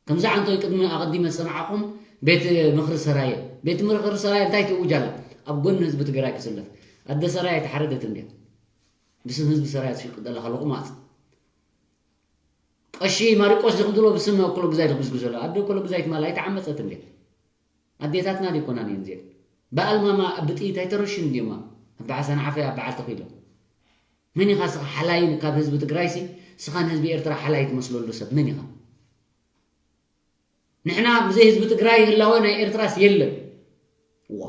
ከምዚ ዓንቶይ ቅድሚ ኣቐዲመ ዝሰማዕኹም ቤት ምኽሪ ሰራየ ቤት ምኽሪ ሰራየ እንታይ ትእውጅ ኣላ? ኣብ ጎኒ ህዝቢ ትግራይ ክስለፍ ኣደ ሰራየ ተሓረደት እንድያ ብስም ህዝቢ ሰራየ ትሽቅጥ ዘለኻ ሎቕማፅ ቀሺ ማሪቆስ ዲኹም ትብሎ ብስም ኮሎ ግዛይ ትጉዝጉዝ ዘሎ ኣደ ኮሎ ግዛይ ትማል ኣይተዓመፀት እንድያ ኣዴታትና ዲኮናን እየን እዚአን በኣልማማ ብጥይት ኣይተረሽን እንድዮማ ኣበዓሳ ንዓፈይ ኣበዓል ተኺሎም መን ኢኻ ስኻ ሓላይ ካብ ህዝቢ ትግራይ ሲ ስኻ ንህዝቢ ኤርትራ ሓላይ ትመስለሉ ሰብ መን ኢኻ ንሕና ብዘይ ህዝቢ ትግራይ ህላወ ናይ ኤርትራስ የለን ዋ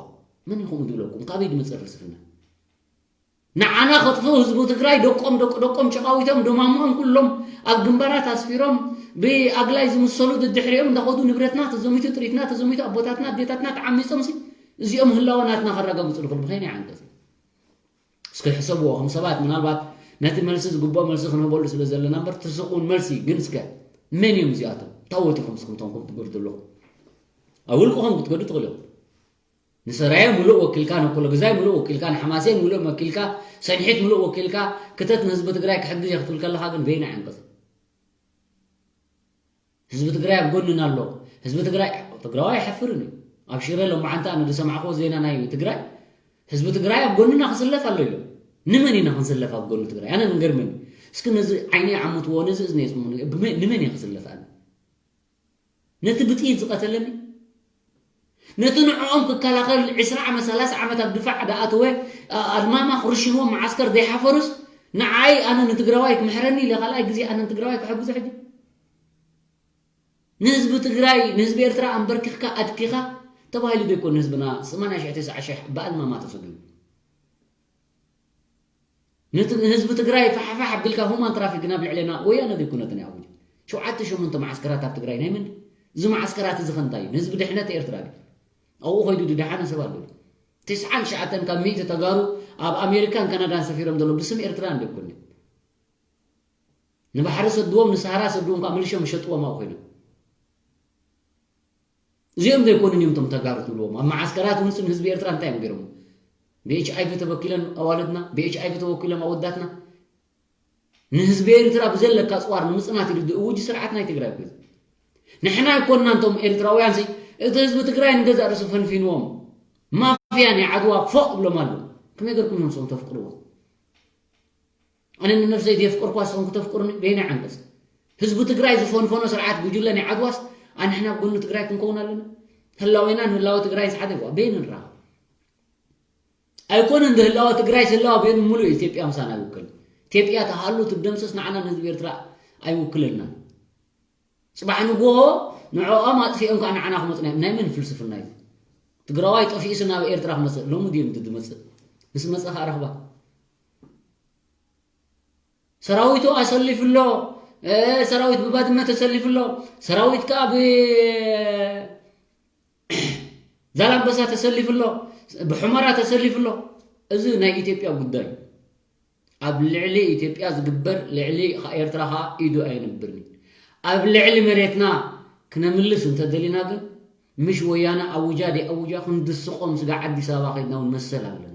መን ኢኹም ዝብለኩም ካበይ ዝመፀ ፍልስፍና ንዓና ከጥፍኡ ህዝቡ ትግራይ ደቆም ደቂ ደቆም ጨቃዊቶም ደማምኦም ኩሎም ኣብ ግንባራት ኣስፊሮም ብኣግላይ ዝምሰሉ ድድሕሪኦም እንዳኸዱ ንብረትና ተዘሚቱ ጥሪትና ተዘሚቱ ኣቦታትና ኣዴታትና ተዓሚፆም ሲ እዚኦም ህላወ ናትና ከረጋግፁ ዝኽእሉ ብኸይኒ ዓንቀፅ እስከ ሕሰብዎ ከም ሰባት ምናልባት ነቲ መልሲ ዝግብኦ መልሲ ክንህበሉ ስለ ዘለና እምበር ትስቕ እውን መልሲ ግን እስከ መን እዮም እዚኣቶም ታወት ኢኹም እስኩም ቶም ትገብሩ ዘለኹም ኣብ ውልቅኹም ክትገዱ ትኽእሉ ንሰራየ ሙሉእ ወኪልካ ንኩሎ ግዛይ ሙሉእ ወኪልካ ንሓማሴን ሙሉእ ወኪልካ ሰንሒት ሙሉእ ወኪልካ ክተት ንህዝቢ ትግራይ ክሕግዝ እየ ክትብል ከለካ ግን በይና ዕንቅፅ ህዝቢ ትግራይ ኣብ ጎንና ኣሎ ህዝቢ ትግራይ ትግራዋይ ኣይሓፍርን እዩ ኣብ ሽረ ሎማዓንቲ ኣነ ዝሰማዕክዎ ዜና ናይ ትግራይ ህዝቢ ትግራይ ኣብ ጎንና ክስለፍ ኣሎ ኢሎም ንመን ኢና ክንስለፍ ኣብ ጎኒ ትግራይ ኣነ ንገርመኒ እስኪ ነዚ ዓይነይ ዓምትዎ ነዚ እዝነ የፅምኑ ንመን እየ ክስለፍ ኣነ ነቲ ብጥይት ዝቐተለኒ ነቲ ንዕኦም ክከላኸል ዕስራ ዓመት ሰላሳ ዓመት ኣብ ድፋዕ ዝኣተወ ኣልማማ ክርሽንዎም መዓስከር ዘይሓፈሩስ ንዓይ ኣነ ንትግራዋይ ክምሕረኒ ኢለ ካልኣይ ግዜ ኣነ ንትግራዋይ ክሕግዞ ሕጂ ንህዝቢ ትግራይ ንህዝቢ ኤርትራ ኣንበርኪኽካ ኣድኪኻ ተባሂሉ ዘይኮን ንህዝብና ሰማንያ ሽሕ ተስዓ ሽሕ ብኣልማማ ተሰጊሩ ነቲ ንህዝቢ ትግራይ ፋሕፋሕ ኣቢልካ ሁማን ትራፊክ ናብ ልዕሌና ወያነ ዘይኮነትን እያ ኣውጅ ሸውዓተ ሸሞንተ መዓስከራት ኣብ ትግራይ ናይ መን እዚ መዓስከራት እዚ ከንታይ እዩ ንህዝቢ ድሕነት ኤርትራ ድዩ ኣብኡ ኮይዱ ድደሓነ ሰብ ኣሎ ትስዓን ትሽዓተን ካብ ሚእቲ ተጋሩ ኣብ ኣሜሪካን ካናዳን ሰፊሮም ዘሎ ብስም ኤርትራ እንደ ይኮነ ንባሕሪ ሰድዎም ንሳህራ ሰድዎም ከዓ ምልሾም ይሸጥዎም ኣብ ኮይኖም እዚኦም ዘይኮኑን እዮም እቶም ተጋሩ ትብልዎም። ኣብ መዓስከራት ውንፅን ህዝቢ ኤርትራ እንታይ እዮም ገይሮም? ብኤች ኣይቪ ተበኪለን ኣዋልድና፣ ብኤች ኣይቪ ተበኪሎም ኣወዳትና። ንህዝቢ ኤርትራ ብዘለካ ኣፅዋር ንምፅናት ኢሉ ድእውጅ ስርዓት ናይ ትግራይ ኮይኑ። ንሕና ኣይኮንና እንቶም ኤርትራውያን ሲ፣ እቲ ህዝቢ ትግራይ ንገዛእ ርእሱ ፈንፊንዎም። ማፍያ ናይ ዓድዋ ፎቕ ብሎም ኣሎ። ከመይ ገርኩም እዮም ንስኹም ተፍቅርዎ? ኣነ ንነፍሰይ ዘየፍቀርኳ ንስኹም ክተፍቅሩኒ በየናይ ዓንቀፅ? ህዝቢ ትግራይ ዝፈንፈኖ ስርዓት ጉጅለ ናይ ዓድዋስ ኣንሕና ኣብ ጎኒ ትግራይ ክንከውን ኣለና? ህላዌናን ህላወ ትግራይን ሓደ ይዋ በየን ንራኸብ? ኣይኮነን ዝህላወ ትግራይ ስላወ በየን ሙሉእ ኢትዮጵያ ምሳና ኣይውክል። ኢትዮጵያ ተሃሉ ትደምሰስ ንዓና ንህዝቢ ኤርትራ ኣይውክለልናን። ጽባሕ ንግሆ ንዕኦም ኣጥፊኦም ከዓ ንዓና ክመፁ ናይ ናይ መን ፍልስፍና እዩ? ትግራዋይ ጠፊኡስ ናብ ኤርትራ ክመፅእ ሎሚ ድዮም ዝመፅእ? ምስ መፀ ከዓ ረኽባ። ሰራዊቱ ኣሰሊፉ ኣሎ። እ፣ ሰራዊት ብባድመ ተሰሊፉ ኣሎ። ሰራዊት ከዓ ብዛላምበሳ ተሰሊፉ ኣሎ። ብሑመራ ተሰሊፉ ኣሎ። እዚ ናይ ኢትዮጵያ ጉዳይ እዩ። ኣብ ልዕሊ ኢትዮጵያ ዝግበር ልዕሊ ኤርትራ ከዓ ኢዱ ኣየንብርን እዩ። ኣብ ልዕሊ መሬትና ክነምልስ እንተደሊና ግን ምሽ ወያነ ኣውጃ ደይኣውጃ ክንድስቖም ስጋ ዓዲስ ኣበባ ከይድና እውን መሰል ኣለና።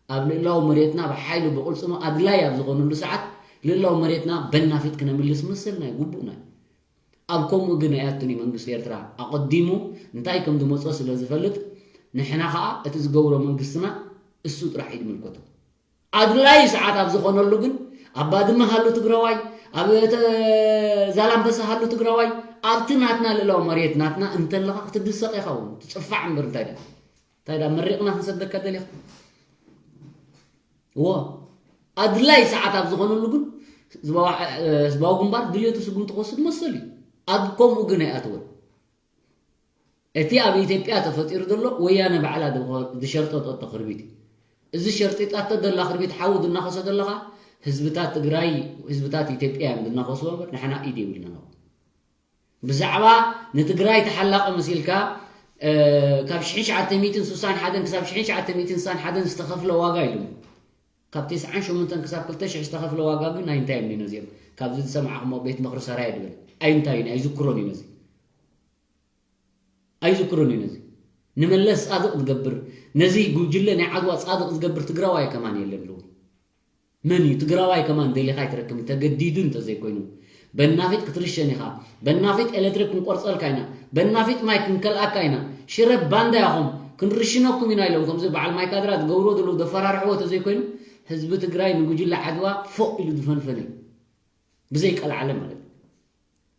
ኣብ ልእላዊ መሬትና ብሓይሊ ብቕልጽሙ ኣድላይ ኣብ ዝኾነሉ ሰዓት ልእላዊ መሬትና በናፊት ክነምልስ መሰልና እዩ፣ ግቡእና እዩ። ኣብ ከምኡ ግን ኣይኣቱን እዩ መንግስቲ ኤርትራ። ኣቐዲሙ እንታይ ከም ዝመጾ ስለ ዝፈልጥ ንሕና ኸኣ እቲ ዝገብሮ መንግስትና እሱ ጥራሕ እዩ ዝምልከቶ። ኣድላይ ሰዓት ኣብ ዝኾነሉ ግን ኣብ ባድመ ሃሉ ትግራዋይ፣ ኣብ ተ- ዛላምበሳ ሃሉ ትግራዋይ፣ ኣብቲ ናትና ልእላዊ መሬት ናትና እንተለኻ ክትድሰቕ ኢኻ እውን ትጽፋዕ እምበር እንታይ ደኣ እንታይ ደኣ መሪቕና ክንሰደካ ደሊኻ? እዎ ኣድላይ ሰዓት ኣብ ዝኾነሉ ግን ህዝባዊ ዓ- ህዝባዊ ግንባር ድልየቱ ስጉምቲ ክወስድ መሰል እዩ። ኣብ ከምኡ ግን ኣይኣተወን። እቲ ኣብ ኢትዮጵያ ተፈጢሩ ዘሎ ወያነ ባዕላ ዝሸርጠጠቶ ክርቢት እዩ። እዚ ሸርጢጣቶ ዘላ ክርቢት ሓዊ ዝናኸሶ ዘለኻ ህዝብታት ትግራይ ህዝብታት ኢትዮጵያ እዮም ዝናኸስዎ እምበር ንሕና ኢድ የብልናን። ብዛዕባ ንትግራይ ተሓላቒ መሲልካ ካብ ሽሕን ትሽዓተ ሚእትን ስሳን ሓደን ክሳብ ሽሕን ትሽዓተ ሚእትን ስሳን ሓደን ዝተኸፍለ ዋጋ ኢሉ ካብ ተስዓን ሸሞንተን ክሳብ ክልተ ሽሕ ዝተኸፍለ ዋጋ ግን ኣይንታይ እዮም ነዚኦም ካብዚ ዝሰማዕኹሞ ቤት ምኽሪ ሰራየ ድብል ኣይንታይን ኣይዝክሮን እዩ ነዚ ኣይዝክሮን እዩ ነዚ ንመለስ ፃድቕ ዝገብር ነዚ ጉጅለ ናይ ዓድዋ ፃድቕ ዝገብር ትግራዋይ ከማን የለን ሉ መን እዩ ትግራዋይ ከማን ደሊኻ ኣይትረክብን ተገዲዱ እንተዘይኮይኑ በናፊጥ ክትርሸን ኢኻ በናፊጥ ኤሌክትሪክ ክንቆርፀልካ ኢና በናፊጥ ማይ ክንከልኣካ ኢና ሽረ ባንዳ ኢኹም ክንርሽነኩም ኢና ኢሎም ከምዚ በዓል ማይ ካድራ ዝገብርዎ ዘለዉ ዘፈራርሕዎ ተዘይኮይኑ ህዝቢ ትግራይ ንጉጅለ ዓድዋ ፎቕ ኢሉ ዝፈንፈነ እዩ ብዘይቀልዓለ ማለት እዩ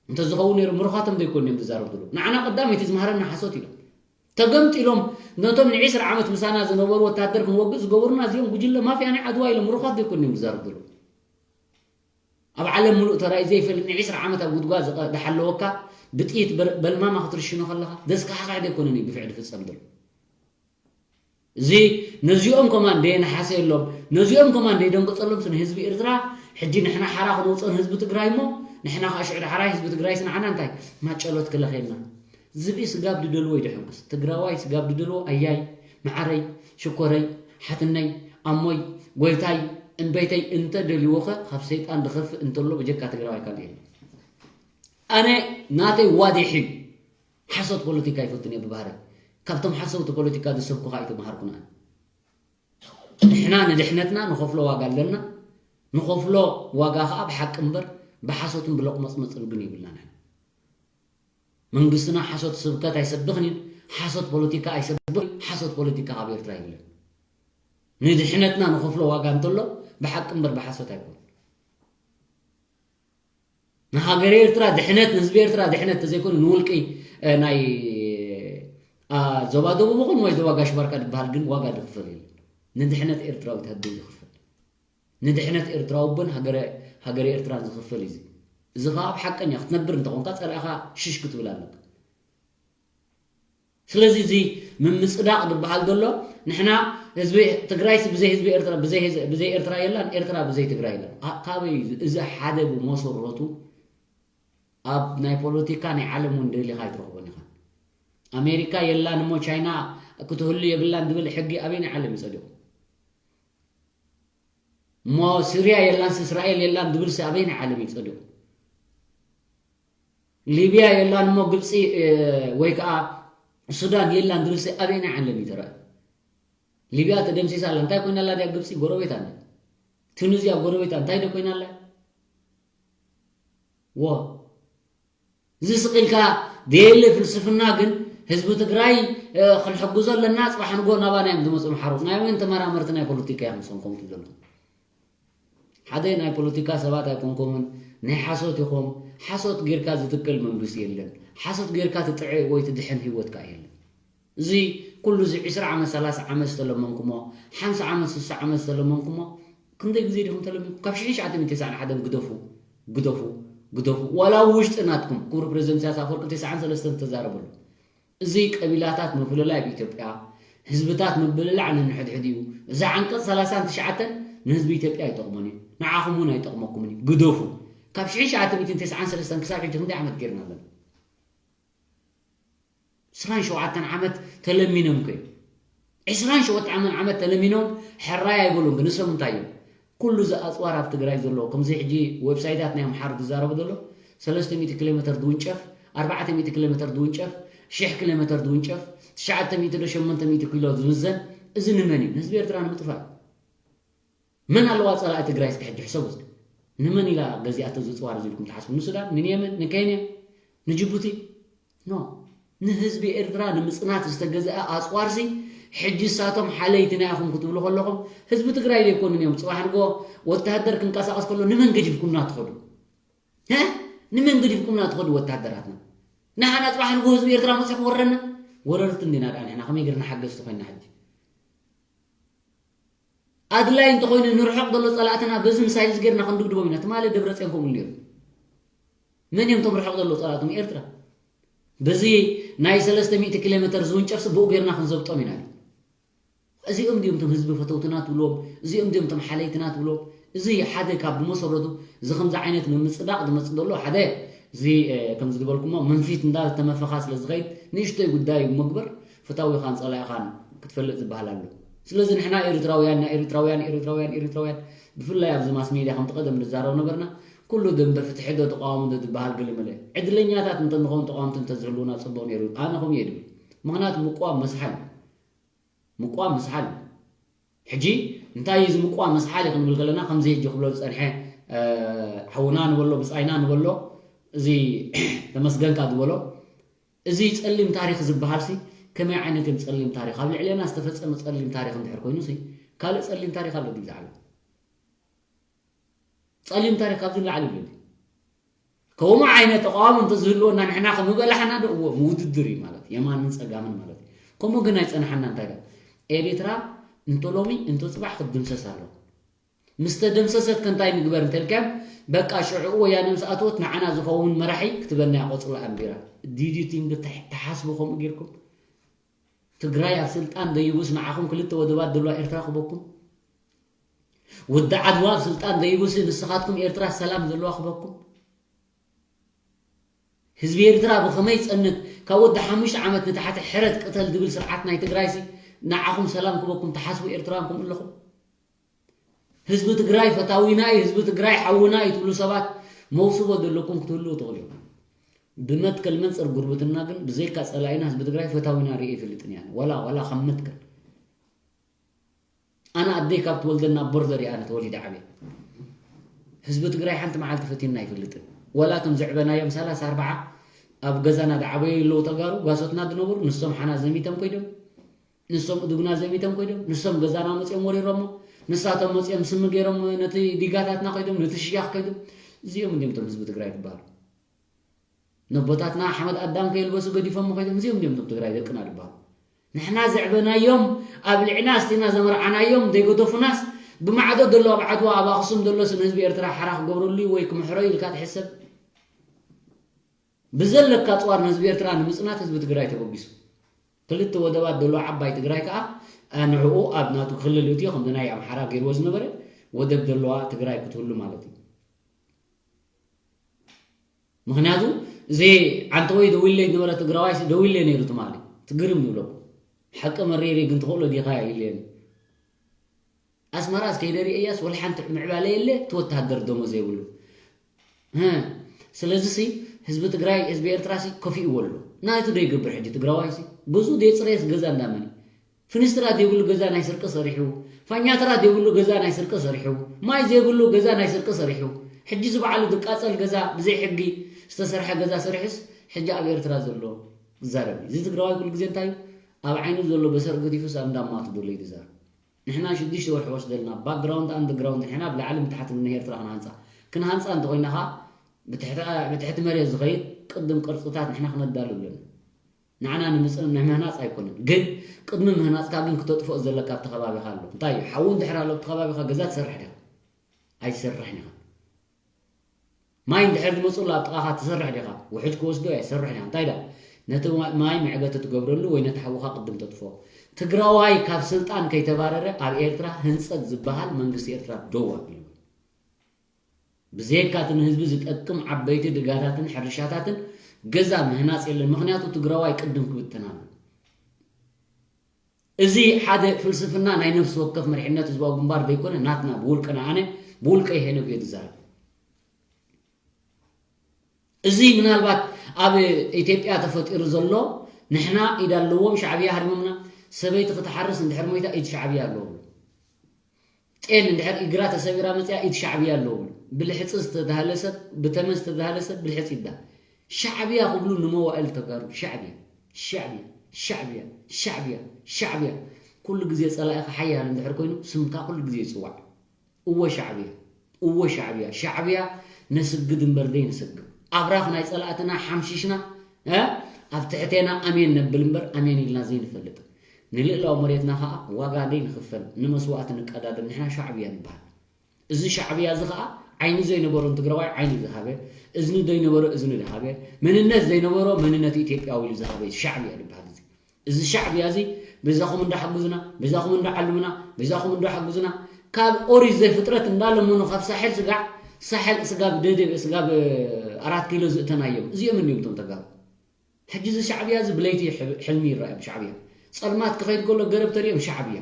እንተዝኸውን ነይሩ ምሩኻቶም ዘይኮን እዮም ዝዛረቡ ዘለዉ ንዓና ቀዳመይቲ ዝምሃረና ሓሶት ኢሎም ተገምጢሎም ነቶም ንዒስራ ዓመት ምሳና ዝነበሩ ወታደር ክንወግእ ዝገበሩና እዚኦም ጉጅለ ማፍያ ናይ ዓድዋ ኢሎም ምሩኻት ዘይኮን እዮም ዝዛረቡ ዘለዉ ኣብ ዓለም ሙሉእ ተራእዩ ዘይፈልጥ ንዒስራ ዓመት ኣብ ጉድጓድ ዝሓለወካ ብጥይት በልማማ ክትርሽኖ ከለኻ ዘስካሕካሕ ዘይኮነን እዩ ግፍዒ ዝፍፀም ዘሎ እዚ ነዚኦም ከማን ደየነሓሰየሎም ነዚኦም ከማን ደይደንገፀሎም ንህዝቢ ኤርትራ ሕጂ ንሕና ሓራ ክንውፅኦ ንህዝቢ ትግራይ እሞ ንሕና ከዓ ሽዑ ዳሕራይ ህዝቢ ትግራይ ስንዓና እንታይ ማጨሎት ክለኸየልና ዝብኢ ስጋብ ድደልዎ ይድሕንኩስ ትግራዋይ ስጋብ ድደልዎ ኣያይ መዓረይ ሽኮረይ ሓትነይ ኣሞይ ጎይታይ እምበይተይ እንተ ደልዎኸ ካብ ሰይጣን ድኸፍእ እንተሎ ብጀካ ትግራዋይ ካልእ የለን ኣነ ናተይ ዋዲሕ እዩ ሓሶት ፖለቲካ ይፈትን እየ ብባህረይ ካብቶም ሓሰውቲ ፖለቲካ ዝሰብኩኻ ኣይተምሃርኩን ኣነ ንሕና ንድሕነትና ንኸፍሎ ዋጋ ኣለና ንኸፍሎ ዋጋ ከዓ ብሓቂ እምበር ብሓሶትን ብለቕመፅመፅን ግን የብልና ንሕና መንግስትና ሓሶት ስብከት ኣይሰብኽን እዩ ሓሶት ፖለቲካ ኣይሰብኽን ሓሶት ፖለቲካ ካብ ኤርትራ የብለን ንድሕነትና ንኸፍሎ ዋጋ እንተሎ ብሓቂ እምበር ብሓሶት ኣይኮን ንሃገረ ኤርትራ ድሕነት ንህዝቢ ኤርትራ ድሕነት ተዘይኮኑ ንውልቂ ናይ ዞባ ደቡብ ይኹን ወይ ዞባ ጋሽ ባርካ ዝበሃል ግን ዋጋ ዝኽፈል የለን ንድሕነት ኤርትራዊ ተህድን ዝኽፈል ንድሕነት ኤርትራዊ ብን ሃገረ ኤርትራን ዝኽፈል እዩ እዚ ከዓ ኣብ ሓቀኛ ክትነብር እንተኾንካ ፀላእኻ ሽሽ ክትብል ኣለካ ስለዚ እዚ ምምፅዳቕ ዝበሃል ዘሎ ንሕና ህዝቢ ትግራይስ ብዘይ ህዝቢ ኤርትራ ብዘይ ህዝ- ብዘይ ኤርትራ የላን ኤርትራ ብዘይ ትግራይ የላን ኣ- ካበይ እዩ እዚ? እዚ ሓደ ብመሰረቱ ኣብ ናይ ፖለቲካ ናይ ዓለም እውን ደሊኻ ኣይትረኽቦን ኢኻ ኣሜሪካ የላን እሞ ቻይና ክትህሉ የብላን ዝብል ሕጊ ኣበይ ናይ ዓለም እዩ ፀዲቑ እሞ ስርያ የላንስ እስራኤል የላን ዝብልሲ ኣበይ ናይ ዓለም እዩ ፀዲቑ ሊብያ የላን እሞ ግብፂ ወይ ከዓ ሱዳን የላን ዝብል ኣበየናይ ዓለም እዩ ዝረአ? ሊብያ ተደምሲሳ ኣላ። እንታይ ኮይና ኣላ? ድያ ግብፂ ጎረቤት ኣለ። ቱኒዝያ ጎረቤት ኣለ። እንታይ ዶ ኮይና ኣላ? ዎ እዚ ስቕ ኢልካ ደየለ ፍልስፍና ግን ህዝቢ ትግራይ ክንሕግዞ ኣለና። ፅባሕ ንጎ ናባና እዮም ዝመፁ ምሓሮት ናይ ወይን ተመራመርቲ ናይ ፖለቲካ እዮም ዝሰንኮም ትብለሉ ሓደ ናይ ፖለቲካ ሰባት ኣይኮንኩምን። ናይ ሓሶት ኢኹም። ሓሶት ጌርካ ዝትክል መንግስቲ የለን። ሓሶት ጌርካ ትጥዕ ወይ ትድሕን ህይወትካ የለን። እዚ ኩሉ እዚ ዕስራ ዓመት ሰላሳ ዓመት ዝተለመንኩሞ ሓምሳ ዓመት ስሳ ዓመት ዝተለመንኩሞ ክንደይ ግዜ ዲኹም ተለሚንኩም? ካብ ሽሕ ሸዓተ ሚእቲ ተስዓን ሓደን ግደፉ ግደፉ ግደፉ ዋላ ውሽጢ ናትኩም ክቡር ፕሬዚደንት ኢሳያስ ኣፈወርቂ ተስዓን ሰለስተን ዝተዛረበሉ እዚ ቀቢላታት ምፍልላይ ኣብ ኢትዮጵያ ህዝብታት ምብልላዕ ነንሕድሕድ እዩ። እዚ ዓንቀፅ ሰላሳን ትሽዓተን ንህዝቢ ኢትዮጵያ ኣይጠቕሞን እዩ። ንዓኹም እውን ኣይጠቕመኩምን እዩ። ግደፉ። ካብ ሽሕ ሸዓተ ሚእቲ ተስዓን ሰለስተን ክሳብ ሕጂ ክንደይ ዓመት ጌርና ኣለና? ዕስራን ሸውዓተን ዓመት ተለሚኖም እኮ እዮም። ዕስራን ሸውዓተን ዓመት ተለሚኖም ሕራይ ኣይበሉን። ግን እሶም እንታይ እዮም? ኩሉ እዚ ኣፅዋር ኣብ ትግራይ ዘለዎ ከምዚ ሕጂ ዌብሳይታት ናይ ኣምሓሩ ዝዛረቡ ዘሎ ሰለስተ ሚእቲ ኪሎ ሜትር ዝውንጨፍ ኣርባዕተ ሚእቲ ኪሎ ሜትር ዝውንጨፍ ሽሕ ኪሎ ሜትር ዝውንጨፍ ትሽዓተ ሚእቲ ዶ ሸሞንተ ሚእቲ ኪሎ ዝምዘን እዚ ንመን እዩ? ንህዝቢ ኤርትራ ንምጥፋእ መን ኣለዋ ፀላኢ ትግራይ እስኪ ሕጂ ሕሰቡ እስኪ ንመን ኢላ ገዚኣቶ ዝፅዋር እዚ ኢልኩም ትሓስቡ ንሱዳን ንየመን ንኬንያ ንጅቡቲ ኖ ንህዝቢ ኤርትራ ንምፅናት ዝተገዝአ ኣፅዋርሲ ሕጂ ሳቶም ሓለይቲ ናይ ኣኹም ክትብሉ ከለኹም ህዝቢ ትግራይ ዘይኮኑን እዮም ፅባሕ ንጎ ወታደር ክንቀሳቀስ ከሎ ንመን ገዲፍኩምና ትኸዱ ንመን ገዲፍኩምና ትኸዱ ወታደራትና ንሓና ፅባሕ ንጎ ህዝቢ ኤርትራ መፅኡ ክወረና ወረርቲ እንዲና ደኣ ንሕና ከመይ ገርና ሓገዝቲ ኮይና ሕጂ ኣድላይ እንተኾይኑ ንርሕቕ ዘሎ ፀላእትና በዚ ምሳይል ዝገርና ክንድብድቦም ኢና ትማሊ ደብረፅዮን ከምኡ ነይሩ መን እዮም ቶም ርሕቕ ዘሎ ፀላእቶም ኤርትራ በዚ ናይ ሰለስተ ሚእቲ ኪሎ ሜትር ዝውንጨፍሲ ብኡ ገርና ክንዘብጦም ኢና እዚኦም ድዮም ቶም ህዝቢ ፈተውትና ትብልዎም እዚኦም ድዮም ቶም ሓለይትና ትብልዎም እዚ ሓደ ካብ ብመሰረቱ እዚ ከምዚ ዓይነት ምምፅዳቕ ዝመፅእ ዘሎ ሓደ እዚ ከምዚ ዝበልኩሞ መንፊት እንዳተመፈኻ ስለ ዝኸይድ ንእሽቶይ ጉዳይ ምግበር ፍታዊኻን ፀላኢኻን ክትፈልጥ ዝበሃል ኣሎ ስለዚ ንሕና ኤርትራውያን ናይ ኤርትራውያን ኤርትራውያን ኤርትራውያን ብፍላይ ኣብዚ ማስ ሜድያ ከምቲ ቀደም ንዛረብ ነበርና ኩሉ ደንበ ፍትሒ ዶ ተቃዋሚ ዶ ዝበሃል ግልምለ ዕድለኛታት እንተንኸውን ተቃወምቲ እንተዝህልውና ፅቡቅ ነይሩ ኣነ ከምኡ እየ ድብል ምክንያቱ ምቅዋም መስሓል ምቅዋም መስሓል እዩ ሕጂ እንታይ እዚ ምቅዋም መስሓል እዩ ክንብል ከለና ከምዚ ሕጂ ክብሎ ዝፀንሐ ሓውና ንበሎ ብፃይና ንበሎ እዚ ተመስገንካ ዝበሎ እዚ ፀሊም ታሪክ ዝበሃል ሲ ከመይ ዓይነት እዮም ፀሊም ታሪክ ኣብ ልዕሌና ዝተፈፀመ ፀሊም ታሪክ እንድሕር ኮይኑ ሲ ካልእ ፀሊም ታሪክ ኣሎ ድዩ ዝዓለም ፀሊም ታሪክ ካብዚ ንላዕሊ ይብለኒ ከምኡ ዓይነት ተቃውሞ እንተዝህልወና ንሕና ከምበላሕና ዶ እዎ ምውድድር እዩ ማለት የማንን ፀጋምን ማለት እዩ ከምኡ ግን ኣይፀንሓና እንታይ ዶ ኤሪትራ እንተ ሎሚ እንተ ፅባሕ ክትድምሰስ ኣለዎ ምስ ተደምሰሰት ከ እንታይ ንግበር እንተልካዮም በቃ ሽዑኡ ወያነ ምስ ኣተወት ንዓና ዝኸውን መራሒ ክትበና እያ ቆፅላ ኣንቢራ ዲዲቲንግ ተሓስቡ ከምኡ ጌርኩም ትግራይ ኣብ ስልጣን ደይቡስ ንዓኹም ክልተ ወደባት ዘለዋ ኤርትራ ክበኩም ወዲ ዓድዋ ኣብ ስልጣን ደይቡስ ንስኻትኩም ኤርትራ ሰላም ዘለዋ ክበኩም ህዝቢ ኤርትራ ብኸመይ ጸንት ካብ ወዲ ሓሙሽተ ዓመት ንታሕቲ ሕረድ ቅተል ዝብል ስርዓት ናይ ትግራይሲ ንዓኹም ሰላም ክበኩም ትሓስቡ ኤርትራውያን ከምኡ ኣለኹም ህዝቢ ትግራይ ፈታዊና እዩ ህዝቢ ትግራይ ሓውና እዩ ትብሉ ሰባት መውስቦ ዘለኩም ክትህልው ትኽእሉ ኢኹም ብመትከል መንፅር ጉርብትና ግን ብዘይካ ፀላኢና ህዝቢ ትግራይ ፈታዊና ርኢ ይፈልጥን እያ ዋላ ዋላ ካብ መትከል ኣነ ኣደይ ካብ ትወልደና ኣብ ቦርደር እያ ኣነ ተወሊደ ዓብየ ህዝቢ ትግራይ ሓንቲ መዓልቲ ፈቲና ኣይፈልጥን ወላ እቶም ዘዕበናዮም ሰላሳ ኣርባዓ ኣብ ገዛና ዝዓበዩ ኣለዉ ተጋሩ ጓሶትና ዝነበሩ ንሶም ሓና ዘሚቶም ኮይዶም ንሶም እዱግና ዘሚቶም ኮይዶም ንሶም ገዛና መፅኦም ወሪሮሞ ንሳቶም መፅኦም ስሚ ገይሮም ነቲ ዲጋታትና ኮይዶም ነቲ ሽያኽ ኮይዶም እዚኦም እንዲም ቶም ህዝቢ ትግራይ ትበሃሉ ነቦታትና ሓመድ ኣዳም ከየልበሱ ገዲፎም ኮይዶም እዚኦም እንዲም ቶም ትግራይ ደቅና ዝበሃሉ ንሕና ዘዕበናዮም ኣብ ልዕና ኣስቲና ዘመርዓናዮም ዘይገደፉናስ ብማዕዶ ዘሎ ኣብ ዓድዋ ኣብ ኣክሱም ዘሎ ስም ህዝቢ ኤርትራ ሓራ ክገብረሉ ወይ ክምሕሮ ኢልካ ትሕሰብ ብዘለካ ኣፅዋር ንህዝቢ ኤርትራ ንምፅናት ህዝቢ ትግራይ ተበጊሱ ክልተ ወደባት ዘለዋ ዓባይ ትግራይ ከዓ ንዕኡ ኣብ ናቱ ክልል እትዮ ከምዚ ናይ ኣምሓራ ገይርዎ ዝነበረ ወደብ ዘለዋ ትግራይ ክትህሉ ማለት እዩ ምክንያቱ እዚ ዓንተወይ ደዊለይ ዝነበረ ትግራዋይ ደዊለይ ነይሩ ትማሊ ትግርም ይብለኩ ሓቂ መሪር ግን ትኽእሎ ዲኻ ኢለኒ ኣስመራስ ከይደ ርእየያስ ወላ ሓንቲ ምዕባለ የለ እቲ ወተሃደር ደሞዝ የብሉ ስለዚ ሲ ህዝቢ ትግራይ ህዝቢ ኤርትራ ሲ ከፊእዎ ኣሎ ናይቱ ዶ ይገብር ሕጂ ትግራዋይሲ? ገዝኡ ዶ የፅረየስ ገዛ እንዳመን? ፍንስትራ ዘይብሉ ገዛ ናይ ስርቂ ሰሪሑ፣ ፋኛትራ ዘይብሉ ገዛ ናይ ስርቂ ሰሪሑ፣ ማይ ዘይብሉ ገዛ ናይ ስርቂ ሰሪሑ፣ ሕጂ እዚ በዓሉ ዝቃፀል ገዛ ብዘይ ሕጊ ዝተሰርሐ ገዛ ሰሪሑስ ሕጂ ኣብ ኤርትራ ዘሎ ዝዛረብ እዩ። እዚ ትግራዋይ ኩሉ ግዜ እንታይ እዩ? ኣብ ዓይኑ ዘሎ በሰር ገዲፉስ ኣብ እንዳማቱ ዘሎ እዩ ዝዛረብ። ንሕና ሽዱሽተ ወርሒ ወስደልና ባክግራውንድ ኣንደርግራውንድ ንሕና ብላዕሊ ብታሕቲ ንኤርትራ ክንሃንፃ ክንሃንፃ እንተኮይና ከዓ ብትሕቲ መሬት ዝኸይድ ቅድም ቅርፅታት ንሕና ክነዳሉ ኣለና። ንዓና ንምህናፅ ኣይኮነን፣ ግን ቅድሚ ምህናፅካ ግን ክተጥፍኦ ዘለካ ኣብቲ ከባቢኻ ኣሎ። እንታይ እዩ ሓዊ እንድሕር ኣሎ ኣብቲ ከባቢኻ ገዛ ትሰርሕ ዲኻ? ኣይትሰርሕን ኢኻ። ማይ እንድሕር ዝመፅሉ ኣብ ጥቓኻ ትሰርሕ ዲኻ? ውሕጅ ክወስዶ እያ ትሰርሕ ዲኻ? እንታይ ዳ ነቲ ማይ መዕገቲ ትገብረሉ ወይ ነቲ ሓውኻ ቅድም ተጥፎ። ትግራዋይ ካብ ስልጣን ከይተባረረ ኣብ ኤርትራ ህንፀት ዝበሃል መንግስቲ ኤርትራ ደው ኣቢሉ። ብዘየካ እቲ ንህዝቢ ዝጠቅም ዓበይቲ ድጋታትን ሕርሻታትን ገዛ ምህናፅ የለን። ምክንያቱ ትግራዋይ ቅድም ክብተን ኣሎ። እዚ ሓደ ፍልስፍና ናይ ነፍሲ ወከፍ መሪሕነት ህዝባዊ ግንባር ዘይኮነ ናትና ብውልቅና ኣነ ብውልቀይ ሄኖክ እየ ዝዛረብ። እዚ ምናልባት ኣብ ኢትዮጵያ ተፈጢሩ ዘሎ ንሕና ኢድ ኣለዎም ሻዕብያ ሃሪሞምና ሰበይቲ ክትሓርስ እንድሕር ሞይታ ኢድ ሻዕብያ ኣለዎም። ጤል እንድሕር እግራ ተሰቢራ መፅያ ኢድ ሻዕብያ ኣለዎም። ብልሕፂ ዝተዳህለ ሰብ ብተመን ዝተዳህለ ሰብ ብልሕፂ ይዳ ሻዕብያ ክብሉ ንመዋእል ተጋሩ ሻዕብያ ሻዕብያ ሻዕብያ ሻዕብያ ሻዕብያ ኩሉ ግዜ ፀላኢኻ ሓያል እንድሕር ኮይኑ ስምካ ኩሉ ግዜ ይፅዋዕ። እወ ሻዕብያ እወ ሻዕብያ ሻዕብያ ነስግድ እምበር ዘይንሰግድ ኣብራኽ ናይ ፀላእትና ሓምሺሽና ኣብ ትሕቴና ኣሜን ነብል እምበር ኣሜን ኢልና ዘይንፈልጥ ንልእላዊ መሬትና ከዓ ዋጋ ዘይንኽፈል ንመስዋእቲ ንቀዳደም ንሕና ሻዕብያ ንበሃል። እዚ ሻዕብያ እዚ ከዓ ዓይኒ ዘይነበሮ ንትግራዋይ ዓይኒ ዝሃበ እዝኒ ዘይነበሮ እዝኒ ዝሃበ መንነት ዘይነበሮ መንነት ኢትዮጵያዊ ኢሉ ዝሃበ ሻዕብያ ዝበሃል እዚ እዚ ሻዕብያ እዚ በዛኹም እንዳሓግዙና በዛኹም እንዳዓልሙና በዛኹም እንዳሓግዙና ካብ ኦሪት ዘፍጥረት እንዳለመኑ ካብ ሳሕል ስጋዕ ሳሕል ስጋብ ደደብ ስጋብ ኣራት ኪሎ ዝእተናዮም እዚኦም እንዲዮም እቶም ተጋሩ ሕጂ እዚ ሻዕብያ እዚ ብለይቲ ሕልሚ ይረኣዮም ሻዕብያ ፀልማት ክኸይድ ከሎ ገረብ ተሪኦም ሻዕብያ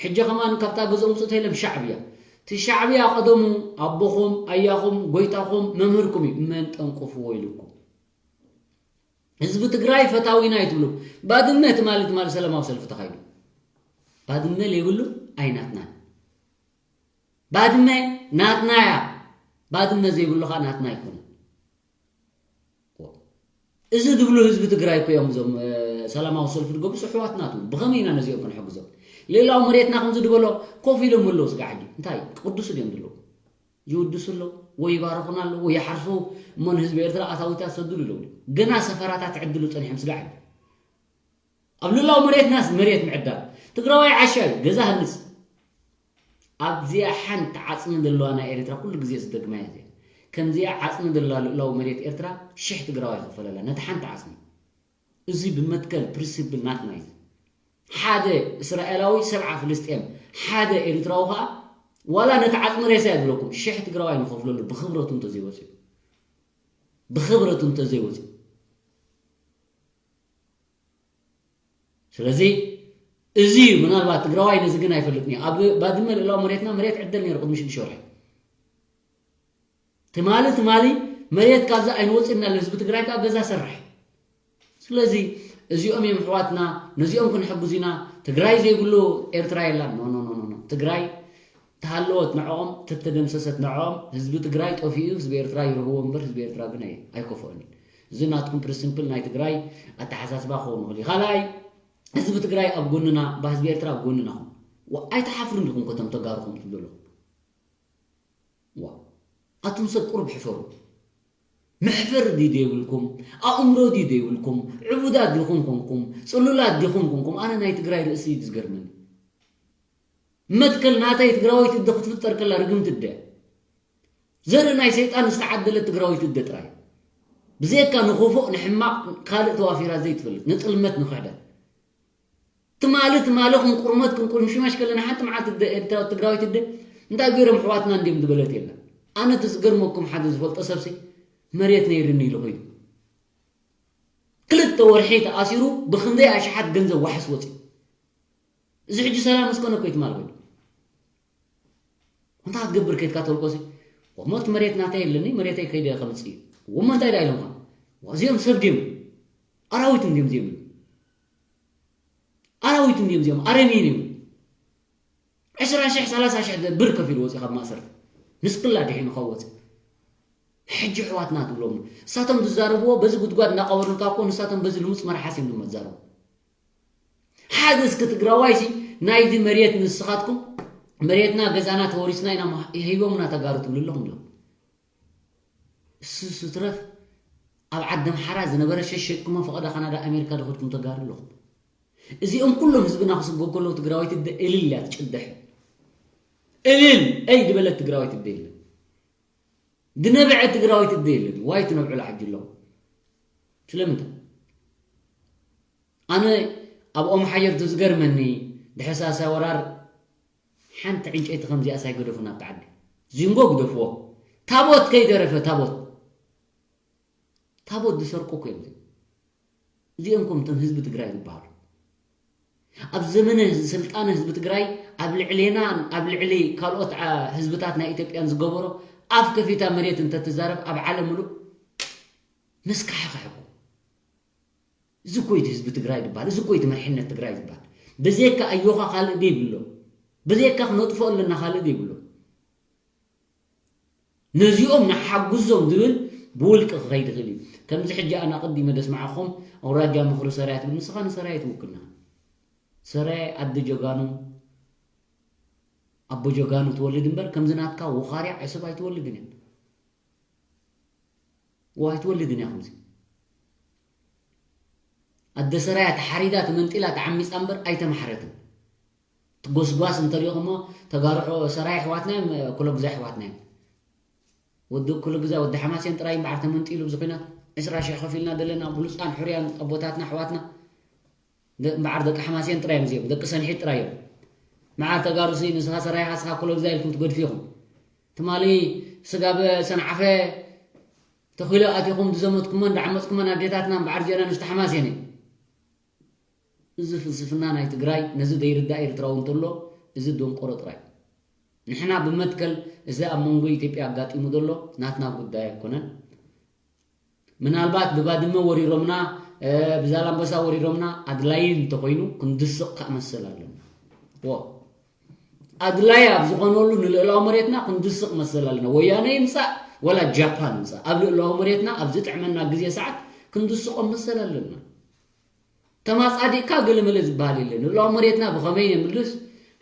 ሕጂ ከማን ካብታ ገዝኦም ውፅእ ተይሎም ሻዕብያ እቲ ሻዕብያ ቀደሙ ኣቦኹም ኣያኹም ጎይታኹም መምህርኩም እዩ መን ጠንቁፍዎ ኢልኩም ህዝቢ ትግራይ ፈታዊና እዩ ትብሉ። ባድመ ትማሊ ትማሊ ሰላማዊ ሰልፊ ተኻይዱ። ባድመ ዘይብሉ ኣይናትናን። ባድመ ናትና እያ። ባድመ ዘይብሉ ከዓ ናትና ኣይኮነን። እዚ ዝብሉ ህዝቢ ትግራይ እኮ እዮም እዞም ሰላማዊ ሰልፊ ዝገብሩ ኣሕዋትና ትብሉ። ብኸመይ ኢና ነዚኦም ክንሕግዞም? ሌላው መሬትና ከምዚ ዝበሎ ኮፍ ኢሎም ኣለዉ ስጋዕ ሕጂ እንታይ ቅዱስ ድዮም ዘለዉ? ይውድሱ ኣለዉ ወይ ይባርኹና ኣለዉ ወይ ይሓርሱ እሞ ንህዝቢ ኤርትራ ኣታዊታት ሰዱሉ ኣለዉ ገና ሰፈራታት ትዕድሉ ፀኒሖም ስጋዕ ኣብ ልላው መሬትናስ መሬት ምዕዳል ትግራዋይ ዓሻ እዩ ገዛ ሃንፅ ኣብዚኣ ሓንቲ ዓፅሚ ዘለዋ ናይ ኤርትራ ኩሉ ግዜ ዝደግማያ እዚኣ ከምዚኣ ዓፅሚ ዘለዋ ልእላዊ መሬት ኤርትራ ሽሕ ትግራዋይ ይኽፈለላ ነቲ ሓንቲ ዓፅሚ እዚ ብመትከል ፕሪንሲፕል ናትና እዩ ሓደ እስራኤላዊ ሰብዓ ፍልስጤም ሓደ ኤርትራዊ ከዓ ዋላ ነቲ ዓፅሚ ሬሳ ይብለኩም ሽሕ ትግራዋይ ንኸፍለሉ ብክብረቱ እንተዘይወፅኡ ብክብረቱ እንተዘይወፅኡ ስለዚ እዚ እዩ ምናልባት ትግራዋይ ነዚ ግን ኣይፈልጥን እዩ ኣብ ባድመ ልእላዊ መሬትና መሬት ዕደል ነይሩ ቅድሚ ሽዱሽተ ወርሒ ትማሊ ትማሊ መሬት ካብዚ ኣይንወፅእና ለህዝቢ ትግራይ ከዓ ገዛ ሰርሕ ስለዚ እዚኦም እዮም ኣሕዋትና ነዚኦም ክንሕግዝ ኢና ትግራይ ዘይብሉ ኤርትራ የላን ኖ ኖ ኖ ኖ ትግራይ ተሃለወት ንዕኦም ተተደምሰሰት ንዕኦም ህዝቢ ትግራይ ጠፊኡ ህዝቢ ኤርትራ ይርህዎ እምበር ህዝቢ ኤርትራ ግን ኣይ- ኣይከፍኦን እዩ እዚ ናትኩም ፕሪንስፕል ናይ ትግራይ ኣተሓሳስባ ክኸውን ይኽእል እዩ ካልኣይ ህዝቢ ትግራይ ኣብ ጎንና ባ ህዝቢ ኤርትራ ኣብ ጎንና ኹም ዋ ኣይትሓፍሩን ዲኹም ኮቶም ተጋሩ ኹም ትብሉ ኣለኹም ዋ ኣቱም ሰብ ቁሩብ ሕፈሩ መሕፈሪ ድዩ ዘይብልኩም ኣእምሮ ድዩ ዘይብልኩም ዕቡዳት ዲኹም ኮንኩም ፅሉላት ዲኹም ኮንኩም ኣነ ናይ ትግራይ ርእሲ እዩ ዝገርመኒ መትከል ናተይ ትግራወይቲ እደ ክትፍጠር ከላ ርግምቲ እደ ዘርኢ ናይ ሰይጣን ዝተዓደለት ትግራወይቲ እደ ጥራይ ብዘየካ ንኽፉእ ንሕማቕ ካልእ ተዋፊራ ዘይትፈልጥ ንጥልመት ንኽሕደት ትማሊ ትማሊ ክንቁርመት ክንቁምሽመሽ ከለና ሓንቲ መዓልቲ እደ ኤርትራ ትግራወይቲ እደ እንታይ ገይሮም ኣሕዋትና እንዲዮም ዝበለት የለን ኣነ እቲ ዝገርመኩም ሓደ ዝፈልጦ ሰብሲ መሬት ነይርኒ ኢሉ ኮይኑ ክልተ ወርሒ ተኣሲሩ ብክንደይ ኣሽሓት ገንዘብ ዋሕስ ወፂኡ እዚ ሕጂ ሰላም ምስ ኮነ እኮ ይትማል ኮይኑ እንታይ ክትገብር ከይድካ ተልቆሲ ሞት መሬት ናተይ የለኒ መሬተይ ከይደ ከምፅእ እዩ እሞ እንታይ ዳ ኢሎምካ እዚኦም ሰብ ድዮም ኣራዊት እንዲዮም ዜብሉ ኣራዊት እንዲዮም ዚኦም ኣረሚን እዮም። ዕስራ ሽሕ ሰላሳ ሽሕ ብር ከፊሉ ወፂኡ ካብ ማእሰርቲ ንስክላ ድሒኑ ካብ ወፅእ ሕጂ ኣሕዋትና ትብሎም ንሳቶም ዝዛረብዎ በዚ ጉድጓድ እናቐበርንካ እኮ ንሳቶም በዚ ልሙፅ መርሓስ እዮም ድማ ዝዛረቡ። ሓደ እስኪ ትግራዋይሲ ናይዚ መሬት ንስኻትኩም መሬትና ገዛና ተወሪስና ኢና ሂቦምና ተጋሩ ትብሉ ኣለኹም ዶ? እሱ ስትረፍ ኣብ ዓዲ ኣምሓራ ዝነበረ ሸሸጥኩሞ ፈቐዳ ካናዳ ኣሜሪካ ዝኸድኩም ተጋሩ ኣለኹም። እዚኦም ኩሎም ህዝብና ክስጎ ከለዉ ትግራወይቲ እደ እልል እያ ትጭድሕ። እልል እይ ዝበለት ትግራወይቲ እደ የለን። ድነብዐ ትግራወይቲ እደ የለን። ዋይ ትነብዕላ ሕጂ ኣለኹም። ስለምንታይ? ኣነ ኣብ ኦም ሓየር ዝገርመኒ ድሕሪ ሳልሳይ ወራር ሓንቲ ዕንጨይቲ ከምዚኣ ሳይገደፉ ናብቲ ዓዲ ዚንጎ ግደፍዎ። ታቦት ከይተረፈ ታቦት ታቦት ዝሰርቁ እኮ እዮም። እዚኦም ከም እቶም ህዝቢ ትግራይ ዝበሃሉ ኣብ ዘመነ ስልጣነ ህዝቢ ትግራይ ኣብ ልዕሌና ኣብ ልዕሊ ካልኦት ህዝብታት ናይ ኢትዮጵያን ዝገበሮ ኣፍ ከፊታ መሬት እንተትዛረብ ኣብ ዓለም ምሉእ መስካሕኽሕኩ። እዚ እኮ እቲ ህዝቢ ትግራይ ዝበሃል፣ እዚ እኮ እቲ መሪሕነት ትግራይ ዝበሃል። ብዘይካ ኣዮኻ ካልእ ደይብሎ፣ ብዘይካ ክነጥፍኦ ኣለና ካልእ ደይብሎ። ነዚኦም ንሓግዞም ዝብል ብውልቂ ክኸይድ ይኽእል እዩ። ከምዚ ሕጂ ኣነ ኣቐዲመ ደስምዓኹም ኣውራጃ ምኽሪ ሰራያ ትብል፣ ንስኻ ንሰራያ ትውክልና። ሰራያ ኣደ ጀጋኑ ኣቦ ጀጋኑ ትወልድ እምበር ከምዚ ናትካ ወኻርያ ዕስብ ኣይትወልድን እያ። ዋ ኣይትወልድን እያ ከምዚ ኣደ ሰራያ ተሓሪዳ ተመንጢላ ተዓሚፃ እምበር ኣይተማሕረትን። ትጎስጓስ እንተሪኹሞ ተጋርሖ ሰራይ ኣሕዋትና እዮም ኩሎ ግዜ ኣሕዋትና እዮም። ወዲ ኩሎ ግዜ ወዲ ሓማሴን ጥራይ እምበዓር ተመንጢሉ ኣብዚ ኩናት ዕስራ ሽሕ ከፊልና ዘለና ብሉፃን ሕሩያን ኣቦታትና ኣሕዋትና እምበዓር ደቂ ሓማሴን ጥራይ እዮም እዚኦም ደቂ ሰንሒት ጥራይ እዮም። መዓር ተጋሩሲ ንስኻ ሰራይኻ ስኻ ኩሎ ግዜ ኢልኩም ትገድፉ ኢኹም። ትማሊ ስጋብ ሰንዓፈ ተኺሎ ኣቲኹም ዝዘመትኩሞን ዝዓመፅኩሞን ኣዴታትና እምበዓር ጀና ንስቲ ሓማሴን እዩ። እዚ ፍልስፍና ናይ ትግራይ ነዚ ዘይርዳእ ኤርትራዊ እንተሎ እዚ ደንቆሮ ጥራይ። ንሕና ብመትከል እዚ ኣብ መንጎ ኢትዮጵያ ኣጋጢሙ ዘሎ ናትና ጉዳይ ኣይኮነን። ምናልባት ብባድመ ወሪሮምና ብዛላምበሳ ወሪሮምና ኣድላዪ እንተኾይኑ ክንድስቕ ከዓ መሰል ኣለና። ኣድላይ ኣብ ዝኾነሉ ንልእላዊ መሬትና ክንድስቕ መሰል ኣለና። ወያነ ይምፃእ ወላ ጃፓን ይምፃእ ኣብ ልእላዊ መሬትና ኣብ ዝጥዕመና ግዜ ሰዓት ክንድስቖም መሰል ኣለና። ተማፃዲቕካ ገለመለ ዝበሃል የለን። ልእላዊ መሬትና ብኸመይ የምልስ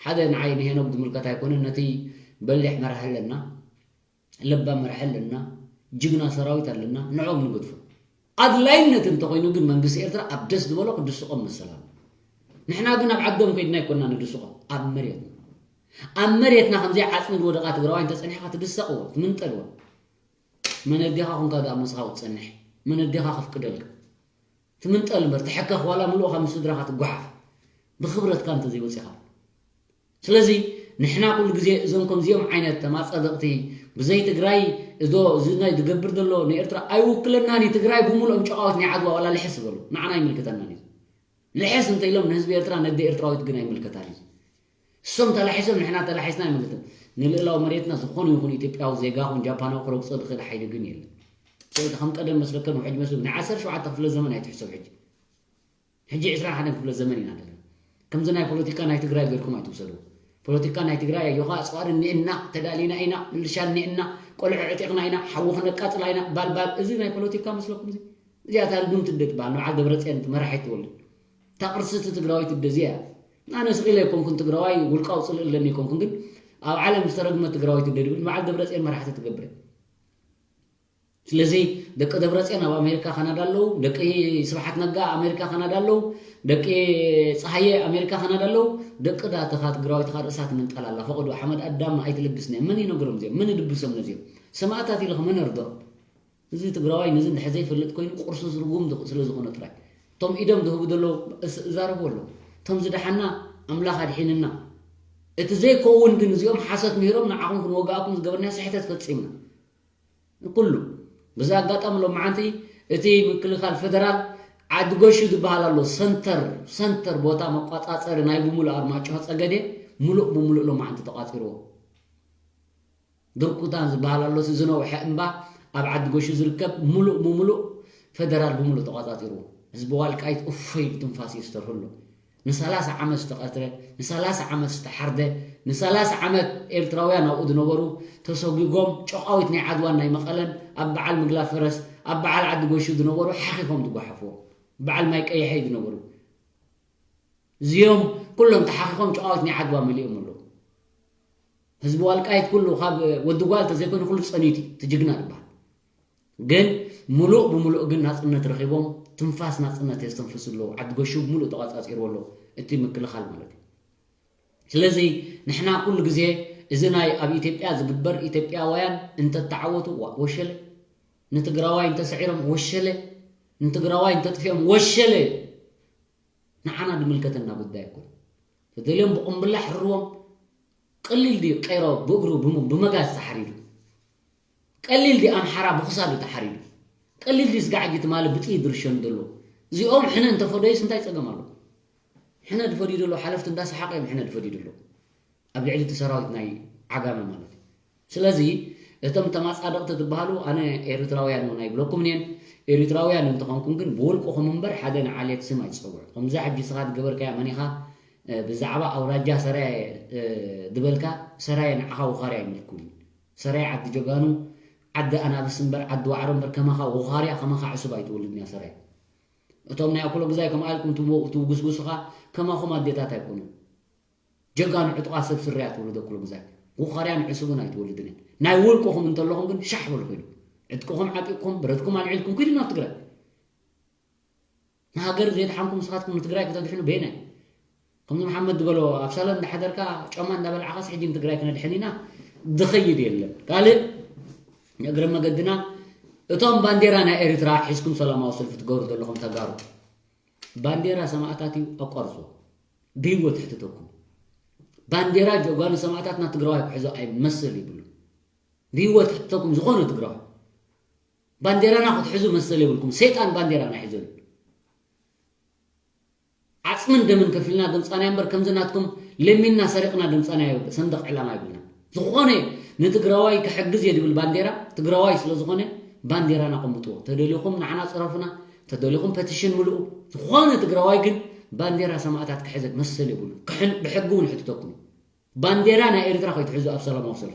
ሓደ ንዓይ ንሄኖግ ዝምልከት ኣይኮነን። ነቲ በሊሕ መራሒ ኣለና፣ ለባም መራሒ ኣለና፣ ጅግና ሰራዊት ኣለና፣ ንዕኦም ንገድፎ። ኣድላይነት እንተኾይኑ ግን መንግስቲ ኤርትራ ኣብ ደስ ዝበሎ ክድስቖም መሰል ኣሎ። ንሕና ግን ኣብ ዓዶም ከይድና ኣይኮና ንድስቖም፣ ኣብ መሬትና። ኣብ መሬትና ከምዚ ዓፅሚ ዝወደቓ ትግራዋይ እንተፀኒሕካ ትድሰቕዎ፣ ትምንጠልዎ። መን ኣዴኻ ኮንካ ደኣ ምስኻ ክትፀንሕ? መን ኣዴኻ ከፍቅደልካ? ትምንጠል እምበር ትሕከኽ ዋላ ምሉእኻ ምስ ስድራኻ ትጓሓፍ። ብኽብረትካ እንተዘይወፂኻ። ስለዚ ንሕና ኩሉ ግዜ እዞም ከምዚኦም ዓይነት ተማፀበቕቲ ብዘይ ትግራይ እዞ እዚ ናይ ዝገብር ዘሎ ንኤርትራ ኣይውክለናን እዩ። ትግራይ ብምሉኦም ጨቓወት ናይ ዓድዋ ዋላ ልሕስ ዝበሉ ንዓና ኣይምልከተናን እዩ። ልሕስ እንተ ኢሎም ንህዝቢ ኤርትራ ነደ ኤርትራዊት ግን ኣይምልከታን እዩ። እሶም ተላሒሶም ንሕና ተላሒስና ኣይምልከተን። ንልእላዊ መሬትና ዝኾነ ይኹን ኢትዮጵያዊ ዜጋ ኹን ጃፓናዊ ክረግፆ ዝኽእል ሓይሊ ግን የለን። ስለዚ ከም ቀደም መስለከን ውሕጅ መስሉ ናይ ዓሰርተ ሸውዓተ ክፍለ ዘመን ኣይትሕሰብ ሕጂ። ሕጂ ዕስራን ሓደን ክፍለ ዘመን ኢና ዘለና። ከምዚ ናይ ፖለቲካ ናይ ትግራይ ጌርኩም ኣይትውሰድዎ። ፖለቲካ ናይ ትግራይ ኣዮኻ ኣፅዋር እኒኤና፣ ተዳሊና ኢና፣ ምልሻ እኒኤና፣ ቆልዑ ዕጢቕና ኢና፣ ሓዊ ክነቃፅላ ኢና፣ ባልባል። እዚ ናይ ፖለቲካ መስለኩም እዚ? እዚኣ እታ ርግምቲ እደ ትበሃል፣ ንበዓል ደብረፅዮን መራሒት ትወልድ። እታ ቅርስቲ ትግራዊት እደ እዚኣ እያ። ኣነ ስቕ ኢለ ኣይኮንኩን ትግራዋይ ውልቃዊ ፅልኢ ኣለኒ ኣይኮንኩን፣ ግን ኣብ ዓለም ዝተረግመት ትግራዊት እደ ድብል ንበዓል ደብረፅዮን መራሕቲ ትገብር እያ። ስለዚ ደቂ ደብረፅዮን ኣብ ኣሜሪካ ካናዳ ኣለዉ፣ ደቂ ስብሓት ነጋ ኣሜሪካ ካናዳ ኣለዉ፣ ደቂ ፀሃየ ኣሜሪካ ካናዳ ኣለዉ። ደቂ ዳተኻ ትግራዊትኻ ርእሳ ትምንጠል ኣላ። ፈቐዶ ሓመድ ኣዳም ኣይትልግስና። መን ይነግሮም እዚኦም? መን ይድብሶም ነዚኦም? ሰማእታት ኢልኽ መን እርድኦም? እዚ ትግራዋይ ነዚ እንድሕር ዘይፈልጥ ኮይኑ ቁርሱ ዝርጉም ዝኽ- ስለ ዝኾነ ጥራይ። እቶም ኢዶም ዝህቡ ዘለዉ እስ- እዛረቡ ኣለዉ። እቶም ዝደሓና ኣምላኽ ኣድሒንና። እቲ ዘይከውን ግን እዚኦም ሓሶት ምሂሮም ንዓኹም ክንወግኣኩም ዝገበርና ስሕተት ፈፂምና። ኩሉ በዚ ኣጋጣሚ ሎማዓንቲ እቲ ምክልኻል ፌደራል ዓዲ ጎሹ ዝበሃል ኣሎ ሰንተር ሰንተር ቦታ መቋፃፀሪ ናይ ብምሉእ ኣርማጭሆ ፀገዴ ሙሉእ ብሙሉእ ሎማዓንቲ ተቋፂርዎ። ድርኩታን ዝበሃል ኣሎ እቲ ዝነውሐ እምባ ኣብ ዓዲ ጎሹ ዝርከብ ሙሉእ ብምሉእ ፌደራል ብምሉእ ተቋፃፂርዎ። ህዝቢ ዋልቃይት እፎይ ኢሉ ትንፋስ የስተርህሎ። ንሰላሳ ዓመት ዝተቐትለ፣ ንሰላሳ ዓመት ዝተሓርደ፣ ንሰላሳ ዓመት ኤርትራውያን ኣብኡ ዝነበሩ ተሰጒጎም፣ ጨቓዊት ናይ ዓድዋን ናይ መቐለን ኣብ በዓል ምግላ ፈረስ፣ ኣብ በዓል ዓዲ ጎሹ ዝነበሩ ሓኺኾም ዝጓሓፍዎ፣ በዓል ማይ ቀይሐይ ዝነበሩ እዚኦም ኩሎም ተሓኺኾም ጨቓዊት ናይ ዓድዋ መሊኦም ኣለዉ። ህዝቢ ዋልቃይት ኩሉ ካብ ወዲ ጓል ተዘይኮይኑ ኩሉ ጸኒቱ እዩ፣ እቲ ጅግና ዝበሃል። ግን ምሉእ ብምሉእ ግን ናጽነት ረኺቦም፣ ትንፋስ ናጽነት የስተንፍሱ ኣለዉ። ዓዲ ጎሹ ብምሉእ ተቋጻጺርዎ ኣሎ እቲ ምክልኻል ማለት እዩ። ስለዚ ንሕና ኩሉ ግዜ እዚ ናይ ኣብ ኢትዮጵያ ዝግበር ኢትዮጵያውያን እንተተዓወቱ ዋ-፣ ወሸለ፣ ንትግራዋይ እንተሰዒሮም ወሸለ፣ ንትግራዋይ እንተጥፊኦም ወሸለ። ንዓና ዝምልከተና ጉዳይ ኣይኮነ። ተደልዮም ብቁምብላ ሕርዎም። ቀሊል ድዩ ቀይሮ ብእግሩ ብሙ-፣ ብመጋዝ ተሓሪዱ? ቀሊል ድዩ ኣምሓራ ብኽሳዱ ተሓሪዱ? ቀሊል ድዩ ስጋዕ ጊት ማለት ብጥይት ዝርሸኑ ዘሎ? እዚኦም ሕነ እንተፈደዩስ እንታይ ጸገም ኣሎ? ሕነ ዝፈድዩ ዘሎ ሓለፍቲ እንዳሰሓቀ እዮም ሕነ ዝፈድዩ ዘሎ። ኣብ ልዕሊ እቲ ሰራዊት ናይ ዓጋመ ማለት እዩ። ስለዚ እቶም ተማጻደቕቲ ትበሃሉ ኣነ ኤሪትራውያን እውን ኣይብለኩምን እየን። ኤሪትራውያን እንተኾንኩም ግን ብውልቅኹም እምበር ሓደ ንዓሌት ስም ኣይትጸውዑ። ከምዛ ሕጂ ንስኻ ዝገበርካያ መን ኢኻ፣ እ፣ ብዛዕባ ኣውራጃ ሰራየ፣ እ፣ ዝበልካ ሰራየ ንዓኻ ውኻርያ ኣይምልኩን እዩ። ሰራየ ዓዲ ጀጋኑ፣ ዓዲ ኣናብስ እምበር ዓዲ ዋዕሮ እምበር ከማኻ ውኻርያ ከማኻ ዕሱብ ኣይትወልድን እያ ሰራየ። እቶም ናይ ኣኩሎ ግዛይ ከምኣ ኢልኩም ትው-፣ ትውጉስጉሱኻ ከማኹም ኣዴታት ኣይኮኑን። ጀጋኑ ዕጡቓት ሰብ ስርያት ውሉደ ኩሉ ግዛይ። ውኻርያን ዕሱብን ኣይትወልድን እየን። ናይ ውልቅኹም እንተለኹም ግን ሻሕ በሉ ከይዱ። ዕጥቅኹም ዓጢቕኩም፣ ብረትኩም ኣልዒልኩም፣ ኪዱ ናብ ትግራይ። ንሃገር ዘይድሓንኩም ንስኻትኩም ንትግራይ ከተድሕኑ በየናይ? ከምዚ መሓመድ ዝበሎ ኣብ ሳሎን እንዳሓደርካ ጮማ እንዳበላዕኻስ ሕጂ ንትግራይ ክነድሕን ኢና ዝኸይድ የለን። ካልእ ንእግረ መገድና እቶም ባንዴራ ናይ ኤርትራ ሒዝኩም ሰላማዊ ሰልፊ ትገብሩ ዘለኹም ተጋሩ፣ ባንዴራ ሰማእታት እዩ፣ ኣቋርጽዎ። ብህይወት ይሕትተኩም። ባንዴራ ጀጋኑ ሰማእታትና ትግራዋይ ክሕዞ ኣይመሰል ይብሉ። ብህይወት ይሕትተኩም ዝኾነ ትግራዋይ። ባንዴራና ክትሕዙ መሰል የብልኩም። ሰይጣን ባንዴራና ይሕዘሉ። ዓጽምን ደምን ከፊልና ደምጻናዮ እምበር ከምዚ ናትኩም ለሚንና ሰሪቕና ደምጻናዮ ሰንደቕ ዕላማ የብልናን። ዝኾነ ንትግራዋይ ክሕግዝ እየ ዝብል ባንዴራ ትግራዋይ ስለ ዝኾነ ባንዴራና ኣቐምጥዎ። ተደሊኹም ንዓና ጽረፉና፣ ተደሊኹም ፐቲሽን ምልኡ። ዝኾነ ትግራዋይ ግን ባንዴራ ሰማእታት ክሕዘ መሰል የብሉ። ክሕን-፣ ብሕጊ እውን ይሕትተኩም እዩ። ባንዴራ ናይ ኤርትራ ከይትሕዙ ኣብ ሰላማዊ ሰልፊ።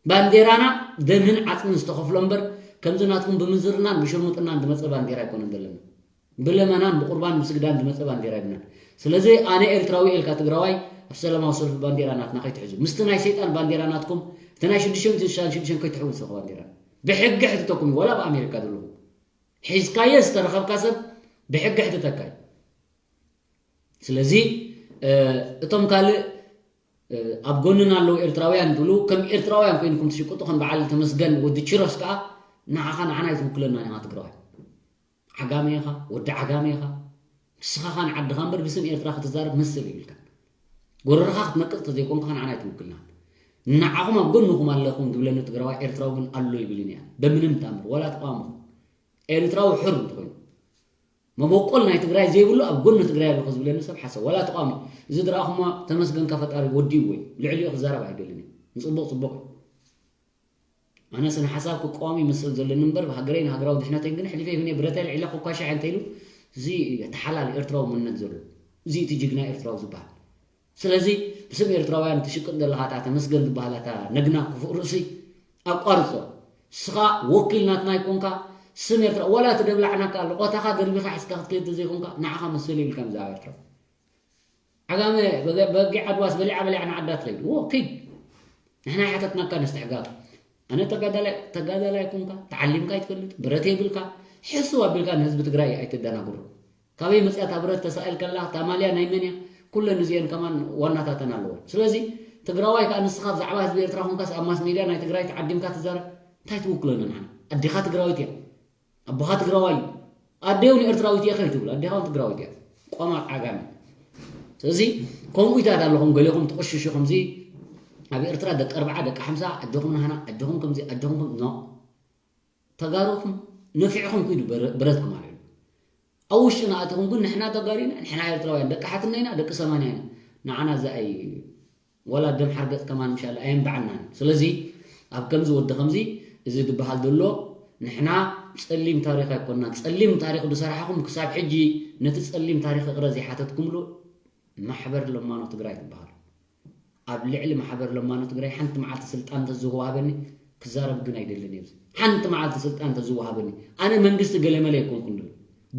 ባንዴራና ደምን ዓጽምን ዝተኸፍሎ እምበር ከምዚ ናትኩም ብምዝርናን ብሽርሙጥናን ዝመጸ ባንዴራ ኣይኮነን ዘለና። ብለመናን ብቁርባን ብስግዳን ዝመጸ ባንዴራ የብልናን። ስለዚ ኣነ ኤርትራዊ ኢልካ ትግራዋይ ኣብ ሰላማዊ ሰልፊ ባንዴራ ናትና ከይትሕዙ። ምስቲ ናይ ሰይጣን ባንዴራ ናትኩም እቲ ናይ ሽዱሽተ ሚእትን ሽዱሽተን ከይትሕውስ ኢኹም ባንዴራ። ብሕጊ ሕትተኩም እዩ፣ ዋላ ኣብ ኣሜሪካ ዘለኹም። ሒዝካዮ ዝተረኸብካ ሰብ ብሕጊ ሕትተካ እዩ። ስለዚ፣ እ፣ እቶም ካልእ፣ እ፣ ኣብ ጎንና ኣለዉ ኤርትራውያን ትብሉ፣ ከም ኤርትራውያን ኮይንኩም ትሽቅጡ፣ ከም በዓል ተመስገን ወዲ ቺሮስ ከኣ ንዓኻ ንዓና ኣይትውክለናን ኢኻ ትግራዋይ። ዓጋመ ኢኻ፣ ወዲ ዓጋመ ኢኻ። ንስኻ ኻን ዓድኻ እምበር ብስም ኤርትራ ክትዛረብ መሰል የብልካን። ጎረርኻ ክትነቅጽ ተዘይኮንካ ንዓና ኣይትውክልናን። ንዓኹም ኣብ ጎንኹም ኣለኹም ዝብለኒ ትግራዋይ ኤርትራዊ ግን ኣሎ ይብልን እያ። በምንም ተኣምር፣ ዋላ ተቃውሞ። ኤርትራዊ ሕር እንተኾይኑ። መበቆል ናይ ትግራይ ዘይብሉ ኣብ ጎኒ ትግራይ ኣለኹ ዝብለኒ ሰብ ሓሳብ። ዋላ ተቃውሞ። እዚ ዝረኣኹሞ ተመስገንካ ፈጣሪ ወዲእዎ እዩ። ልዕሊኡ ክዛረብ ኣይደልን እየ። ንጽቡቕ ጽቡቕ እዩ። ኣነ ስነ ሓሳብ ክቃወም ይመስል ዘለኒ እምበር፣ ብሃገረይን ሃገራዊ ድሕነተይን ግን ሕሊፈ ይብን እየ። ብረተይ ኣልዒለ ኮኳሻ እንተ ኢሉ፣ እዚ ተሓላል ኤርትራዊ መንነት ዘለዎ፣ እዚ እቲ ጅግና ኤርትራዊ ዝበሃል። ስለዚ ብስም ኤርትራውያን ትሽቅጥ ዘለኻ እታ ተመስገን ዝበሃል እታ ነግና ክፉእ ርእሲ ኣቋርጾ። ንስኻ ወኪል ናትና ኣይኮንካ፣ ስም ኤርትራ፣ ዋላ እቲ ደብላዕናካ፣ ልቆታኻ ደርቢኻ ሒዝካ ክትከይድ ተዘይኮንካ፣ ንዓኻ መሰል የብልካን ብዛዕባ ኤርትራ። ዓጋመ በገ-፣ በጊዕ ዓድዋስ በሊዓ በሊዓ ንዓዳ ትኸይድ። እዎ፣ ኪድ። ንሕና ሓተትናካ ነስትሕጋግ። ኣነ ተጋዳላይ፣ ተጋዳላይ ኣይኮንካ፣ ተዓሊምካ ኣይትፈልጥ፣ ብረት የብልካ፣ ሕስው ኣቢልካ ንህዝቢ ትግራይ ኣይተደናግሮ። ካበይ መፅያ እታ ብረት ተሳኢል ከላ፣ እታ ማልያ ናይ መን እያ? ኩለን እዚአን ከማን ዋናታተን ኣለወን። ስለዚ ትግራዋይ ከዓ ንስኻ ብዛዕባ ህዝቢ ኤርትራ ኮንካስ ኣብ ማስ ሜድያ ናይ ትግራይ ተዓዲምካ ትዛረብ፣ እንታይ ትውክለና ንዓና? ኣዴኻ ትግራዊት እያ። ኣቦኻ ትግራዋይ እዩ። ኣደይ እውን ኤርትራዊት እያ ከይትብል፣ ኣዴኻ እውን ትግራዊት እያ። ቆማጥ ዓጋመ። ስለዚ ከምኡ ኢታት ኣለኹም፣ ገሌኹም ትቕሽሹ ከምዚ ኣብ ኤርትራ ደቂ ኣርብዓ፣ ደቂ ሓምሳ፣ ኣጆኹም ናህና፣ ኣጆኹም ከምዚ፣ ኣጆኹም ከም-፣ ኖ። ተጋሩኹም ነፊዕኹም ኪዱ ብረ-፣ ብረትኩም ኣልዕሉ። ኣብ ውሽጥና ኣቲኹም ግን ንሕና ተጋሩ ኢና፣ ንሕና ኤርትራውያን፣ ደቂ ሓትና ኢና፣ ደቂ ሰማንያ ኢና። ንዓና እዚ ኣይ-፣ ዋላ ደም ሓርገጽ ከማን ምሻለ ኣየንብዓናን እዩ። ስለዚ ኣብ ከምዚ ወዲ ከምዚ እዚ ዝበሃል ዘሎ ንሕና ጸሊም ታሪኽ ኣይኮንና። ጸሊም ታሪኽ ዝሰራሕኹም ክሳብ ሕጂ ነቲ ጸሊም ታሪኽ ይቕረ ዘይሓተትኩምሉ ማሕበር ለማኖ ትግራይ ትበሃል። ኣብ ልዕሊ ማሕበር ለማኖ ትግራይ ሓንቲ መዓልቲ ስልጣን እንተዝወሃበኒ ክዛረብ ግን ኣይደልን እየ። ሓንቲ መዓልቲ ስልጣን እንተዝወሃበኒ ኣነ መንግስቲ ገለመለ ኣይኮንኩን ድብል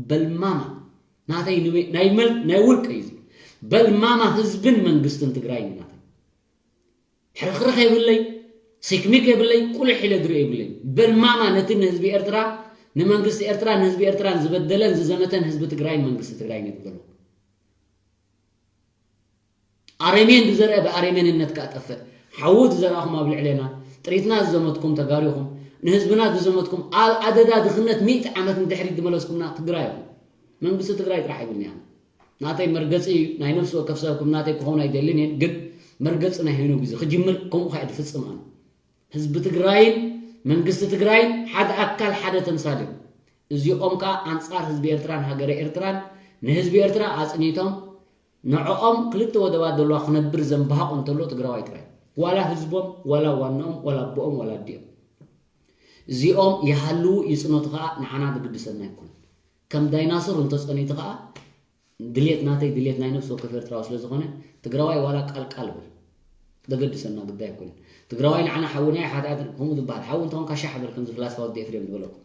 በልማማ ናተይ ንበ- ናይ መል ናይ ውልቀ እዩ። በልማማ ህዝብን መንግስትን ትግራይ እዩ ናተይ። ሕርኽርኽ የብለይ፣ ሲክሚክ የብለይ፣ ቁልሕ ኢለ ድርኢ የብለይ። በልማማ ነቲ ንህዝቢ ኤርትራ፣ ንመንግስቲ ኤርትራ፣ ንህዝቢ ኤርትራን ዝበደለን ዝዘመተን ህዝቢ ትግራይን መንግስቲ ትግራይን እየ ዝበሎ። ኣረሜን ዝዘርአ ብኣረሜንነት ክኣ ጠፍእ። ሓዊ ዝዘራእኹም ኣብ ልዕሌና፣ ጥሪትና ዝዘመትኩም ተጋሩ ኢኹም፣ ንህዝብና ዝዘመትኩም፣ ኣብ ኣደዳ ድኽነት ሚእቲ ዓመት ንድሕሪት ዝመለስኩምና ትግራይ ኢኹም። መንግስቲ ትግራይ ጥራሕ ይብልኒ ኣነ። ናተይ መርገፂ እዩ፣ ናይ ነፍሲ ወከፍ ሰብ ከም ናተይ ክኸውን ኣይደልን እየ፣ ግን መርገፂ ናይ ሄኖግ እዩ። ክጅምር ከምኡ ከኣ ድፍፅም ኣነ። ህዝቢ ትግራይን መንግስቲ ትግራይን ሓደ ኣካል ሓደ ተምሳል እዮም። እዚኦም ከኣ ኣንፃር ህዝቢ ኤርትራን ሃገረ ኤርትራን ንህዝቢ ኤርትራ ኣፅኒቶም ንዕኦም ክልተ ወደባት ዘለዋ ክነብር ዘንባሃቑ እንተሎ ትግራዋይ ጥራይ። ዋላ ህዝቦም፣ ዋላ ዋናኦም፣ ዋላ ኣቦኦም፣ ዋላ ኣዲኦም። እዚኦም ይሃልዉ ይፅነቱ ከኣ ንዓና ዝግድሰና ኣይኮነን። ከም ዳይናሶር እንተፀኒቱ ከኣ ድሌት ናተይ ድሌት ናይ ነፍሲ ወከፍ ኤርትራዊ ስለ ዝኾነ ትግራዋይ ዋላ ቃል ቃል በል ዘገድሰና ጉዳይ ኣይኮነን። ትግራዋይ ንዓና ሓውና እዩ፣ ሓትኣት ከምኡ ዝበሃል ሓው እንተኾንካ ሻሕ በል ከምዚ ፍላስፋ ወዲ ኤፍሬም ዝበለኩም።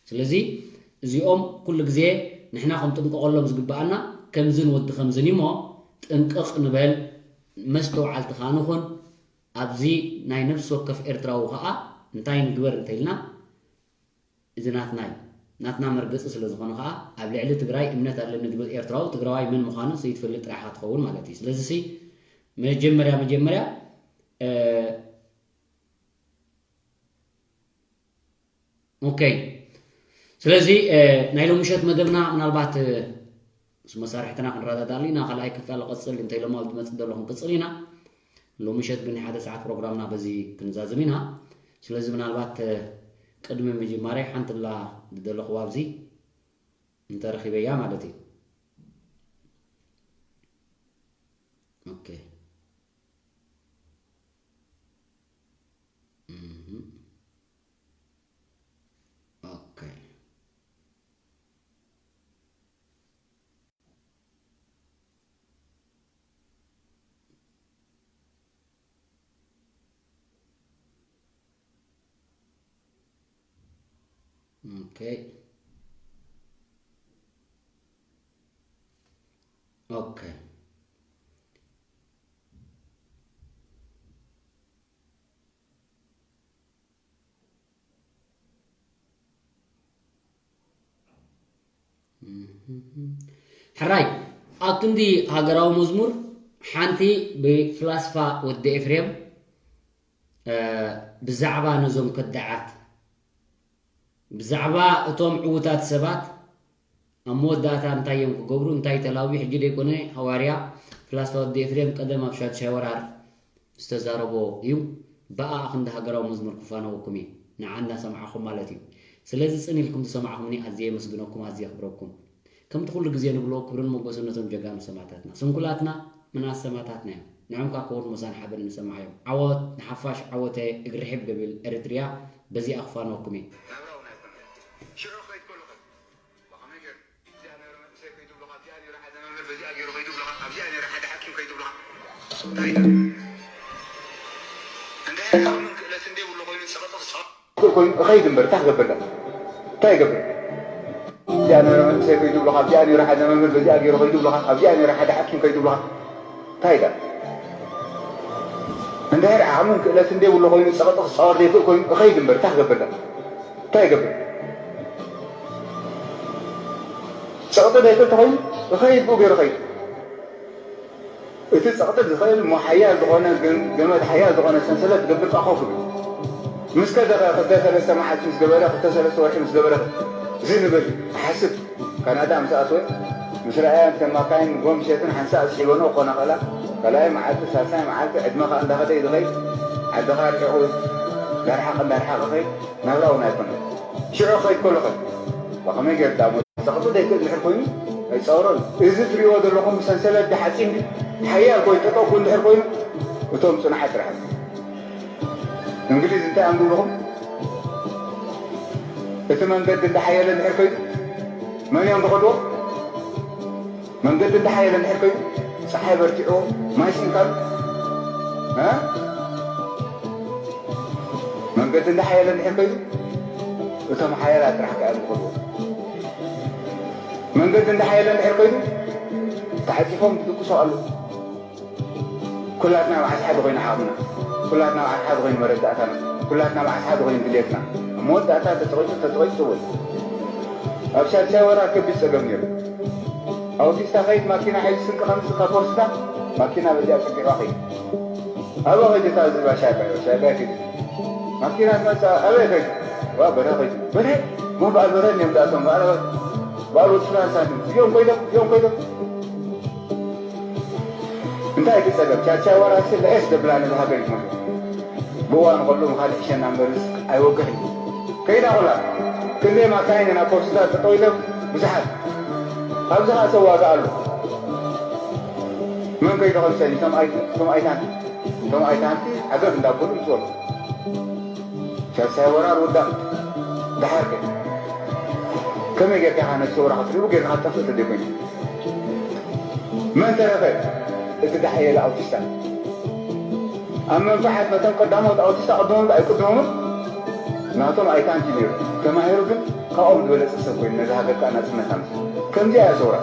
ስለዚ እዚኦም ኩሉ ግዜ ንሕና ክንጥንቀቐሎም ዝግበኣና ከምዝን ወዲ ከምዝን እዩ እሞ ጥንቅቕ ንበል፣ መስተውዓልቲ ከኣ ንኹን። ኣብዚ ናይ ነፍሲ ወከፍ ኤርትራዊ ከኣ እንታይ ንግበር እንተኢልና እዚ ናትና እዩ። ናትና መርገፂ ስለ ዝኾነ ከኣ ኣብ ልዕሊ ትግራይ እምነት ኣለኒ ዝብል ኤርትራዊ ትግራዋይ መን ምዃኑ ዘይትፈልጥ ጥራሕ ኢኻ ትኸውን ማለት እዩ። ስለዚ ሲ መጀመርያ መጀመርያ እ፣ ኦኬ። ስለዚ እ፣ ናይ ሎሚ ምሸት መደብና ምናልባት እ፣ ምስ መሳርሕትና ክንረዳዳሉ ኢና። ካልኣይ ክፋል ቀፅል እንተ ኢሎም ኣብ ዝመፅእ ዘሎ ክንቅፅል ኢና። ሎሚ ምሸት ግን ሓደ ሰዓት ፕሮግራምና በዚ ክንዛዝም ኢና። ስለዚ ምናልባት እ፣ ቅድሚ ምጅማረይ ሓንቲ ላ ዝደለኹዋ ኣብዚ እንተረኺበያ ማለት እዩ። ኦኬ። እህ። ኦኬ። ኦኬ። ኦኬ። ሕራይ ኣብ ክንዲ ሃገራዊ መዝሙር ሓንቲ ብፍላስፋ ወዲ ኤፍሬም እ፣ ብዛዕባ ነዞም ከዳዓት ብዛዕባ እቶም ዕዉታት ሰባት ኣብ መወዳእታ እንታይ እዮም ክገብሩ እንታይ ተላብዩ ሕጂ ደይኮነ ሃዋርያ ፍላስፋ ወዲ ኤፍሬም ቀደም ኣብ ሻድሻይ ወራር ዝተዛረቦ እዩ። ብኣ ክንዲ ሃገራዊ መዝሙር ክፋነወኩም እዩ ንዓ እንዳሰማዕኹም ማለት እዩ። ስለዚ ፅን ኢልኩም ዝሰማዕኹምኒ ኣዝየ የመስግነኩም ኣዝየ የኽብረኩም። ከምቲ ኩሉ ግዜ ንብሎ ክብርን ሞጎስን ነቶም ጀጋኑ ሰማእታትና። ስንኩላትና ምናት ሰማእታትና እዮም። ንዕም ካብ ከወድ ሞሳን ሓበን ንሰማዓዮም። ዓወት ንሓፋሽ ዓወተ እግሪ ሒብ ገብል ኤርትርያ በዚኣ ክፋነወኩም እየ። ናብራውን ኣይኮነን። ሽዑ ክኸይድ ከሎ ኸ ብኸመይ ገይሩ? እዚኣ ነይረ መንእሰይ ከይዱ ብሎኻ፣ ኣብዚኣ ነይረ ሓደ መምህር በዚኣ ገይሩ ከይዱ ብሎኻ፣ ኣብዚኣ ነይረ ሓደ ሓኪም ከይዱ ብሎኻ። እንታይ እዩ? እንድሕር ዓቕምን ክእለትን ዘይብሉ ኮይኑ ጸቕጢ ክጻወት ክእል ኮይኑ እኸይድ እምበር እንታይ ክገብር ዳ እንታይ ይገብር እዚኣ ነረ መንእሰይ ከይዱ ብሎኻ ኣብዚኣ ነረ ሓደ መምህር በዚኣ ገይሩ ከይዱ ብሎኻ ኣብዚኣ ነረ ሓደ ሓኪም ከይዱ ብሎኻ እንታይ ዳ እንድሕር ዓቕምን ክእለትን ዘይብሉ ኮይኑ ፀቕጢ ክፃወር ዘይክእል ኮይኑ እኸይድ እምበር እንታይ ክገብር ዳ እንታይ ይገብር ፀቕጢ ዘይክእል ተኮይኑ እኸይድ ብኡ ገይሩ ኸይድ እቲ ጸቕጢ ዝኽእል እሞ ሓያል ዝኾነ ገመድ ሓያል ዝኾነ ሰንሰለት ዝገብር ከኣ ኮፍ ይብል። ምስ ከደ ኸ ክልተ ሰለስተ መዓልቲ ምስ ገበረ ክልተ ሰለስተ ወርሒ ምስ ገበረ ኸ ዝንብል ይሓስብ። ካናዳ ምስ ኣትወ ምስ ረኣያ እንተ ማካይን ጎምሸትን ሓንሳእ ስሒበንኦ ክኾና ኸእላ ካልኣይ መዓልቲ ሳልሳይ መዓልቲ ዕድመ ኸኣ እንዳኸደ እዩ ዝኸይድ። ዓድኻ ርሒቑ እንዳርሓቐ እንዳርሓቐ ይኸይድ። ናብራ እውን ኣይኮነን። ሽዑ ክኸይድ ከሎ ኸ ብኸመይ ገይሩ ደኣ ጸቕጢ ዘይክእል እንድሕር ኮይኑ ኣይጻወሮን። እዚ ትሪእዎ ዘለኹም ብሰንሰለት ብሓጺን ሓያል ኮይኑ ጠጠው ክብል እንድሕር ኮይኑ እቶም ጽኑዓት ጥራሕ እዮም። እንግሊዝ እንታይ እዮም ዝብልኹም? እቲ መንገዲ እንዳሓየለ እንድሕር ከይዱ መን እዮም ዝኸድዎ? መንገዲ እንዳሓየለ እንድሕር ከይዱ፣ ፀሓይ በርቲዕዎ፣ ማይ ስኢንካሉ፣ እ? መንገዲ እንዳሓየለ እንድሕር ከይዱ፣ እቶም ሓያላት ጥራሕ ከኣ እዮም ዝኸድዎ። መንገዲ እንዳሓየለ እንድሕር ከይዱ፣ ተዓፂፎም ዝድቅሱ ኣለዉ። ኩላትና መዓስ ሓደ ኮይኑ ዓቕምና፣ ኩላትና መዓስ ሓደ ኮይኑ መረዳእታና፣ ኩላትና መዓስ ሓደ ኮይኑ ድሌትና። ኣብ መወዳእታ ተጸቒጡ፣ ተጸቒጡ ጽቡቕ። ኣብ ሻድሻይ ወራ ከቢድ ጸገም ነይሩ። ኣውቲስታ ከይድ ማኪና ሒዙ ስንቂ ከምጽእ ካብ ፖስታ፣ ማኪና በዚኣ ጸጊዕዋ ከይድ። ኣበይ ከይዱ እታ ዝባ ሻጋዮ፣ ሻጋዮ ከይዱ። ማኪና ትመጽእ፣ ኣበይ ከይዱ? ዋ፣ በርሀ ከይዱ። በርሀ? ሞ በዓል በርሀ እዮም ዝኣቶም፣ በዓል፣ በዓል ወዲ ፍላንሳ እዮም። እዚኦም ኮይዶም፣ እዚኦም ኮይዶም። እንታይ እቲ ጸገም? ቻቻ ዋራሲ ልዕስ ዘብላ ነዚ ሃገር ይመስሉ። ብእዋኑ ከሎ ምኻድ ይሕሸና እምበርስ ኣይወግሕን። ከይዳ ኩላ ክንደይ ማካይን ናብ ፖስታ ጠጠው ኢሎም ብዙሓት። ኣብዚ ኸኣ ሰብ ዋጋ ኣሎ። መን ከይዱ ከምሰል? እቶም ኣይ-፣ እቶም ኣይታንቲ፣ እቶም ኣይታንቲ ዓገብ እንዳበሉ ይዞሩ። ሳልሳይ ወራር ውዳእ። ደሓር ከ ከመይ ጌርካ ኢኻ ነቲ ሰውራ ክትሪኡ ጌርካ ክትጠፍእ ተደይኮይኑ? መን ተረፈ? እቲ ዳሕየለ ኣውቲስታ። ኣብ መንፍዓት ነቶም ቀዳሞት ኣውቲስታ ቅድሞም ኣይቅድሞምን ናቶም ኣይታንቲ ነይሩ። ተማሂሩ ግን ካብኦም ዝበለጸ ሰብ ኮይኑ ነዛ ሃገር ከኣ ናጽነት ኣምጺኡ። ከምዚኣ እያ ሰውራ።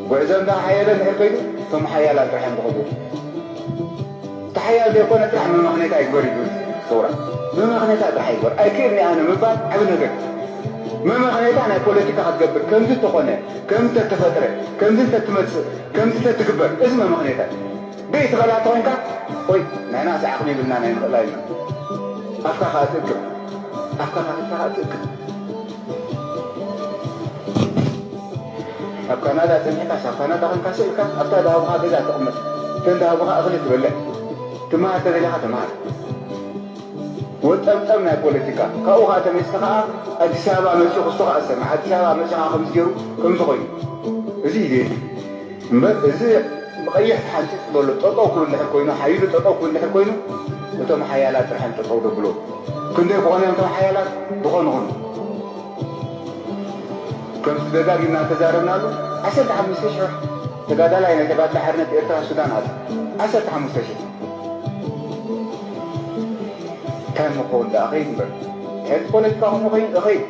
ጉዕዞ እንዳ ሓየለ እንድሕር ከይዱ እቶም ሓያላት ጥራሕ እዮም ዝኸዱ። እቲ ሓያል ዘይኮነ ጥራሕ መመኽነይታ ይግበር እዩ ዝብል ሰውራ። መመኽነይታ ጥራሕ ይግበር። ኣይክእልን እየ ኣነ ምባል ዓቢ ነገር። መመኽነይታ ናይ ፖለቲካ ክትገብር፣ ከምዚ እንተኾነ፣ ከምዚ እንተተፈጥረ፣ ከምዚ እንተትመጽእ፣ ከምዚ እንተትግበር፣ እዚ መመኽነይታ እዩ። ብኢትኽእላ እንተኾይንካ፣ ቆይ፣ ንሕናስ ዓቕሚ የብልናን ኣይንኽእላ ኢልና። ኣፍካ ከኣ ትእክብ። ኣፍካ ከፊትካ ከኣ ትእክብ። ኣብ ካናዳ ጸኒሕካስ፣ ኣብ ካናዳ ኾንካ ስኢልካ፣ ኣብታ ዝሃቡኻ ገዛ ትቕመጥ፣ እተን ዝሃቡኻ እኽሊ ትበልዕ፣ ትመሃር ተደሊኻ ተመሃር። ወጠምጠም ናይ ፖለቲካ። ካብኡ ኸኣ ተመሊስካ ኸኣ ኣዲስ ኣበባ መጺኡ ክስቶ ኸኣ ዝሰምዕ፣ ኣዲስ ኣበባ መጺኡ ኸኣ ከምዚ ገይሩ፣ ከምዚ ኾይኑ። እዚ እዩ ደልዩ። እምበር እዚ ብቐይሕ ተሓንጺጹ ዘሎ ጠጠው ክብል እንድሕር ኮይኑ፣ ሓይሉ ጠጠው ክብል እንድሕር ኮይኑ፣ እቶም ሓያላት ጥራሕ እዮም ጠጠው ዘብልዎ። ክንደይ ክኾኑ እዮም እቶም ሓያላት? ዝኾኑ ኹኑ። ከምቲ ደጋጊምና ተዛረብናሉ፣ ዓሰርተ ሓሙሽተ ሽሕ ተጋዳላይ ናይ ተጋድሎ ሓርነት ኤርትራ ሱዳን ኣትዩ። ዓሰርተ ሓሙሽተ ሽሕ። እንታይ ምኸውን ደኣ ኸይድ እምበር። ሕዚ ፖለቲካ ኹኑ ኸይድ፣ ኸይድ።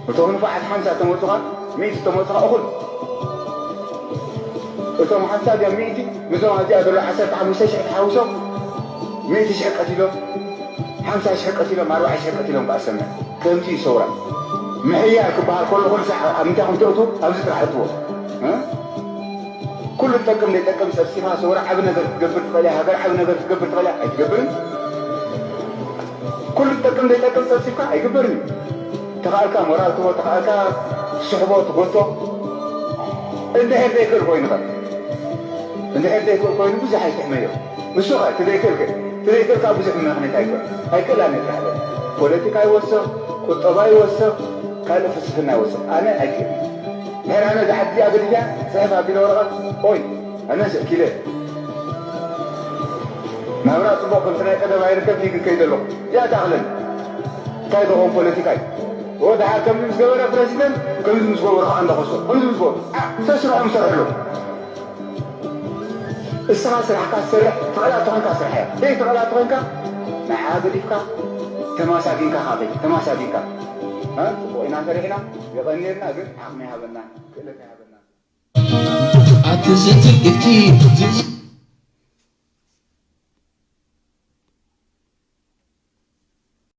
እቶም ንፉዓት ሓምሳ ተመጹኻ፣ ሚእቲ ተመጹኻ እኹል። እቶም ሓምሳ ድዮም ሚእቲ፣ ምስዞም ኣብዚኣ ዘሎ ዓሰርተ ሓሙሽተ ሽሕ ተሓውሶም፣ ሚእቲ ሽሕ ቀቲሎም፣ ሓምሳ ሽሕ ቀቲሎም፣ ኣርባዕተ ሽሕ ቀቲሎም ከኣ ሰምዕ። ከምዚ እዩ ሰውራ። ምሕያል ክበሃል ከሎ፣ ኩሉ ሳዕ ኣብ ምንታይ ከም ትእትዉ፣ ኣብዚ ጥራሕ እትዎ። እ? ኩሉ ዝጠቅም ዘይጠቅም ጸብጺኻ፣ ሰውራ ዓቢ ነገር ክትገብር ትኽእል እያ፣ ሃገር ዓቢ ነገር ክትገብር ትኽእል እያ፣ ኣይትገብርን። ኩሉ ዝጠቅም ዘይጠቅም ጸብጺኻ ኣይግበርን እዩ። ተኻእልካ ሞራል ትቦ፣ ተኻእልካ ትስሕቦ፣ ትጎቶ። እንድሕር ዘይክእል ኮይኑ ኸ? እንድሕር ዘይክእል ኮይኑ ብዙሕ ኣይትሕመዮ። ንሱ ኸ እቲ ዘይክእል ከ? እቲ ዘይክእል ከኣ ብዙሕ መኽንያት ኣይኮን። ኣይክእላን እየ ጥራሕ በል። ፖለቲካ ይወስኽ፣ ቁጠባ ይወስኽ፣ ካልእ ፍልስፍና ይወስኽ። ኣነ ኣይክእልን። ድሕር ኣነ እዛ ዓዲ እዚኣ ገዲፍያ፣ ጽሕፍ ኣቢለ ወረቐት፣ ኦይ፣ ኣነ ስእኪለ። ናብራ ጽቡቕ ከምቲ ናይ ቀደም ኣይርከብ፣ ሊግ ከይደ ኣለኹ። እዚኣ ትኣኽለኒ። እንታይ ደኾን ፖለቲካ እዩ? ወ ደሓር ከምዚ ምስ ገበረ ፕረዚደንት፣ ከምዚ ምስ ገበሩ ኸኣ እንዳኸሶ፣ ከምዚ ምስ ገበሩ። ኣ፣ ሰብ ስርሖም ይሰርሑ ኣለዉ። እስኻ ስራሕካ ትሰርሕ፣ ትኽእላ ተኾንካ ስርሐያ። ዘይትኽእላ ተኾንካ፣ ንዓ ገዲፍካ፣ ተማሳጊንካ ኸኣ ከይድ፣ ተማሳጊንካ። እ? ጽቡቕ ኢና ሰሪሕና፣ የቐንየልና፣ ግን ዓቕሚ ይሃበና፣ ክእለት ኣይሃበና። ኣትዝትል ኢልኪ